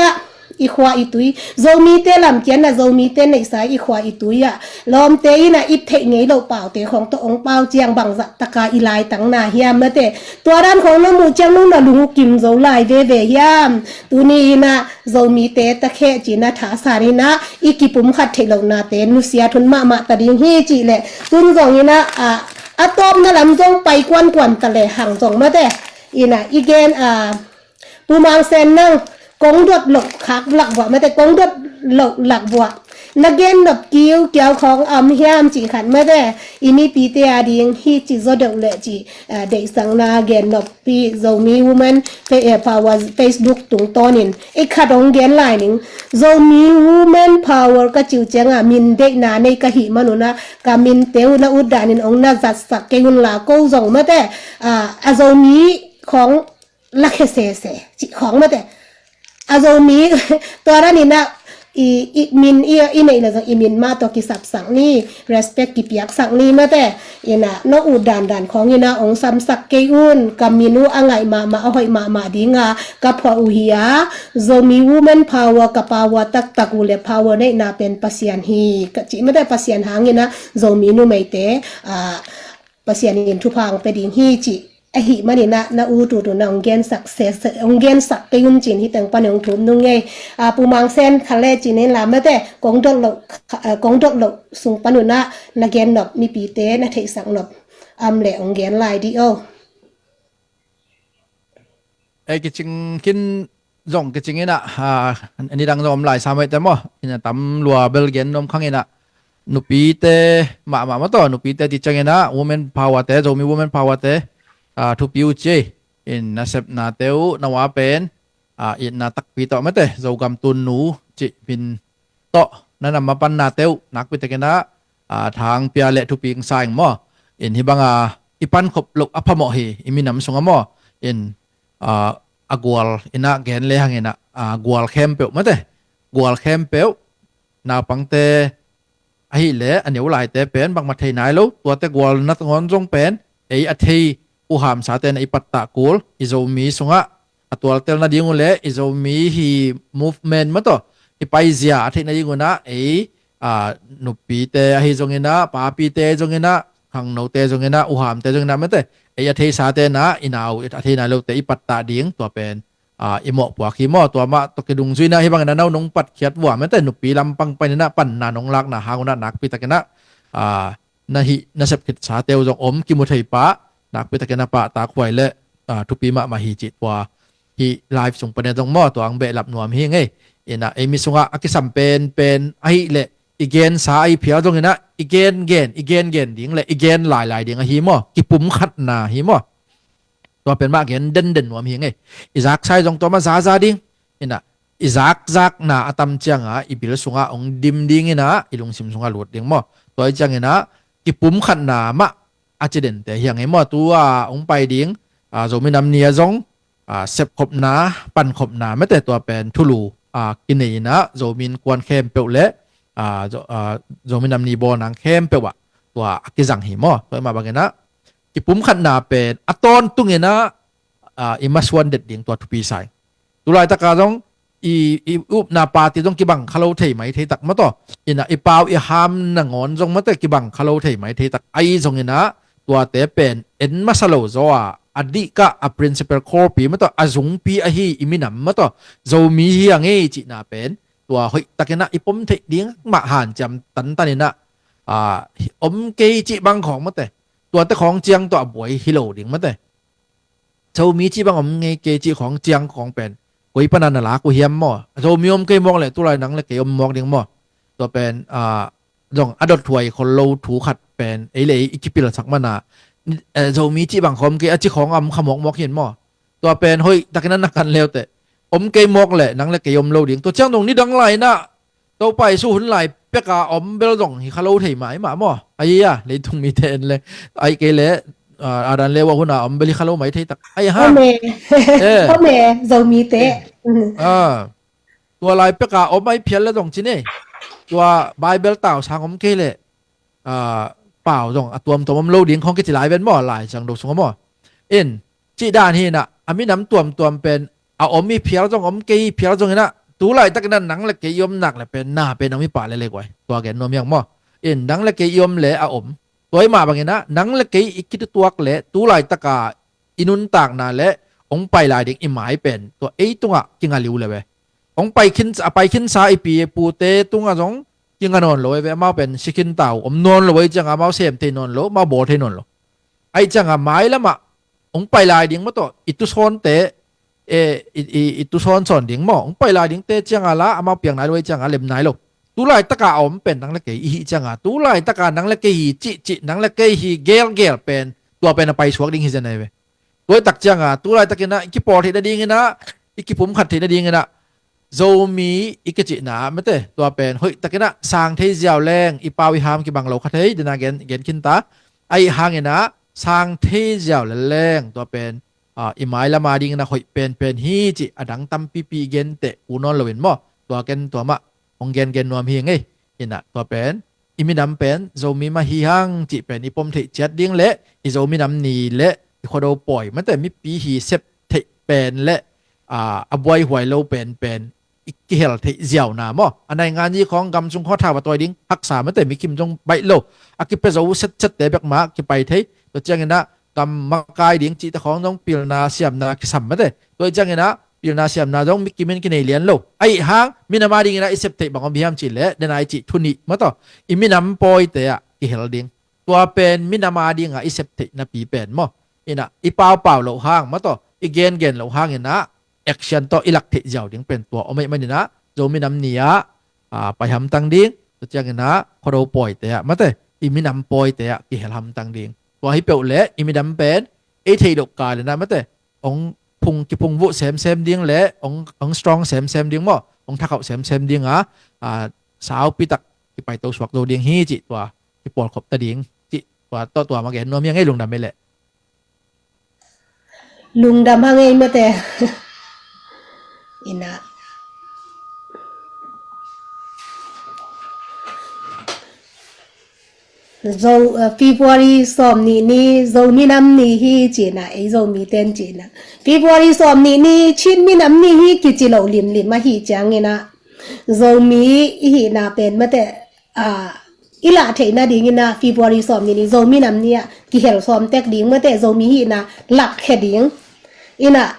အီခွါအီတူယ ဇိုမီတဲလၢမ်ကၠဲၣ်နၤ ဇိုမီတဲန့ၣ်စၢ် အီခွါအီတူယ လီၤတဲအံၤန အီထဲးငဲးလိာ်ပၢ်တဲ ခီၣ်တအိၣ်ပၢ်ကျင် ဘၣ်စၢ်တကးအီလဲတၢ်နၤဟံး မ့ၢ်တဲ၊ တွၢ်ရၢၼ်ၶီၣ်နမူၣ်ကျင်နူနလူၤကိမ်ဇိုလၢ်ဘဲဘဲယမ် တူၢ်နံၤအံၤန ဇိုမီတဲတခဲက့ၤနထးစၢ်န့ၣ်န အီကံးပုမ်ခတ်ထဲးလိာ်နၤတဲ နုာ်စံးအထွန်းမးမး တဒ်ဟံးကံးလဲၣ် တူၢ်နံၤအံၤန အာ၊ အတီၢ်နလၢမ် ဇွန်ပိုင်ကွၢ်ကွၢ်တလဲဟင်း ဇွန် မ့ၢ်တဲ၊ အံၤန အီဂဲၢ် အာ၊ ပူမၢင်စဲၣ်နင် ကိးဒွတ်လိာ်ခၢၵ်းလၢၵ်ၵ်ဘၣ် မ့ၢ်တဲ ကိးဒွတ်လိာ်လၢၵ်ၵ်ဘၣ် နဂဲၢ်နုာ်ကၠီကၠီခီၣ် အီၣ်ဟံးဟံးကံးခတ် မ့ၢ်တဲ၊ အံၤမီးပံးတဲအဒ်အံၤ ဟံးကံး ဇိုဒိၣ်လဲၣ်ကံး အာ၊ ဒဲးစၢင်နၤ ဂဲၢ်နုာ်ပံး Zomi Women Power Facebook တုၤတီၢ်နံၤ အံၤခတ်အိၣ်ဂဲၢ်လၢ်နံၤ Zomi Women Power ကစူၤကၠဲၣ်ဧါ မံၤဒဲးနၤန့ၣ် ကဟံးမးနူန ကမံၤတဲအူန အူဒါနံၤ အိၣ်န ဇၢတ်စၢ်က့ၢ်အူနလၢ်ကိး ဇွန် မ့ၢ်တဲ၊ အာ၊ အ Zomi ခီၣ် လၢခဲစဲးစဲး ကံးခီၣ် မ့ၢ်တဲ၊ အ Zomi တွၢ်ရၢၼ်အံၤန အံၤ အံၤမံၤ အံၤ အံၤန့ၣ်လၢ အံၤမံၤမးတီၢ်ကံးစပ်းစၢ်နံၤ respect ကံးပျဲးစၢ်နံၤ မ့ၢ်တဲ၊ အံၤန နအိၣ်ဒၣ်ဒၣ်ခီၣ်အံၤန အိၣ်စၢ်စၢ်က့ၢ်အူန ကမံၤနူအငဲးမးမး အဟီၣ်မးမးဒ်အံၤ ကဖီၣ်အူဟံးဧါ Zomi Women Power က power တၢ်တၢ်ကူလဲၣ် power န့ၣ်န ပၢၼ်ပသံၣ်ဟံး ကစံး မ့ၢ်တဲ ပသံၣ်ဟင်းအံၤန Zomi နူမ့ၢ်တဲ အာ၊ ပသံၣ်ဟံး ထုးဖးပဒ်အံၤဟံးကံး အဟံးမးနံၤန နအူတူတူန အိၣ်ဂဲၢ်စၢ်က့ၢ် အိၣ်ဂဲၢ်စၢ်က့ၢ်အူနကံး ဟံးတၢ်ပၢၼ်န့ၣ် အိၣ်ထူၣ်နူငဲၢ် အာ၊ ပူမၢင်စဲၣ်ခလဲၣ်ကံးန့ၣ်လၢ် မ့ၢ်တဲ ကိးဒွတ်လိာ် ကိးဒွတ်လိာ် ဆူပၢၼ်နူန နဂဲၢ်နုာ်မီးပံးတဲ နထဲးစၢ်နုာ် အါလဲၣ် အိၣ်ဂဲၢ်လၢ်ဒ်အံၤ Ei kicing khin zong kicing inah, a, nidang zong om lai sa maihte maw. Inah tam lua bel gen nuam khang inah nupite mahmah maw tawh, nupite ti ciang inah women power te, Zomi women power te, a, thupi uh ci ei. In nasepnate uh na ua pen, a, itna takpi tawh mate, Zogam tunnu cih min tawh na nam a pannate uh nakpi takinah, a, thang pia le thupi sa ing maw. In hih banga i pankhop loh a phamawh hi, i minam sungah maw. In, a, a gual inah gen le hang inah, a, gual khempeuh mate, gual khempeuh, naupangte ahih leh a neu laite pen bangmah thei nai lo, tuate gual na ngawn zong pen ei a thei uh hamsate na i pattah kul, i Zomi sungah a tualtel nading uh le i Zomi hi movement maw tawh i paizia a theih nading uh inah ei, a, nupite ahi zong inah, papite zong inah, khangnote zong inah, uh hamte zong inah mate, ei a theisate inah i nau a thei nai lote i pattah ding tua pen, a, i mawhpuak hi maw. Tua mah tawh kidungzui inah hih bangin a nau nong patkhiat vua mate, nupi lampang pan inah panna nong lakna hang uh inah nakpi takinah, a, na hih na sep khitsate uh zong om kimu thei pah, nakpi takin a pahtak huai le, a, thupi mahmah hi cih tua hih live sung panin zong maw, tua ang behlap nuam hi ngei. Inah ei mi sungah a kisam penpen ahih leh i gensa ahi phial zong inah i gengen, i gengen ding le i gen lailai ding ahi maw, kipumkhatna hi maw. Tua pen mah gen denden nuam hi ngei. I zaksa i zong tua mah zaza ding. Inah i zakzakna a tam cianga i bil sungah hong dim ding inah i lungsim sungah lut ding maw. Tua i cianginah kipumkhatna mah a cidente hi a ngei maw. Tua hong pai ding, a, Zomi Nam Ni a zong, a, sepkhopna, pankhopna mate tua pen thulu, a, kinei inah Zomi innkuan khempeuh le, a, Zo-, a, Zomi Nam Ni bawl nang khempeuh ah tua a kizang hi maw. Tua i mah banginah kipumkhatna pen a tawntung inah, a, i masuan det ding tua thupi sa ing. Tulaitaka zong i, i upna party zong kibang kha lo thei mai thei tak maw tawh. Inah i pau i ham nangawn zong mate kibang kha lo thei mai thei tak. Ahi zong inah tuate pen en masa lo zaw a, a dihkah a principal core pi maw tawh, a zungpi ahi i minam maw tawh, Zomi hi a ngei cihna pen tua hoih takinah i pom theih ding mah hanciam tantan inah, a, om kei cih bang khawng mate, tuate khawng ciang tawh a buai hi lo ding mate. Zomi cih bang om ngei kei cih khawng ciang khawng pen koi pana na lak uh hiam maw? Zomi om kei mawk le tulai nang le kei om mawk ding maw? Tua pen, a, zong a dot huai khol lo thu khat pen ei le ei i kipilsak mana, eh, Zomi cih bang khawng om kei a ci khawng a om kha mawkmawk hin maw? Tua pen hoih takin a na kan leuteh om kei mawk le nang le kei om lo ding. Tua ciang dong nidang lai inah Topa Jesu hun lai peka om bel zong hi kha lo thei mai mah maw? Ahi a, leitung mite en le, ahi kei le, a, adan le wah huna om bel hi kha lo mai thei tak. Ahi ha. Om e. Eh. Om e, Zomite. Eh. A, tua lai peka om ahi phial le zong ci ne. Tua Bible tau sang om kei le, a, pau zong a tuamtuam om lo ding khawng kici lai ven maw, Lai Siangtho sungah maw. In, cih dan hi inah, a minam tuamtuam pen a om i phial zong om kei i phial zong inah, tulaitak inah nang le kei i omnak le pen na pen om i pah le le guai. Tua gen nuam hiang maw. In nang le kei i om le a om. Tua i mah bang inah, nang le kei i kitutuak le tulaitaka i nuntakna le hong pai lai ding i mai pen tua ei tungah kinga liu le ve. Hong pai khin, a pai khinsa i pi i pute tungah zong kinga nawn lo e ve. Amau pen si khin tau om nawn lo e cianga amau sem thei nawn lo, amau bawl thei nawn lo. Ahi cianga mailamah hong pai lai ding maw tawh, i tusawnte, e, i, i, i tusawn sawn ding maw, hong pai lai dingte cianga la amau piang nai lo, ahi cianga lem nai lo. Tulaitaka a om pen nang le kei i hih cianga, tulaitaka nang le kei hi cihcih, nang le kei hi gelgel pen, tua pen a paisuak ding hi zen ahi ve. Tuaitak cianga tulaitakinah i kipawl theih nadinginah, i kipumkhat theih nadinginah, Zomi i kicihna mate, tua pen hoih takinah sang thei ziau leng, i pau i ham kibang lo kha thei, dena gen, gen khinta. Ahi hanginah sang thei ziau leleng, tua pen, a, i mailama dinginah hoih penpen hi cih a dang tampipi i genteh u nawn loin maw. Tua ken tua mah hong gengen nuam hi ngei. Inah tua pen i minam pen Zomi mah hi hang cih pen i pom theih ciat ding le i Zomi Nam Ni le i Khuado pawi mate mipi hi sep theih pen le, a, a buaihuai lo penpen i kihel theih ziauna maw. A naingan i khawng gam sung khawng thau a tawi ding haksa mate, mikim zong baih lo, a kipia zo setset te bek mah kipai thei. Tua cianginah gam makai ding cihte khawng zong pilna siamna kisam mate. Tua i cianginah pilna siamna zong mikim in kinei lian lo. Ahi hang minam a dinginah i sep theih bang om hiam cih leh dena i cih thu nih maw tawh, i minam pawite ah kihel ding. Tua pen minam a dingah i sep theih napi pen maw. Inah i paupau loh hang maw tawh, i gengen loh hangin ah action tawh i lak theih ziau ding pen tua om ahih manin ah Zomi Nam Ni ah, ah, pai hamtang ding. Tua ciangin ah Khuado pawite ah mate, i minam pawite ah kihel hamtang ding. Tua hi peuh leh i minam pen ei theih loh kal in ah mate, hong phung, kiphungvuh semsem ding le hong, hong strong semsem ding maw, hong thakhauh semsem ding a, ah, saupi tak kipaito suak zo ding hi cih tua kipawlkhop ta ding cih tua tawh tua mah gen nuam hi ing ei, lungdam ei leh. Lungdam hang ei mate. Ina. Zo, eh, February sawm nih ni Zomi Nam Ni hi cihna, ei Zomi ten cihna. February sawm nih ni Chin minam ni hi kici lo limlim ahi ciangin ah Zomi i hihna pen mate, ah, i lah theih nadingin ah February sawm nih ni Zomi Nam Ni ah kihel sawm tek ding mate, Zomi hihna lakkhia ding. Ina,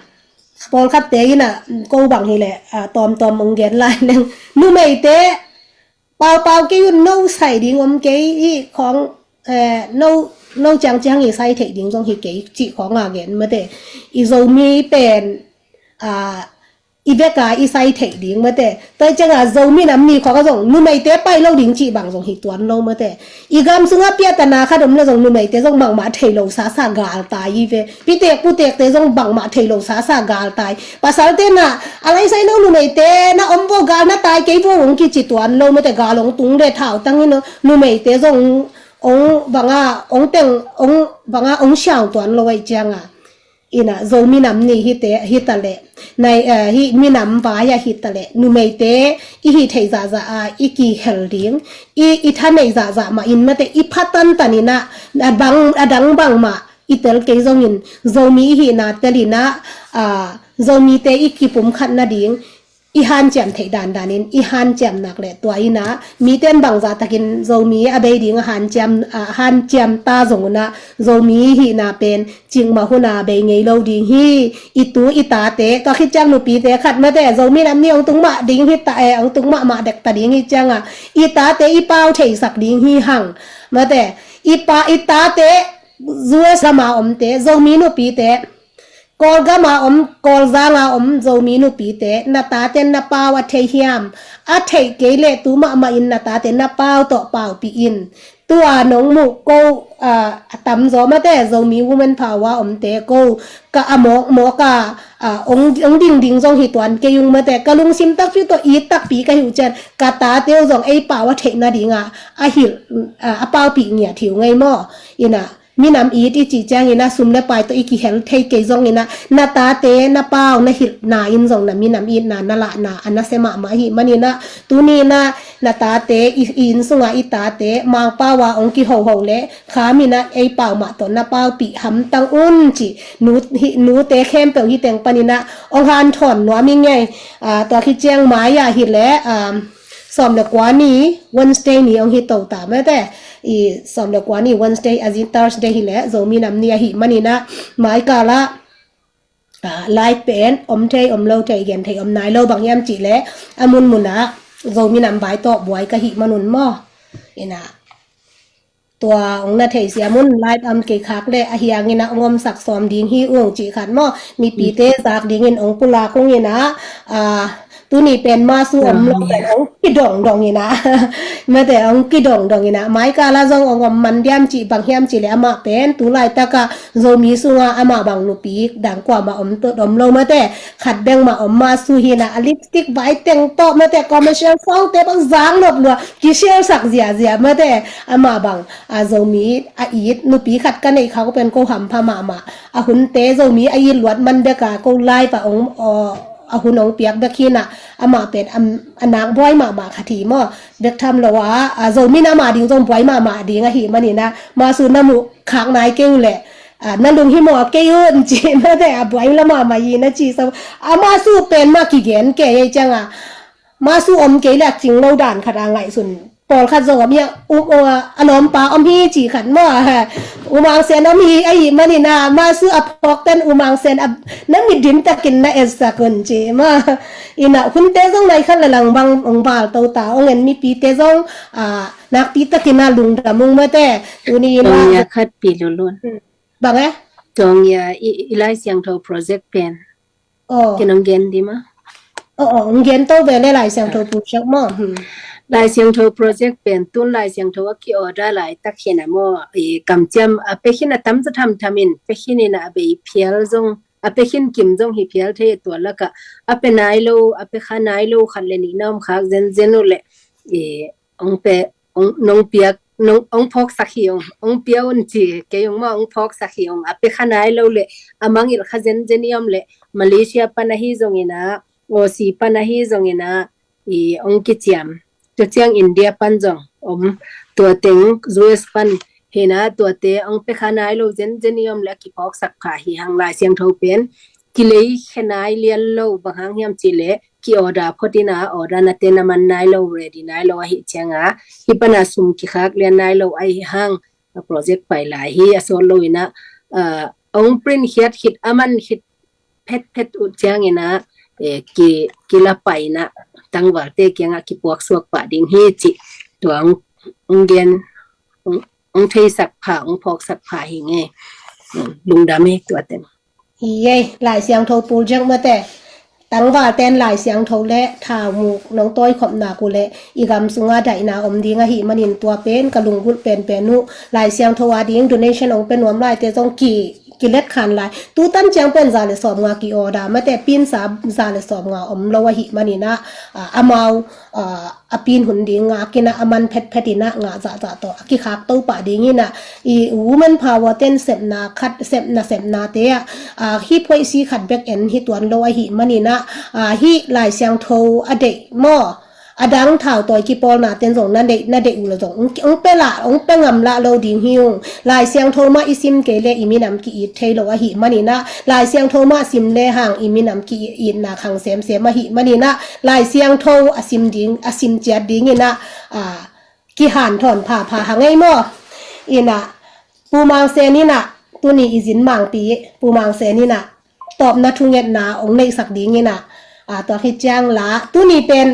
pawlkhatte ina ko bang hileh, ah, tawmtawm hong gen lai leng. Numeite, paupau kei un, no sai ding om kei, hih khawng, eh, no, no ciangciang i sai theih ding zong hi kei cih khawng a gen mate. I Zomi pen, ah, i veka i sai theih ding mate. Tua cianga Zomi Nam Ni khawng a zong numeite pai lo ding cih bang zong hi tuan lo mate. I gam sunga piatana khat om le zong numeite zong bangmah thei lo sasa galtai i ve. Pitek putekte zong bangmah thei lo sasa galtai. Pasalte na a lai sai no numeite na om vo, gal na tai kei vo hong kici tuan lo mate. Gal hong tung le thautang in numeite zong hong banga hong teng hong banga hong siang tuan lo ahih cianga. Ina Zomi Nam Ni hite, hitaleh nai, eh, hih minam vai ah hitaleh numeite i hih theih zahzah a i kihel ding, i, i thaneih zahzah mah in mate, i pha tantan in ah, a bang, a dang bangmah i tel kei zongin Zomi i hihna tel in ah, ah, Zomite i kipumkhat nading i hanciam theih dandanin i hanciam nak leh tua in ah mite in bangzah takin Zomi a bei ding a hanciam, a hanciam ta zong un ah Zomi hihna pen cikmah hun a bei ngei lo ding hi. I tu i tate, tua khit ciang nupite khat mate, Zomi Nam Ni hong tung mah ding hi ta, eh, hong tung mahmah dek ta ding hi cianga i tate i pau theisak ding hi hang. Mate, i pa, i tate U S gama omte, Zomi nupite, Kawlgama om, Kawlzanga om Zomi nupite, na tate na pau a thei hiam? A theih kei leh tu mahmah in na tate na pau tawh paupih in. Tua nong muh ko, ah, a tamzaw mate, Zomi Women Power omte ko ka a mawkmawk a, ah, ong, ong dingding zong hi tuan kei ung mate. Ka lungsim takpi tawh it takpi ka hi uh cian ka tate uh zong ei pau a theih nadinga a hilh, ah, a paupih ngiat hi uh ngei maw? Ina minam it i cih ciangin ah sum le pai tawh i kihel thei kei zongin ah na tate na pau na hilhna in zong na minam itna na lahna a nasia mahmah ahih manin ah tuni in ah na tate i, i inn sunga i tate Mangpau a hong kihoho le kham in ah ei pau mah tawh na paupih hamtang un cih nu, hi, nute khempeuh hih teng panin ah hong hanthawn nuam ing ei. Ah, tua khit ciang mai ah hileh, ah, sawm le kua ni Wednesday ni hong hi to ta mate. I sawm le kua ni Wednesday, a zin Thursday hileh Zomi Nam Ni ahih manin ah mai kal ah, ah, live pen om thei om lo thei, gen thei om nai lo, bang hiam cih leh a munmun ah Zomi Nam vai tawh buai ka hih manun maw? Ina tua hong na theisiam un, live om kei khak leh a hiangin ah hong omsak sawm ding hi ung cih khat maw? Mipite zak dingin hong pulak ung in ah, ah, tuni pen masu om lo pen hong kidongdong in ah mate, hong kidongdong in ah mai kal ah zong hong om man diam cih, bang hiam cih leh amah pen tu laitak ah Zomi sungah amah bang nupi dang kuamah om tot om lo mate. Khat bek mah om, masu hi in ah a lipstick vai teng tawh mate, commercial songte bang zang nop lua kisialsak ziahziah mate. Amah bang, ah, Zomi a it nupi khat ka neih khak uh pen ko hampha mahmah. A hunte Zomi a it luat man bek a ko live ah hong, aw, a hun hong piak bek hi in ah amah pen a, a nak buai mahmah khat hi maw? Bek tham lo a, ah, Zomi Nam a ding zong buai mahmah ding ahih manin ah masu na muh khak nai kei uh leh, ah, na lunghimawh kei un ci mate, a buai la mahmah hi na ci so. A masu pen mah kigen kei ei cianga masu om kei leh a cing lo dan khat a ngaihsun pawlkhat zong om hi a, um, uh, a lawmpa om hi ci khat maw? U Mang Sen om hi ahih manin ah masu a phawkten U Mang Sen a, na mit dim takin na etsak un ci maw? Ina hunte zong nai khat le lang bang hong val to ta, hong en mipite zong, ah, nakpi takin ah lungdam ung mate. Tuni in ah khat pi lulun. Bang e? Tawng ia i, i Lai Siangtho project pen. Oh. Ken ong gen di ma. Oh, oh, ong gen to ve le Lai Siangtho project maw. Hmm. Lai Siangtho project pen tun Lai Siangtho a ki-order laitak hi na maw. I kamciam a pia khin a tam za tham tham in pia khin in a bei phial zong a pia khin kim zong hi phial thei tua laka a pia nai lo a pia kha nai lo khat le nih na om khak zenzen uh le i ong pe ong nong piak nong ong phawksak hi ong ong pia un ci kei ong maw ong phawksak hi ong a pia kha nai lo le a mangilh kha zenzen i om le Malaysia pan ahi zongin a Aussie pan ahi zongin a i ong kiciam tua ciang India pan zong om tua teng U S pan hi na tuate ong pia kha nai lo zenzen i om le a kiphawksak pha hi hang Lai Siangtho pen kilei khe nai lian lo bang hang hiam ci le ki-order phot in a order na te na man nai lo ready nai lo ahi ciang a hi pan a sum kikhak lian nai lo ahi hang a project pai lai hi a sawt lo in a ong print khiat khit a man khit phet phet uh ciang in a ki kila pai in a tangval te kiang a kipuak suak pah ding hi ci tua ong gen ong theisak pha ong phawksak pha hi nge lungdam hi tua teng. Hi ei Lai Siangtho project mate tangval ten Lai Siangtho le thau muk nong tawi khop nak uh le i gam sunga daihna om ding ahi manin tua pen ka lunggulh penpen uh Lai Siangtho a ding donation ong pe nuam lai te zong ki kilet khan lai tu tan ciang pen za le sawm nga ki-order mate pinsa za le sawm nga om lo ahi manin a amau a pin hun ding ngak in a a man phet phet in a ngah zahzah tawh a kikhak to pah ding in a i women power ten sepna khat sepna sepna te ah hi phoih si khat bek en hi tuan lo ahi manin a hi Lai Siangtho a deih maw a dang thau tawi kipawlna ten zong na deih na deih uh lo zong ong pe lah ong pe ngam lah lo ding hi ung Lai Siangtho mah i sim kei le i minam ki-it thei lo ahi manin a Lai Siangtho mah sim le hang i minam ki-itna khang semsem ahi manin a Lai Siangtho a sim ding a sim ciat ding in a kihanthawn phapha hang ei maw in a Pu Mang Sen in a tuni i zin mangpi Pu Mang Sen in a tawpna thungetna ong neihsak ding in a tua khit ciang la tuni pen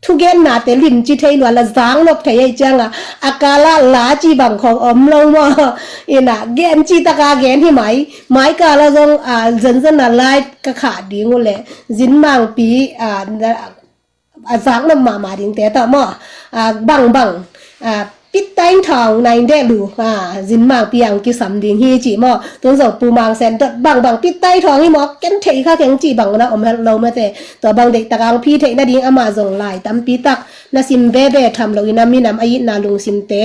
thugenna te limci thei lua la zang nop thei ei ciang a a kala la ci bang khong om lo maw in a gen ci taka gen hi mai mai kala zong a zenzen a live ka khah ding uh le zin mangpi a a zak nop mahmah ding te tawh maw a bang bang a pitain thawng nain deh lu a zin mangpi ang kisam ding hi ci maw tun zong Pu Mang Sen dot bang bang pitai thawng hi maw ken thei kha keng ci bang na om hel lo mate tua bang deih tak ang phi theih nading amah zong lai tampi tak na sim veve tham lo in a minam a itna lungsim te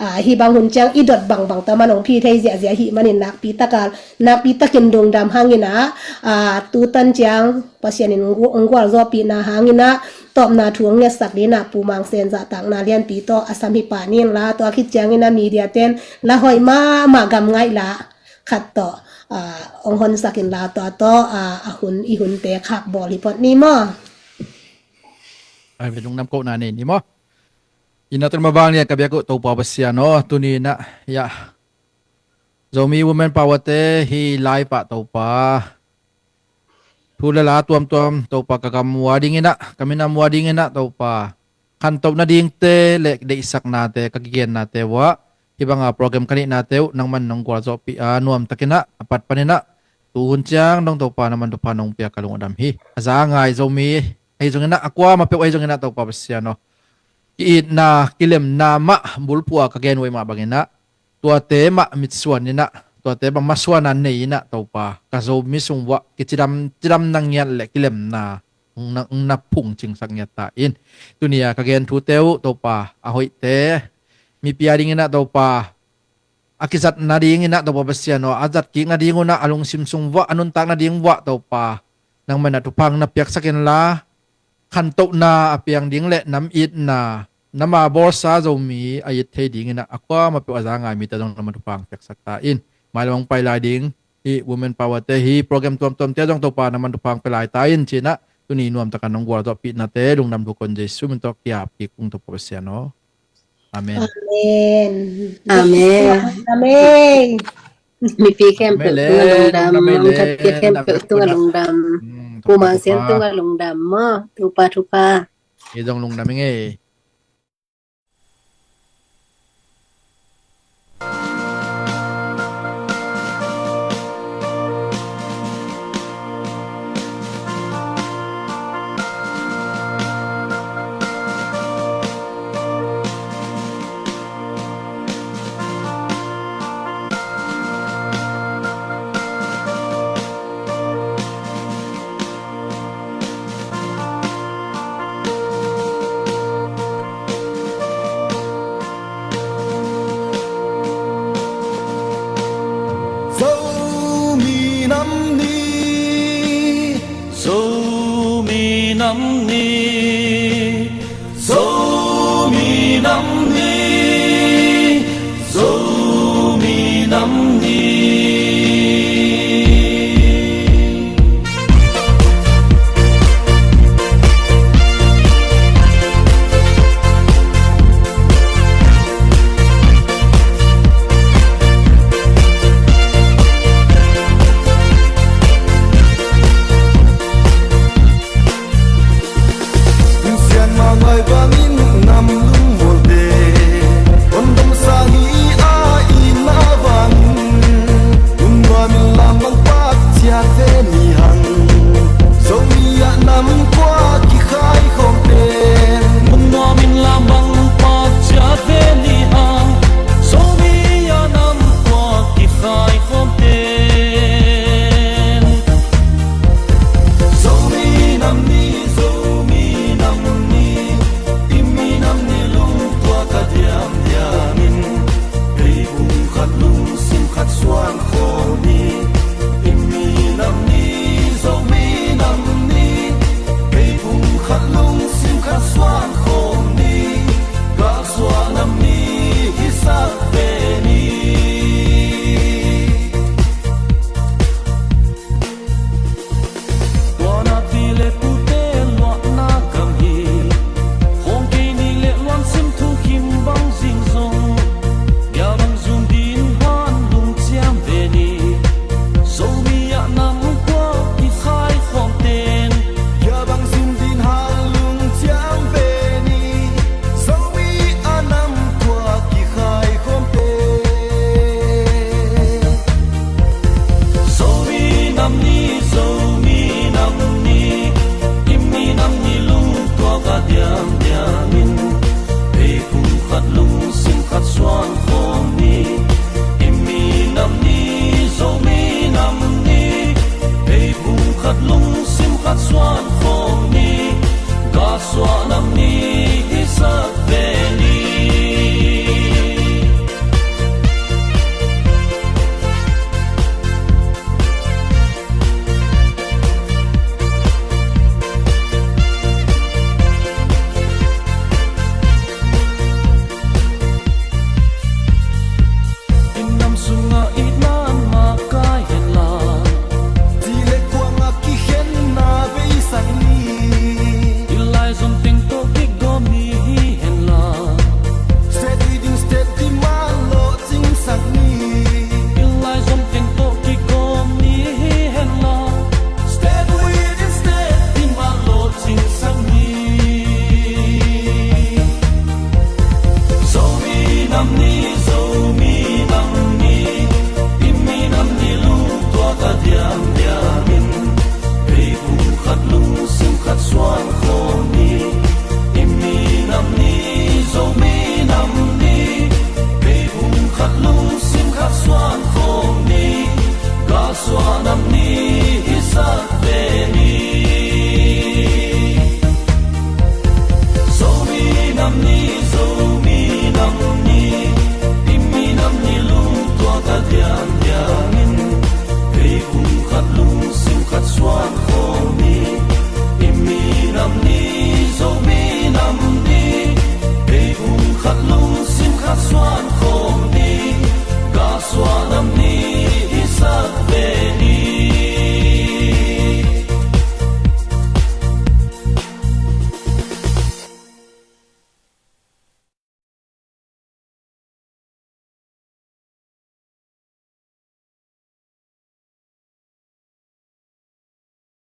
a hi bang hun ciang i dot bang bang ta man ong phi thei ziahziah hi manin nakpi tak a nakpi takin lungdam hang in a a tu tan ciang Pasian in ong gualzawhpihna hang in a tawpna thu ong ngetsak ding in a Pu Mang Sen zahtakna lianpi tawh a sam hi pah ni in la tua khit ciang in a media ten la hoih mahmah gam ngaih la khat tawh ong honsak in la tua tawh a hun i hun te khak bawl hi phot ni maw. Ai ve lungdam kohna nei ni maw. Ina tun mavang nia ka biak uh Topa Pasian aw tuni in a ia Zomi Women Power te hi lai pah Topa thu le la tuamtuam Topa ka gam ua ding in a ka minam ua ding in a Topa khantoh nading te le deihsakna te ka kigenna te uah hi banga program ka neihna te uh nangman nong gualzawhpih a nuamtak in a a pat pan in a tu hun ciang dong Topa nangman thupha nong pia ka lung a dam hi. A za ngai Zomi ahi zong in a a kuama peuh ahi zong in a Topa Pasian aw ki-itna kilemna mah bulphuh a ka gen uh ahi mah bang in a tuate mah mitsuan in a tuate bang masuan a nei in a Topa ka Zomi sung uah kicidam cidam na ngiat le kilemna na phung cingsak ngiat ta in tuni a ka gen thute uh Topa a hoihte mipi a ding in a Topa a kizat nading in a Topa Pasian aw a zat kik nading un a a lungsim sung uah a nuntak nading uah Topa nangman a thupha na piaksak in la khantohna a piang ding le nam itna nama bawlsa Zomi a it thei ding in a a kuama peuh a za ngai mite zong nangman thupha piaksak ta in. Mai lamang pai lai ding hi Women Power te hi program tuamtuam te zong Topa nangman thupha pia lai ta in ci in a tuni nuamtaka nong gualzawhpihna te lungdam thu kon Jesu min tawh kiap kik ung Topa Pasian aw. Amen. Amen. Amen. Mipi khempeuh tungah lungdam, ong that piak khempeuh tungah lungdam. Pu Mang Sen tungah lungdam maw. Thupha thupha. Hi zong lungdam ing ei. khat lungsim khat suan khawm ni. I minam ni, Zomi nam ni. Ei bung khat lungsim khat suan khawm ni. Ka suah nam ni, i sak ve ni. I nam sungah itna makaih hen la, ci le kuangah kikhenna beisak ni. I laizom teng tawh kigawm ni hi hen la, state within state demand lawhcingsak ni. I laizom teng tawh kigawm ni hi hen la, state within state demand lawhcingsak ni. Zomi nam ni,